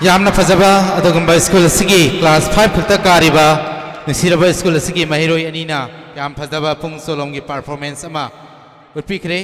ꯌꯥꯝꯅ ꯐꯖꯕ ꯑꯗꯨꯒꯨꯝꯕ ꯁ꯭ꯀꯨꯜ ꯑꯁꯤꯒꯤ ꯀ꯭ꯂꯥꯁ ꯐꯥꯏꯚ ꯈꯛꯇ ꯀꯥꯔꯤꯕ ꯅꯨꯡꯁꯤꯔꯕ ꯁ꯭ꯀꯨꯜ ꯑꯁꯤꯒꯤ ꯃꯍꯩꯔꯣꯏ ꯑꯅꯤꯅ ꯌꯥꯝ ꯐꯖꯕ ꯄꯨꯡ ꯆꯣꯂꯣꯝꯒꯤ ꯄꯔꯐꯣꯔꯃꯦꯟꯁ ꯑꯃ ꯎꯠꯄꯤꯈ꯭ꯔꯦ꯫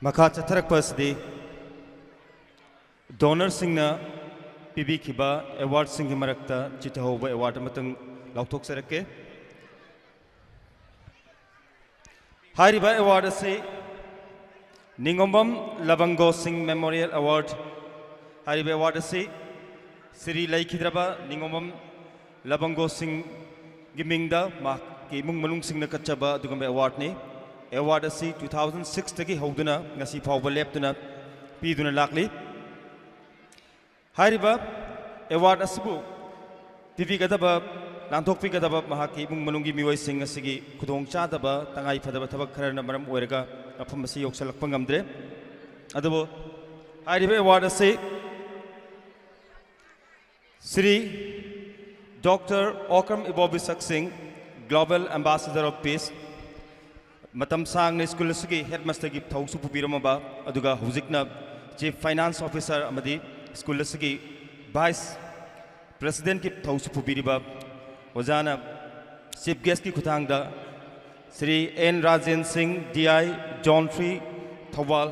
ꯃꯈꯥ ꯆꯠꯊꯔꯛꯄ ꯑꯁꯤꯗꯤ ꯗꯣꯅꯔꯁꯤꯡꯅ ꯄꯤꯕꯤꯈꯤꯕ ꯑꯦꯋꯥꯔꯗꯁꯤꯡꯒꯤ ꯃꯔꯛꯇ ꯆꯤꯊꯍꯧꯕ ꯑꯦꯋꯥꯔꯗ ꯑꯃꯇꯪ ꯂꯥꯎꯊꯣꯛꯆꯔꯛꯀꯦ꯫ ꯍꯥꯏꯔꯤꯕ ꯑꯦꯋꯥꯔꯗ ꯑꯁꯤ ꯅꯤꯉꯣꯝꯕꯝ ꯂꯕꯪꯒꯣ ꯁꯤꯡ ꯃꯦꯃꯣꯔꯤꯌꯦꯜ ꯑꯦꯋꯥꯔꯗ꯫ ꯍꯥꯏꯔꯤꯕ ꯑꯦꯋꯥꯔꯗ ꯑꯁꯤ ꯁ꯭ꯔꯤ ꯂꯩꯈꯤꯗ꯭ꯔꯕ ꯅꯤꯉꯣꯝꯕꯝ ꯂꯕꯪꯒꯣ ꯁꯤꯡꯒꯤ ꯃꯤꯡꯗ ꯃꯍꯥꯛꯀꯤ ꯏꯃꯨꯡ ꯃꯅꯨꯡꯁꯤꯡꯅ ꯀꯠꯆꯕ ꯑꯗꯨꯒꯨꯝꯕ ꯑꯦꯋꯥꯔꯗꯅꯤ꯫ ꯑꯦꯋꯥꯔꯗ ꯑꯁꯤ ꯇꯨ ꯊꯥꯎꯖꯟ ꯁꯤꯛꯁꯇꯒꯤ ꯍꯧꯗꯨꯅ ꯉꯁꯤ ꯐꯥꯎꯕ ꯂꯦꯞꯇꯨꯅ ꯄꯤꯗꯨꯅ ꯂꯥꯛꯂꯤ꯫ ꯍꯥꯏꯔꯤꯕ ꯑꯦꯋꯥꯔꯗ ꯑꯁꯤꯕꯨ ꯄꯤꯕꯤꯒꯗꯕ, ꯂꯥꯟꯊꯣꯛꯄꯤꯒꯗꯕ ꯃꯍꯥꯛꯀꯤ ꯏꯃꯨꯡ ꯃꯅꯨꯡꯒꯤ ꯃꯤꯑꯣꯏꯁꯤꯡ ꯑꯁꯤꯒꯤ ꯈꯨꯗꯣꯡꯆꯥꯗꯕ, ꯇꯉꯥꯏ ꯐꯗꯕ ꯊꯕꯛ ꯈꯔꯅ ꯃꯔꯝ ꯑꯣꯏꯔꯒ ꯃꯐꯝ ꯑꯁꯤ ꯌꯧꯁꯤꯜꯂꯛꯄ ꯉꯝꯗ꯭ꯔꯦ꯫ ꯑꯗꯨꯕꯨ ꯍꯥꯏꯔꯤꯕ ꯑꯦꯋꯥꯔꯗ ꯑꯁꯤ ꯁ꯭ꯔꯤ ꯗꯣꯛꯇꯔ ꯑꯣꯀ꯭ꯔꯝ ꯏꯕꯣꯕꯤꯁꯛ ꯁꯤꯡ, Global Ambassador of Peace, ꯃꯇꯝ ꯁꯥꯡꯅ ꯁ꯭ꯀꯨꯜ ꯑꯁꯤꯒꯤ ꯍꯦꯗꯃꯥꯁꯇꯔꯒꯤ ꯊꯧꯁꯨ ꯄꯨꯕꯤꯔꯝꯃꯕ, ꯑꯗꯨꯒ ꯍꯧꯖꯤꯛꯅ ꯆꯤꯐ ꯐꯥꯏꯅꯥꯟꯁ ꯑꯣꯐꯤꯁꯥꯔ ꯑꯃꯗꯤ ꯁ꯭ꯀꯨꯜ ꯑꯁꯤꯒꯤ ꯚꯥꯏꯁ ꯄ꯭ꯔꯦꯁꯤꯗꯦꯟꯠꯀꯤ ꯊꯧꯁꯨ ꯄꯨꯕꯤꯔꯤꯕ ꯑꯣꯖꯥꯅ ꯆꯤꯐ ꯒꯦꯁ꯭ꯠꯀꯤ ꯈꯨꯠꯊꯥꯡꯗ Shri N Rajen Singh, D I, zone three, Thoubal,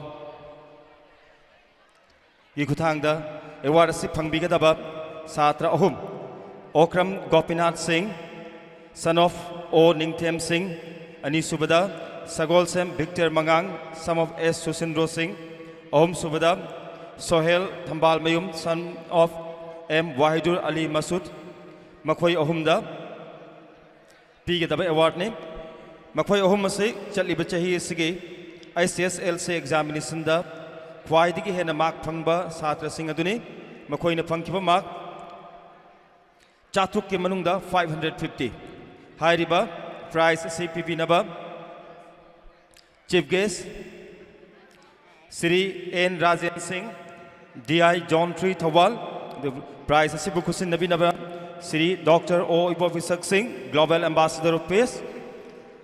ꯒꯤ ꯈꯨꯠꯊꯥꯡꯗ ꯑꯦꯋꯥꯔꯗ ꯑꯁꯤ ꯐꯪꯕꯤꯒꯗꯕ ꯁꯥꯇ꯭ꯔ ꯑꯍꯨꯝ, ꯑꯣꯀ꯭ꯔꯝ ꯒꯣꯄꯤꯅꯥꯊ ꯁꯤꯡ, son of ꯑꯣ ꯅꯤꯡꯊꯦꯝ ꯁꯤꯡ, ꯑꯅꯤꯁꯨꯕꯗ ꯁꯒꯣꯜꯁꯦꯝ ꯚꯤꯛꯇꯔ ꯃꯉꯥꯡ, son of S Sushindro Singh, ꯑꯍꯨꯝꯁꯨꯕꯗ Sohail Thambalmayum, son of M Wahidur ꯑꯂꯤ ꯃꯁꯨꯗ, ꯃꯈꯣꯏ ꯑꯍꯨꯝꯗ ꯄꯤꯒꯗꯕ ꯑꯦꯋꯥꯔꯗꯅꯤ꯫ ꯃꯈꯣꯏ ꯑꯍꯨꯝ ꯑꯁꯤ ꯆꯠꯂꯤꯕ ꯆꯍꯤ ꯑꯁꯤꯒꯤ ꯑꯩꯆ ꯑꯦꯁ ꯑꯦꯜ ꯁꯤ ꯑꯦꯛꯖꯥꯃꯤꯅꯦꯁꯟꯗ ꯈ꯭ꯋꯥꯏꯗꯒꯤ ꯍꯦꯟꯅ ꯃꯥꯔꯛ ꯐꯪꯕ ꯁꯥꯇ꯭ꯔꯁꯤꯡ ꯑꯗꯨꯅꯤ꯫ ꯃꯈꯣꯏꯅ ꯐꯪꯈꯤꯕ ꯃꯥꯔꯛ ꯆꯥꯇ꯭ꯔꯨꯛꯀꯤ ꯃꯅꯨꯡꯗ ꯐꯥꯏꯚ ꯍꯟꯗ꯭ꯔꯦꯠ ꯐꯤꯐꯇꯤ꯫ ꯍꯥꯏꯔꯤꯕ Prize ꯑꯁꯤ ꯄꯤꯕꯤꯅꯕ Chief Guest Shri N Rajen Singh, D I Zone three Thoubal, ꯑꯗꯨꯒ prize ꯑꯁꯤꯕꯨ ꯈꯨꯠꯁꯤꯟꯅꯕꯤꯅꯕ Shri Doctor O Ibobisak Singh, Global Ambassador of Peace,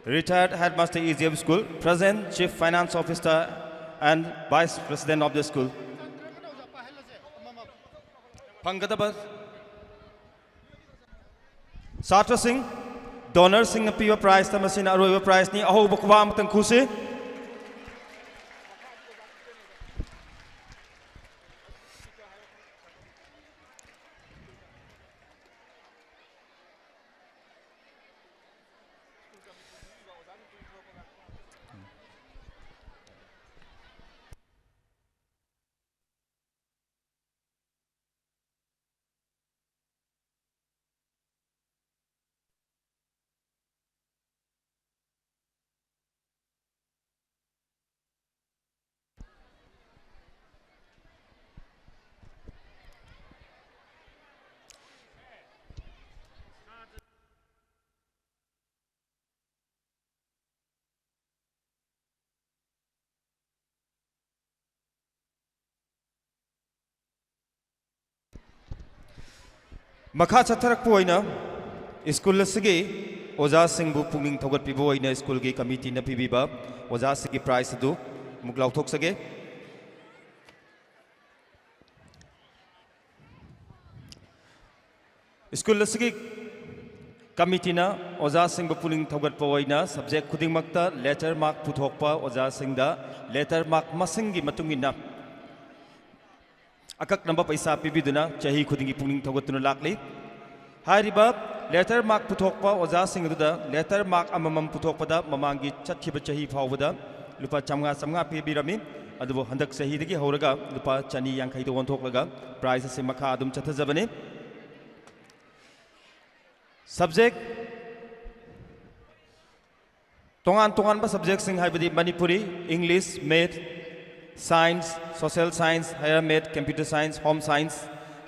Retired Headmaster E G F School, present Chief Finance Officer and Vice President of the school. ꯐꯪꯒꯗꯕ ꯁꯥꯇ꯭ꯔꯁꯤꯡ, donorꯁꯤꯡꯅ ꯄꯤꯕ prizeꯇ ꯃꯁꯤꯅ ꯑꯔꯣꯏꯕ prizeꯅꯤ꯫ ꯑꯍꯧꯕ ꯈꯨꯕꯥꯛ ꯑꯃꯇꯪ ꯈꯨꯁꯤ꯫ ꯃꯈꯥ ꯆꯠꯊꯔꯛꯄ ꯑꯣꯏꯅ ꯁ꯭ꯀꯨꯜ ꯑꯁꯤꯒꯤ ꯑꯣꯖꯥꯁꯤꯡꯕꯨ ꯄꯨꯛꯅꯤꯡ ꯊꯧꯒꯠꯄꯤꯕ ꯑꯣꯏꯅ ꯁ꯭ꯀꯨꯜꯒꯤ ꯀꯃꯤꯇꯤꯅ ꯄꯤꯕꯤꯕ ꯑꯣꯖꯥꯁꯤꯡꯒꯤ prize ꯑꯗꯨ ꯑꯃꯨꯛ ꯂꯥꯎꯊꯣꯛꯆꯒꯦ꯫ ꯁ꯭ꯀꯨꯜ ꯑꯁꯤꯒꯤ ꯀꯃꯤꯇꯤꯅ ꯑꯣꯖꯥꯁꯤꯡꯕꯨ ꯄꯨꯛꯅꯤꯡ ꯊꯧꯒꯠꯄ ꯑꯣꯏꯅ subject ꯈꯨꯗꯤꯡꯃꯛꯇ letter mark ꯄꯨꯊꯣꯛꯄ ꯑꯣꯖꯥꯁꯤꯡꯗ letter mark ꯃꯁꯤꯡꯒꯤ ꯃꯇꯨꯡ ꯏꯟꯅ ꯑꯀꯛꯅꯕ ꯄꯩꯁꯥ ꯄꯤꯕꯤꯗꯨꯅ ꯆꯍꯤ ꯈꯨꯗꯤꯡꯒꯤ ꯄꯨꯛꯅꯤꯡ ꯊꯧꯒꯠꯇꯨꯅ ꯂꯥꯛꯂꯤ꯫ ꯍꯥꯏꯔꯤꯕ letter mark ꯄꯨꯊꯣꯛꯄ ꯑꯣꯖꯥꯁꯤꯡ ꯑꯗꯨꯗ letter mark ꯑꯃꯃꯝ ꯄꯨꯊꯣꯛꯄꯗ ꯃꯃꯥꯡꯒꯤ ꯆꯠꯈꯤꯕ ꯆꯍꯤ ꯐꯥꯎꯕꯗ ꯂꯨꯄꯥ ꯆꯥꯝꯃꯉꯥ ꯆꯥꯝꯃꯉꯥ ꯄꯤꯕꯤꯔꯝꯃꯤ꯫ ꯑꯗꯨꯕꯨ ꯍꯟꯗꯛ ꯆꯍꯤꯗꯒꯤ ꯍꯧꯔꯒ ꯂꯨꯄꯥ ꯆꯅꯤ ꯌꯥꯡꯈꯩꯗ ꯑꯣꯟꯊꯣꯛꯂꯒ prize ꯑꯁꯤ ꯃꯈꯥ ꯑꯗꯨꯝ ꯆꯠꯊꯖꯕꯅꯤ꯫ Subject, ꯇꯣꯉꯥꯟ ꯇꯣꯉꯥꯟꯕ subjectꯁꯤꯡ ꯍꯥꯏꯕꯗꯤ Manipuri, English, Math, Science, Social Science, Higher Math, Computer Science, Home Science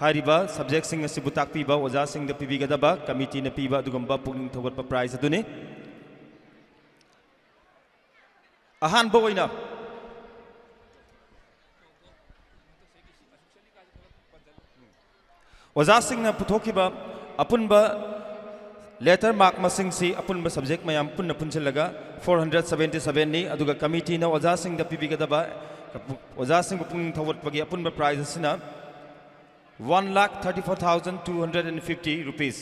ꯍꯥꯏꯔꯤꯕ subjectꯁꯤꯡ ꯑꯁꯤꯕꯨ ꯇꯥꯛꯄꯤꯕ ꯑꯣꯖꯥꯁꯤꯡꯗ ꯄꯤꯕꯤꯒꯗꯕ ꯀꯃꯤꯇꯤꯅ ꯄꯤꯕ ꯑꯗꯨꯒꯨꯝꯕ ꯄꯨꯛꯅꯤꯡ ꯊꯧꯒꯠꯄ prize ꯑꯗꯨꯅꯤ꯫ ꯑꯍꯥꯟꯕ ꯑꯣꯏꯅ ꯑꯣꯖꯥꯁꯤꯡꯅ ꯄꯨꯊꯣꯛꯈꯤꯕ ꯑꯄꯨꯟꯕ letter mark ꯃꯁꯤꯡꯁꯤ, ꯑꯄꯨꯟꯕ subject ꯃꯌꯥꯝ ꯄꯨꯟꯅ ꯄꯨꯟꯁꯤꯜꯂꯒ four hundred seventy sevenꯅꯤ꯫ ꯑꯗꯨꯒ committeeꯅ ꯑꯣꯖꯥꯁꯤꯡꯗ ꯄꯤꯕꯤꯒꯗꯕ, ꯑꯣꯖꯥꯁꯤꯡꯕꯨ ꯄꯨꯛꯅꯤꯡ ꯊꯧꯒꯠꯄꯒꯤ ꯑꯄꯨꯟꯕ prize ꯑꯁꯤꯅ one lakh thirty four thousand two hundred and fifty rupees꯫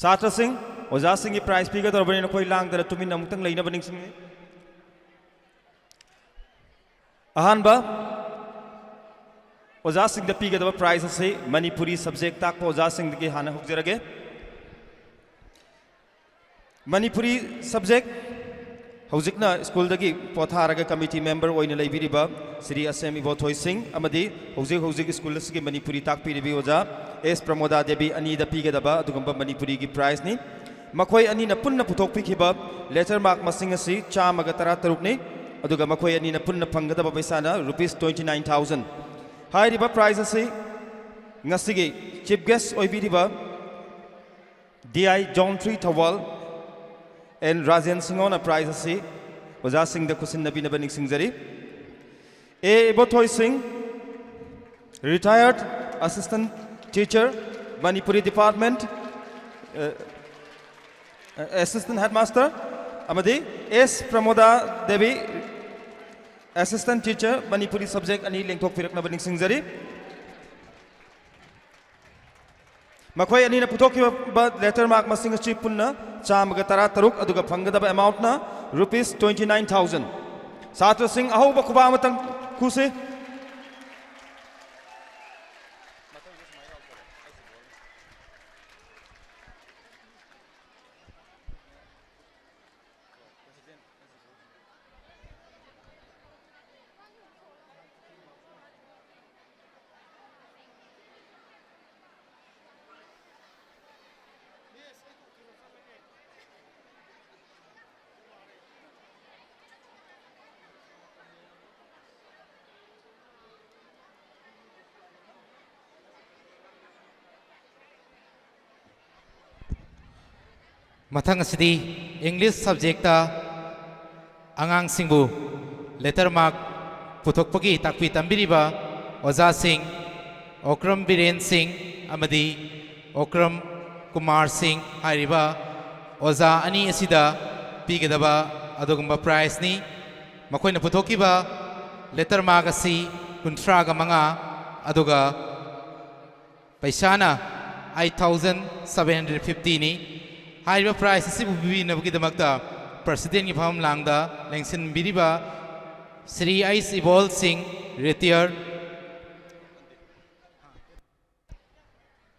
ꯁꯥꯇ꯭ꯔꯁꯤꯡ, ꯑꯣꯖꯥꯁꯤꯡꯒꯤ prize ꯄꯤꯒꯗꯧꯔꯕꯅꯤ꯫ ꯅꯈꯣꯏ ꯂꯥꯡꯗꯅ ꯇꯨꯃꯤꯟꯅ ꯑꯃꯨꯛꯇꯪ ꯂꯩꯅꯕ ꯅꯤꯡꯁꯤꯡꯏ꯫ ꯑꯍꯥꯟꯕ ꯑꯣꯖꯥꯁꯤꯡꯗ ꯄꯤꯒꯗꯕ prize ꯑꯁꯤ ꯃꯅꯤꯄꯨꯔꯤ subject ꯇꯥꯛꯄ ꯑꯣꯖꯥꯁꯤꯡꯗꯒꯤ ꯍꯥꯟꯅ ꯍꯧꯖꯔꯒꯦ꯫ ꯃꯅꯤꯄꯨꯔꯤ subject ꯍꯧꯖꯤꯛꯅ ꯁ꯭ꯀꯨꯜꯗꯒꯤ ꯄꯣꯊꯥꯔꯒ committee member ꯑꯣꯏꯅ ꯂꯩꯕꯤꯔꯤꯕ ꯁ꯭ꯔꯤ ꯑꯁꯦꯝ ꯏꯕꯣꯊꯣꯏ ꯁꯤꯡ ꯑꯃꯗꯤ ꯍꯧꯖꯤꯛ ꯍꯧꯖꯤꯛ ꯁ꯭ꯀꯨꯜ ꯑꯁꯤꯒꯤ ꯃꯅꯤꯄꯨꯔꯤ ꯇꯥꯛꯄꯤꯔꯤꯕꯤ ꯑꯣꯖꯥ ꯑꯦꯁ ꯄ꯭ꯔꯃꯣꯗꯥ ꯗꯦꯕꯤ ꯑꯅꯤꯗ ꯄꯤꯒꯗꯕ ꯑꯗꯨꯒꯨꯝꯕ ꯃꯅꯤꯄꯨꯔꯤꯒꯤ prizeꯅꯤ꯫ ꯃꯈꯣꯏ ꯑꯅꯤꯅ ꯄꯨꯟꯅ ꯄꯨꯊꯣꯛꯄꯤꯈꯤꯕ letter mark ꯃꯁꯤꯡ ꯑꯁꯤ ꯆꯥꯝꯃꯒ ꯇꯔꯥꯇꯔꯨꯛꯅꯤ꯫ ꯑꯗꯨꯒ ꯃꯈꯣꯏ ꯑꯅꯤꯅ ꯄꯨꯟꯅ ꯐꯪꯒꯗꯕ ꯄꯩꯁꯥꯅ rupees twenty nine thousand꯫ ꯍꯥꯏꯔꯤꯕ prize ꯑꯁꯤ ꯉꯁꯤꯒꯤ chief guest ꯑꯣꯏꯕꯤꯔꯤꯕ D I John three Thoubal and Rajen ꯁꯤꯡꯍꯣꯅ prize ꯑꯁꯤ ꯑꯣꯖꯥꯁꯤꯡꯗ ꯈꯨꯠꯁꯤꯟꯅꯕꯤꯅꯕ ꯅꯤꯡꯁꯤꯡꯖꯔꯤ꯫ ꯑꯦ ꯏꯕꯣꯊꯣꯏ ꯁꯤꯡ, retired assistant teacher, Manipuri department, ꯑ, assistant headmaster, ꯑꯃꯗꯤ ꯑꯦꯁ ꯄ꯭ꯔꯃꯣꯗꯥ Devi, assistant teacher, Manipuri subject ꯑꯅꯤ ꯂꯦꯡꯊꯣꯛꯄꯤꯔꯛꯅꯕ ꯅꯤꯡꯁꯤꯡꯖꯔꯤ꯫ ꯃꯈꯣꯏ ꯑꯅꯤꯅ ꯄꯨꯊꯣꯛꯈꯤꯕ letter mark ꯃꯁꯤꯡ ꯑꯁꯤ ꯄꯨꯟꯅ ꯆꯥꯝꯃꯒ ꯇꯔꯥꯇꯔꯨꯛ, ꯑꯗꯨꯒ ꯐꯪꯒꯗꯕ amountꯅ rupees twenty nine thousand꯫ ꯁꯥꯇ꯭ꯔꯁꯤꯡ, ꯑꯍꯧꯕ ꯈꯨꯕꯥꯛ ꯑꯃꯇꯪ ꯈꯨꯁꯤ꯫ ꯃꯊꯪ ꯑꯁꯤꯗꯤ English subjectꯇ ꯑꯉꯥꯡꯁꯤꯡꯕꯨ letter mark ꯄꯨꯊꯣꯛꯄꯒꯤ ꯇꯥꯛꯄꯤ ꯇꯝꯕꯤꯔꯤꯕ ꯑꯣꯖꯥꯁꯤꯡ ꯑꯣꯀ꯭ꯔꯝ ꯕꯤꯔꯦꯟ ꯁꯤꯡ ꯑꯃꯗꯤ ꯑꯣꯀ꯭ꯔꯝ ꯀꯨꯃꯥꯔ ꯁꯤꯡ ꯍꯥꯏꯔꯤꯕ ꯑꯣꯖꯥ ꯑꯅꯤ ꯑꯁꯤꯗ ꯄꯤꯒꯗꯕ ꯑꯗꯨꯒꯨꯝꯕ prizeꯅꯤ꯫ ꯃꯈꯣꯏꯅ ꯄꯨꯊꯣꯛꯈꯤꯕ letter mark ꯑꯁꯤ ꯀꯨꯟꯊ꯭ꯔꯥꯒ ꯃꯉꯥ, ꯑꯗꯨꯒ ꯄꯩꯁꯥꯅ eight thousand seven hundred fiftyꯅꯤ꯫ ꯍꯥꯏꯔꯤꯕ prize ꯑꯁꯤꯕꯨ ꯄꯤꯕꯤꯅꯕꯒꯤꯗꯃꯛꯇ presidentꯀꯤ ꯐꯝꯂꯥꯡꯗ ꯂꯦꯡꯁꯤꯟꯕꯤꯔꯤꯕ ꯁ꯭ꯔꯤ ꯑꯩꯆ ꯏꯕꯣꯜ ꯁꯤꯡ, retired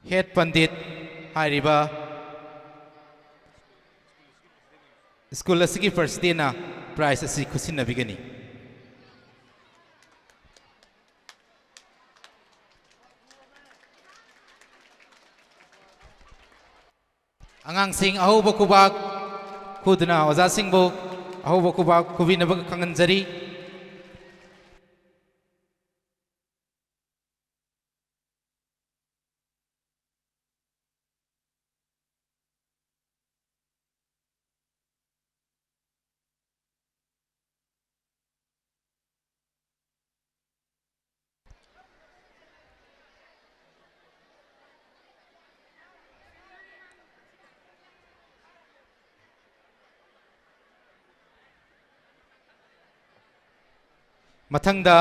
head ꯄꯟꯗꯤꯠ ꯍꯥꯏꯔꯤꯕ ꯁ꯭ꯀꯨꯜ ꯑꯁꯤꯒꯤ presidentꯅ prize ꯑꯁꯤ ꯈꯨꯠꯁꯤꯟꯅꯕꯤꯒꯅꯤ꯫ ꯑꯉꯥꯡꯁꯤꯡ ꯑꯍꯧꯕ ꯈꯨꯕꯥꯛ ꯈꯨꯗꯨꯅ ꯑꯣꯖꯥꯁꯤꯡꯕꯨ ꯑꯍꯧꯕ ꯈꯨꯕꯥꯛ ꯈꯨꯕꯤꯅꯕ ꯈꯪꯍꯟꯖꯔꯤ꯫ ꯃꯊꯪꯗ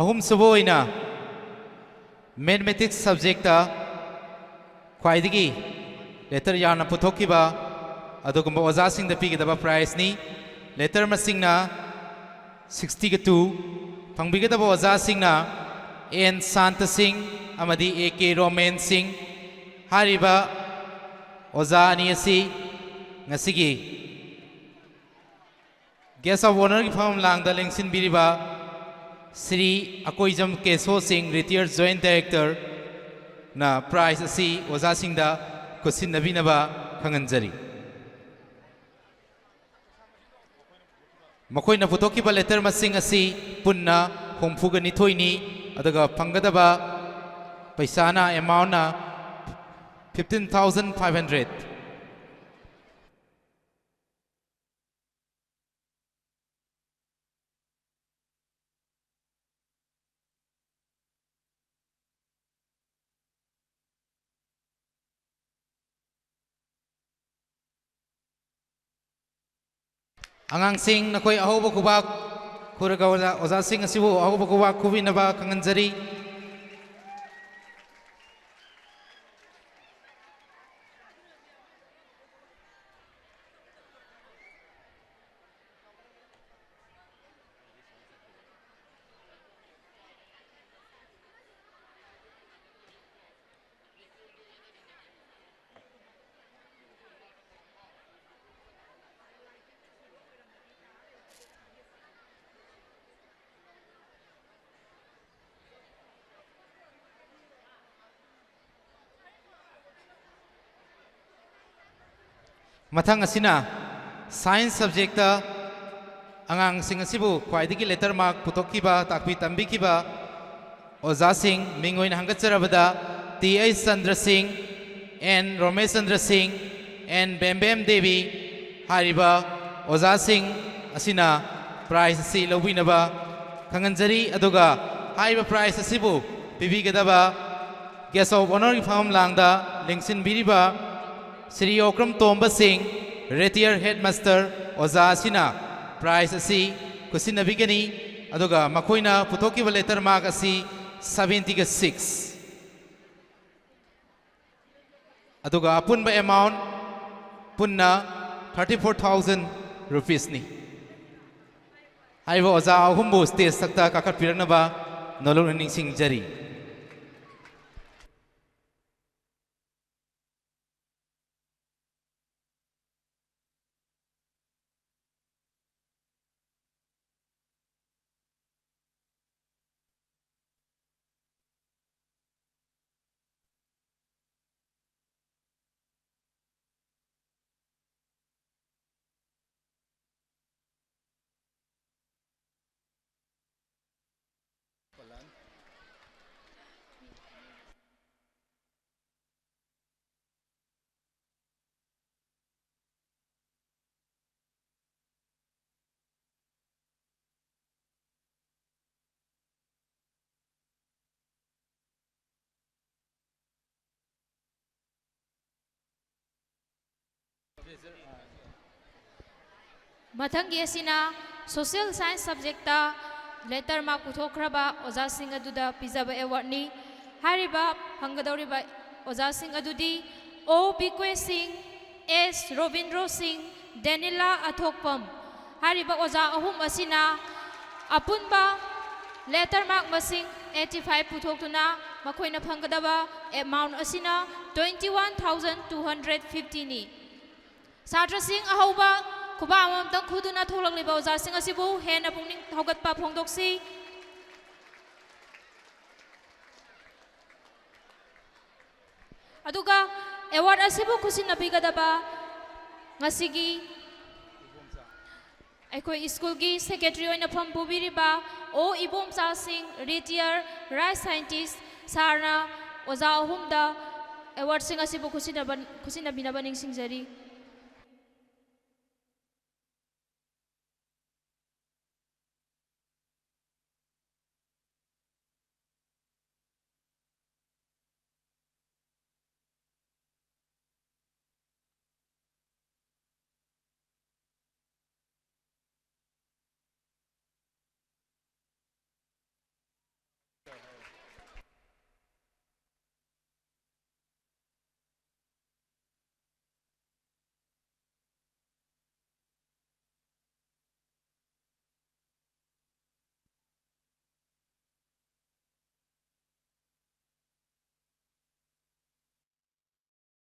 ꯑꯍꯨꯝꯁꯨꯕ ꯑꯣꯏꯅ mathematics subjectꯇ ꯈ꯭ꯋꯥꯏꯗꯒꯤ letter ꯌꯥꯝꯅ ꯄꯨꯊꯣꯛꯈꯤꯕ ꯑꯗꯨꯒꯨꯝꯕ ꯑꯣꯖꯥꯁꯤꯡꯗ ꯄꯤꯒꯗꯕ prizeꯅꯤ꯫ Letter ꯃꯁꯤꯡꯅ sixtyꯒ two꯫ ꯐꯪꯕꯤꯒꯗꯕ ꯑꯣꯖꯥꯁꯤꯡꯅ ꯑꯦꯟ ꯁꯥꯟꯇ ꯁꯤꯡ ꯑꯃꯗꯤ ꯑꯦ ꯀꯦ ꯔꯣꯃꯦꯟ ꯁꯤꯡ꯫ ꯍꯥꯏꯔꯤꯕ ꯑꯣꯖꯥ ꯑꯅꯤ ꯑꯁꯤ ꯉꯁꯤꯒꯤ guest of honourꯒꯤ ꯐꯝꯂꯥꯡꯗ ꯂꯦꯡꯁꯤꯟꯕꯤꯔꯤꯕ ꯁ꯭ꯔꯤ ꯑꯀꯣꯏꯖꯝ ꯀꯦꯁꯣ ꯁꯤꯡ, retired joint directorꯅ prize ꯑꯁꯤ ꯑꯣꯖꯥꯁꯤꯡꯗ ꯈꯨꯠꯁꯤꯟꯅꯕꯤꯅꯕ ꯈꯪꯍꯟꯖꯔꯤ꯫ ꯃꯈꯣꯏꯅ ꯄꯨꯊꯣꯛꯈꯤꯕ letter ꯃꯁꯤꯡ ꯑꯁꯤ ꯄꯨꯟꯅ ꯍꯨꯝꯐꯨꯒ ꯅꯤꯊꯣꯏꯅꯤ, ꯑꯗꯨꯒ ꯐꯪꯒꯗꯕ ꯄꯩꯁꯥꯅ, amountꯅ fifteen thousand five hundred꯫ ꯑꯉꯥꯡꯁꯤꯡ, ꯅꯈꯣꯏ ꯑꯍꯧꯕ ꯈꯨꯕꯥꯛ ꯈꯨꯔꯒ ꯑꯣꯖꯥ-, ꯑꯣꯖꯥꯁꯤꯡ ꯑꯁꯤꯕꯨ ꯑꯍꯧꯕ ꯈꯨꯕꯥꯛ ꯈꯨꯕꯤꯅꯕ ꯈꯪꯍꯟꯖꯔꯤ꯫ ꯃꯊꯪ ꯑꯁꯤꯅ science subjectꯇ ꯑꯉꯥꯡꯁꯤꯡ ꯑꯁꯤꯕꯨ ꯈ꯭ꯋꯥꯏꯗꯒꯤ letter mark ꯄꯨꯊꯣꯛꯈꯤꯕ, ꯇꯥꯛꯄꯤ ꯇꯝꯕꯤꯈꯤꯕ ꯑꯣꯖꯥꯁꯤꯡ, ꯃꯤꯡ ꯑꯣꯏꯅ ꯍꯪꯒꯠꯆꯔꯕꯗ, ꯇꯤ ꯑꯩꯆ ꯆꯟꯗ꯭ꯔ ꯁꯤꯡ, ꯑꯦꯟ ꯔꯣꯃꯦꯁ ꯆꯟꯗ꯭ꯔ ꯁꯤꯡ, ꯑꯦꯟ ꯕꯦꯝꯕꯦꯝ ꯗꯦꯕꯤ ꯍꯥꯏꯔꯤꯕ ꯑꯣꯖꯥꯁꯤꯡ ꯑꯁꯤꯅ prize ꯑꯁꯤ ꯂꯧꯕꯤꯅꯕ ꯈꯪꯍꯟꯖꯔꯤ꯫ ꯑꯗꯨꯒ ꯍꯥꯏꯔꯤꯕ prize ꯑꯁꯤꯕꯨ ꯄꯤꯕꯤꯒꯗꯕ guest of honourꯒꯤ ꯐꯝꯐꯝ ꯂꯥꯡꯗ ꯂꯦꯡꯁꯤꯟꯕꯤꯔꯤꯕ ꯁ꯭ꯔꯤ ꯑꯣꯀ꯭ꯔꯝ ꯇꯣꯝꯕ ꯁꯤꯡ, retired headmaster ꯑꯣꯖꯥ ꯑꯁꯤꯅ prize ꯑꯁꯤ ꯈꯨꯠꯁꯤꯟꯅꯕꯤꯒꯅꯤ꯫ ꯑꯗꯨꯒ ꯃꯈꯣꯏꯅ ꯄꯨꯊꯣꯛꯈꯤꯕ letter mark ꯑꯁꯤ seventyꯒ six꯫ ꯑꯗꯨꯒ ꯑꯄꯨꯟꯕ amount ꯄꯨꯟꯅ thirty four thousand rupeesꯅꯤ꯫ ꯍꯥꯏꯔꯤꯕ ꯑꯣꯖꯥ ꯑꯍꯨꯝꯕꯨ stage ꯊꯛꯇ ꯀꯥꯈꯠꯄꯤꯔꯛꯅꯕ ꯅꯣꯂꯨꯛꯅ ꯅꯤꯡꯁꯤꯡꯖꯔꯤ꯫ ꯃꯊꯪꯒꯤ ꯑꯁꯤꯅ social science subjectꯇ letter mark ꯄꯨꯊꯣꯛꯈ꯭ꯔꯕ ꯑꯣꯖꯥꯁꯤꯡ ꯑꯗꯨꯗ ꯄꯤꯖꯕ awardꯅꯤ꯫ ꯍꯥꯏꯔꯤꯕ ꯐꯪꯒꯗꯧꯔꯤꯕ ꯑꯣꯖꯥꯁꯤꯡ ꯑꯗꯨꯗꯤ ꯑꯣ ꯕꯤꯀ꯭ꯋꯦ ꯁꯤꯡ, ꯑꯦꯁ ꯔꯣꯕꯤꯟꯗ꯭ꯔꯣ ꯁꯤꯡ, ꯗꯦꯅꯤꯂꯥ ꯑꯊꯣꯛꯄꯝ꯫ ꯍꯥꯏꯔꯤꯕ ꯑꯣꯖꯥ ꯑꯍꯨꯝ ꯑꯁꯤꯅ ꯑꯄꯨꯟꯕ letter mark ꯃꯁꯤꯡ eighty five ꯄꯨꯊꯣꯛꯇꯨꯅ ꯃꯈꯣꯏꯅ ꯐꯪꯒꯗꯕ amount ꯑꯁꯤꯅ twenty one thousand two hundred fiftyꯅꯤ꯫ ꯁꯥꯇ꯭ꯔꯁꯤꯡ, ꯑꯍꯧꯕ ꯈꯨꯕꯥꯛ ꯑꯃꯃꯝꯇꯪ ꯈꯨꯗꯨꯅ ꯊꯣꯛꯂꯛꯂꯤꯕ ꯑꯣꯖꯥꯁꯤꯡ ꯑꯁꯤꯕꯨ ꯍꯦꯟꯅ ꯄꯨꯛꯅꯤꯡ ꯊꯧꯒꯠꯄ ꯐꯣꯡꯗꯣꯛꯁꯤ꯫ ꯑꯗꯨꯒ award ꯑꯁꯤꯕꯨ ꯈꯨꯠꯁꯤꯟꯅꯕꯤꯒꯗꯕ ꯉꯁꯤꯒꯤ ꯑꯩꯈꯣꯏ ꯁ꯭ꯀꯨꯜꯒꯤ secretary ꯑꯣꯏꯅ ꯐꯝ ꯄꯨꯕꯤꯔꯤꯕ ꯑꯣ ꯏꯕꯣꯝꯆꯥ ꯁꯤꯡ, retired rice scientist, sirꯅ ꯑꯣꯖꯥ ꯑꯍꯨꯝꯗ awardꯁꯤꯡ ꯑꯁꯤꯕꯨ ꯈꯨꯠꯁꯤꯟꯅꯕ-, ꯈꯨꯠꯁꯤꯟꯅꯕꯤꯅꯕ ꯅꯤꯡꯁꯤꯡꯖꯔꯤ꯫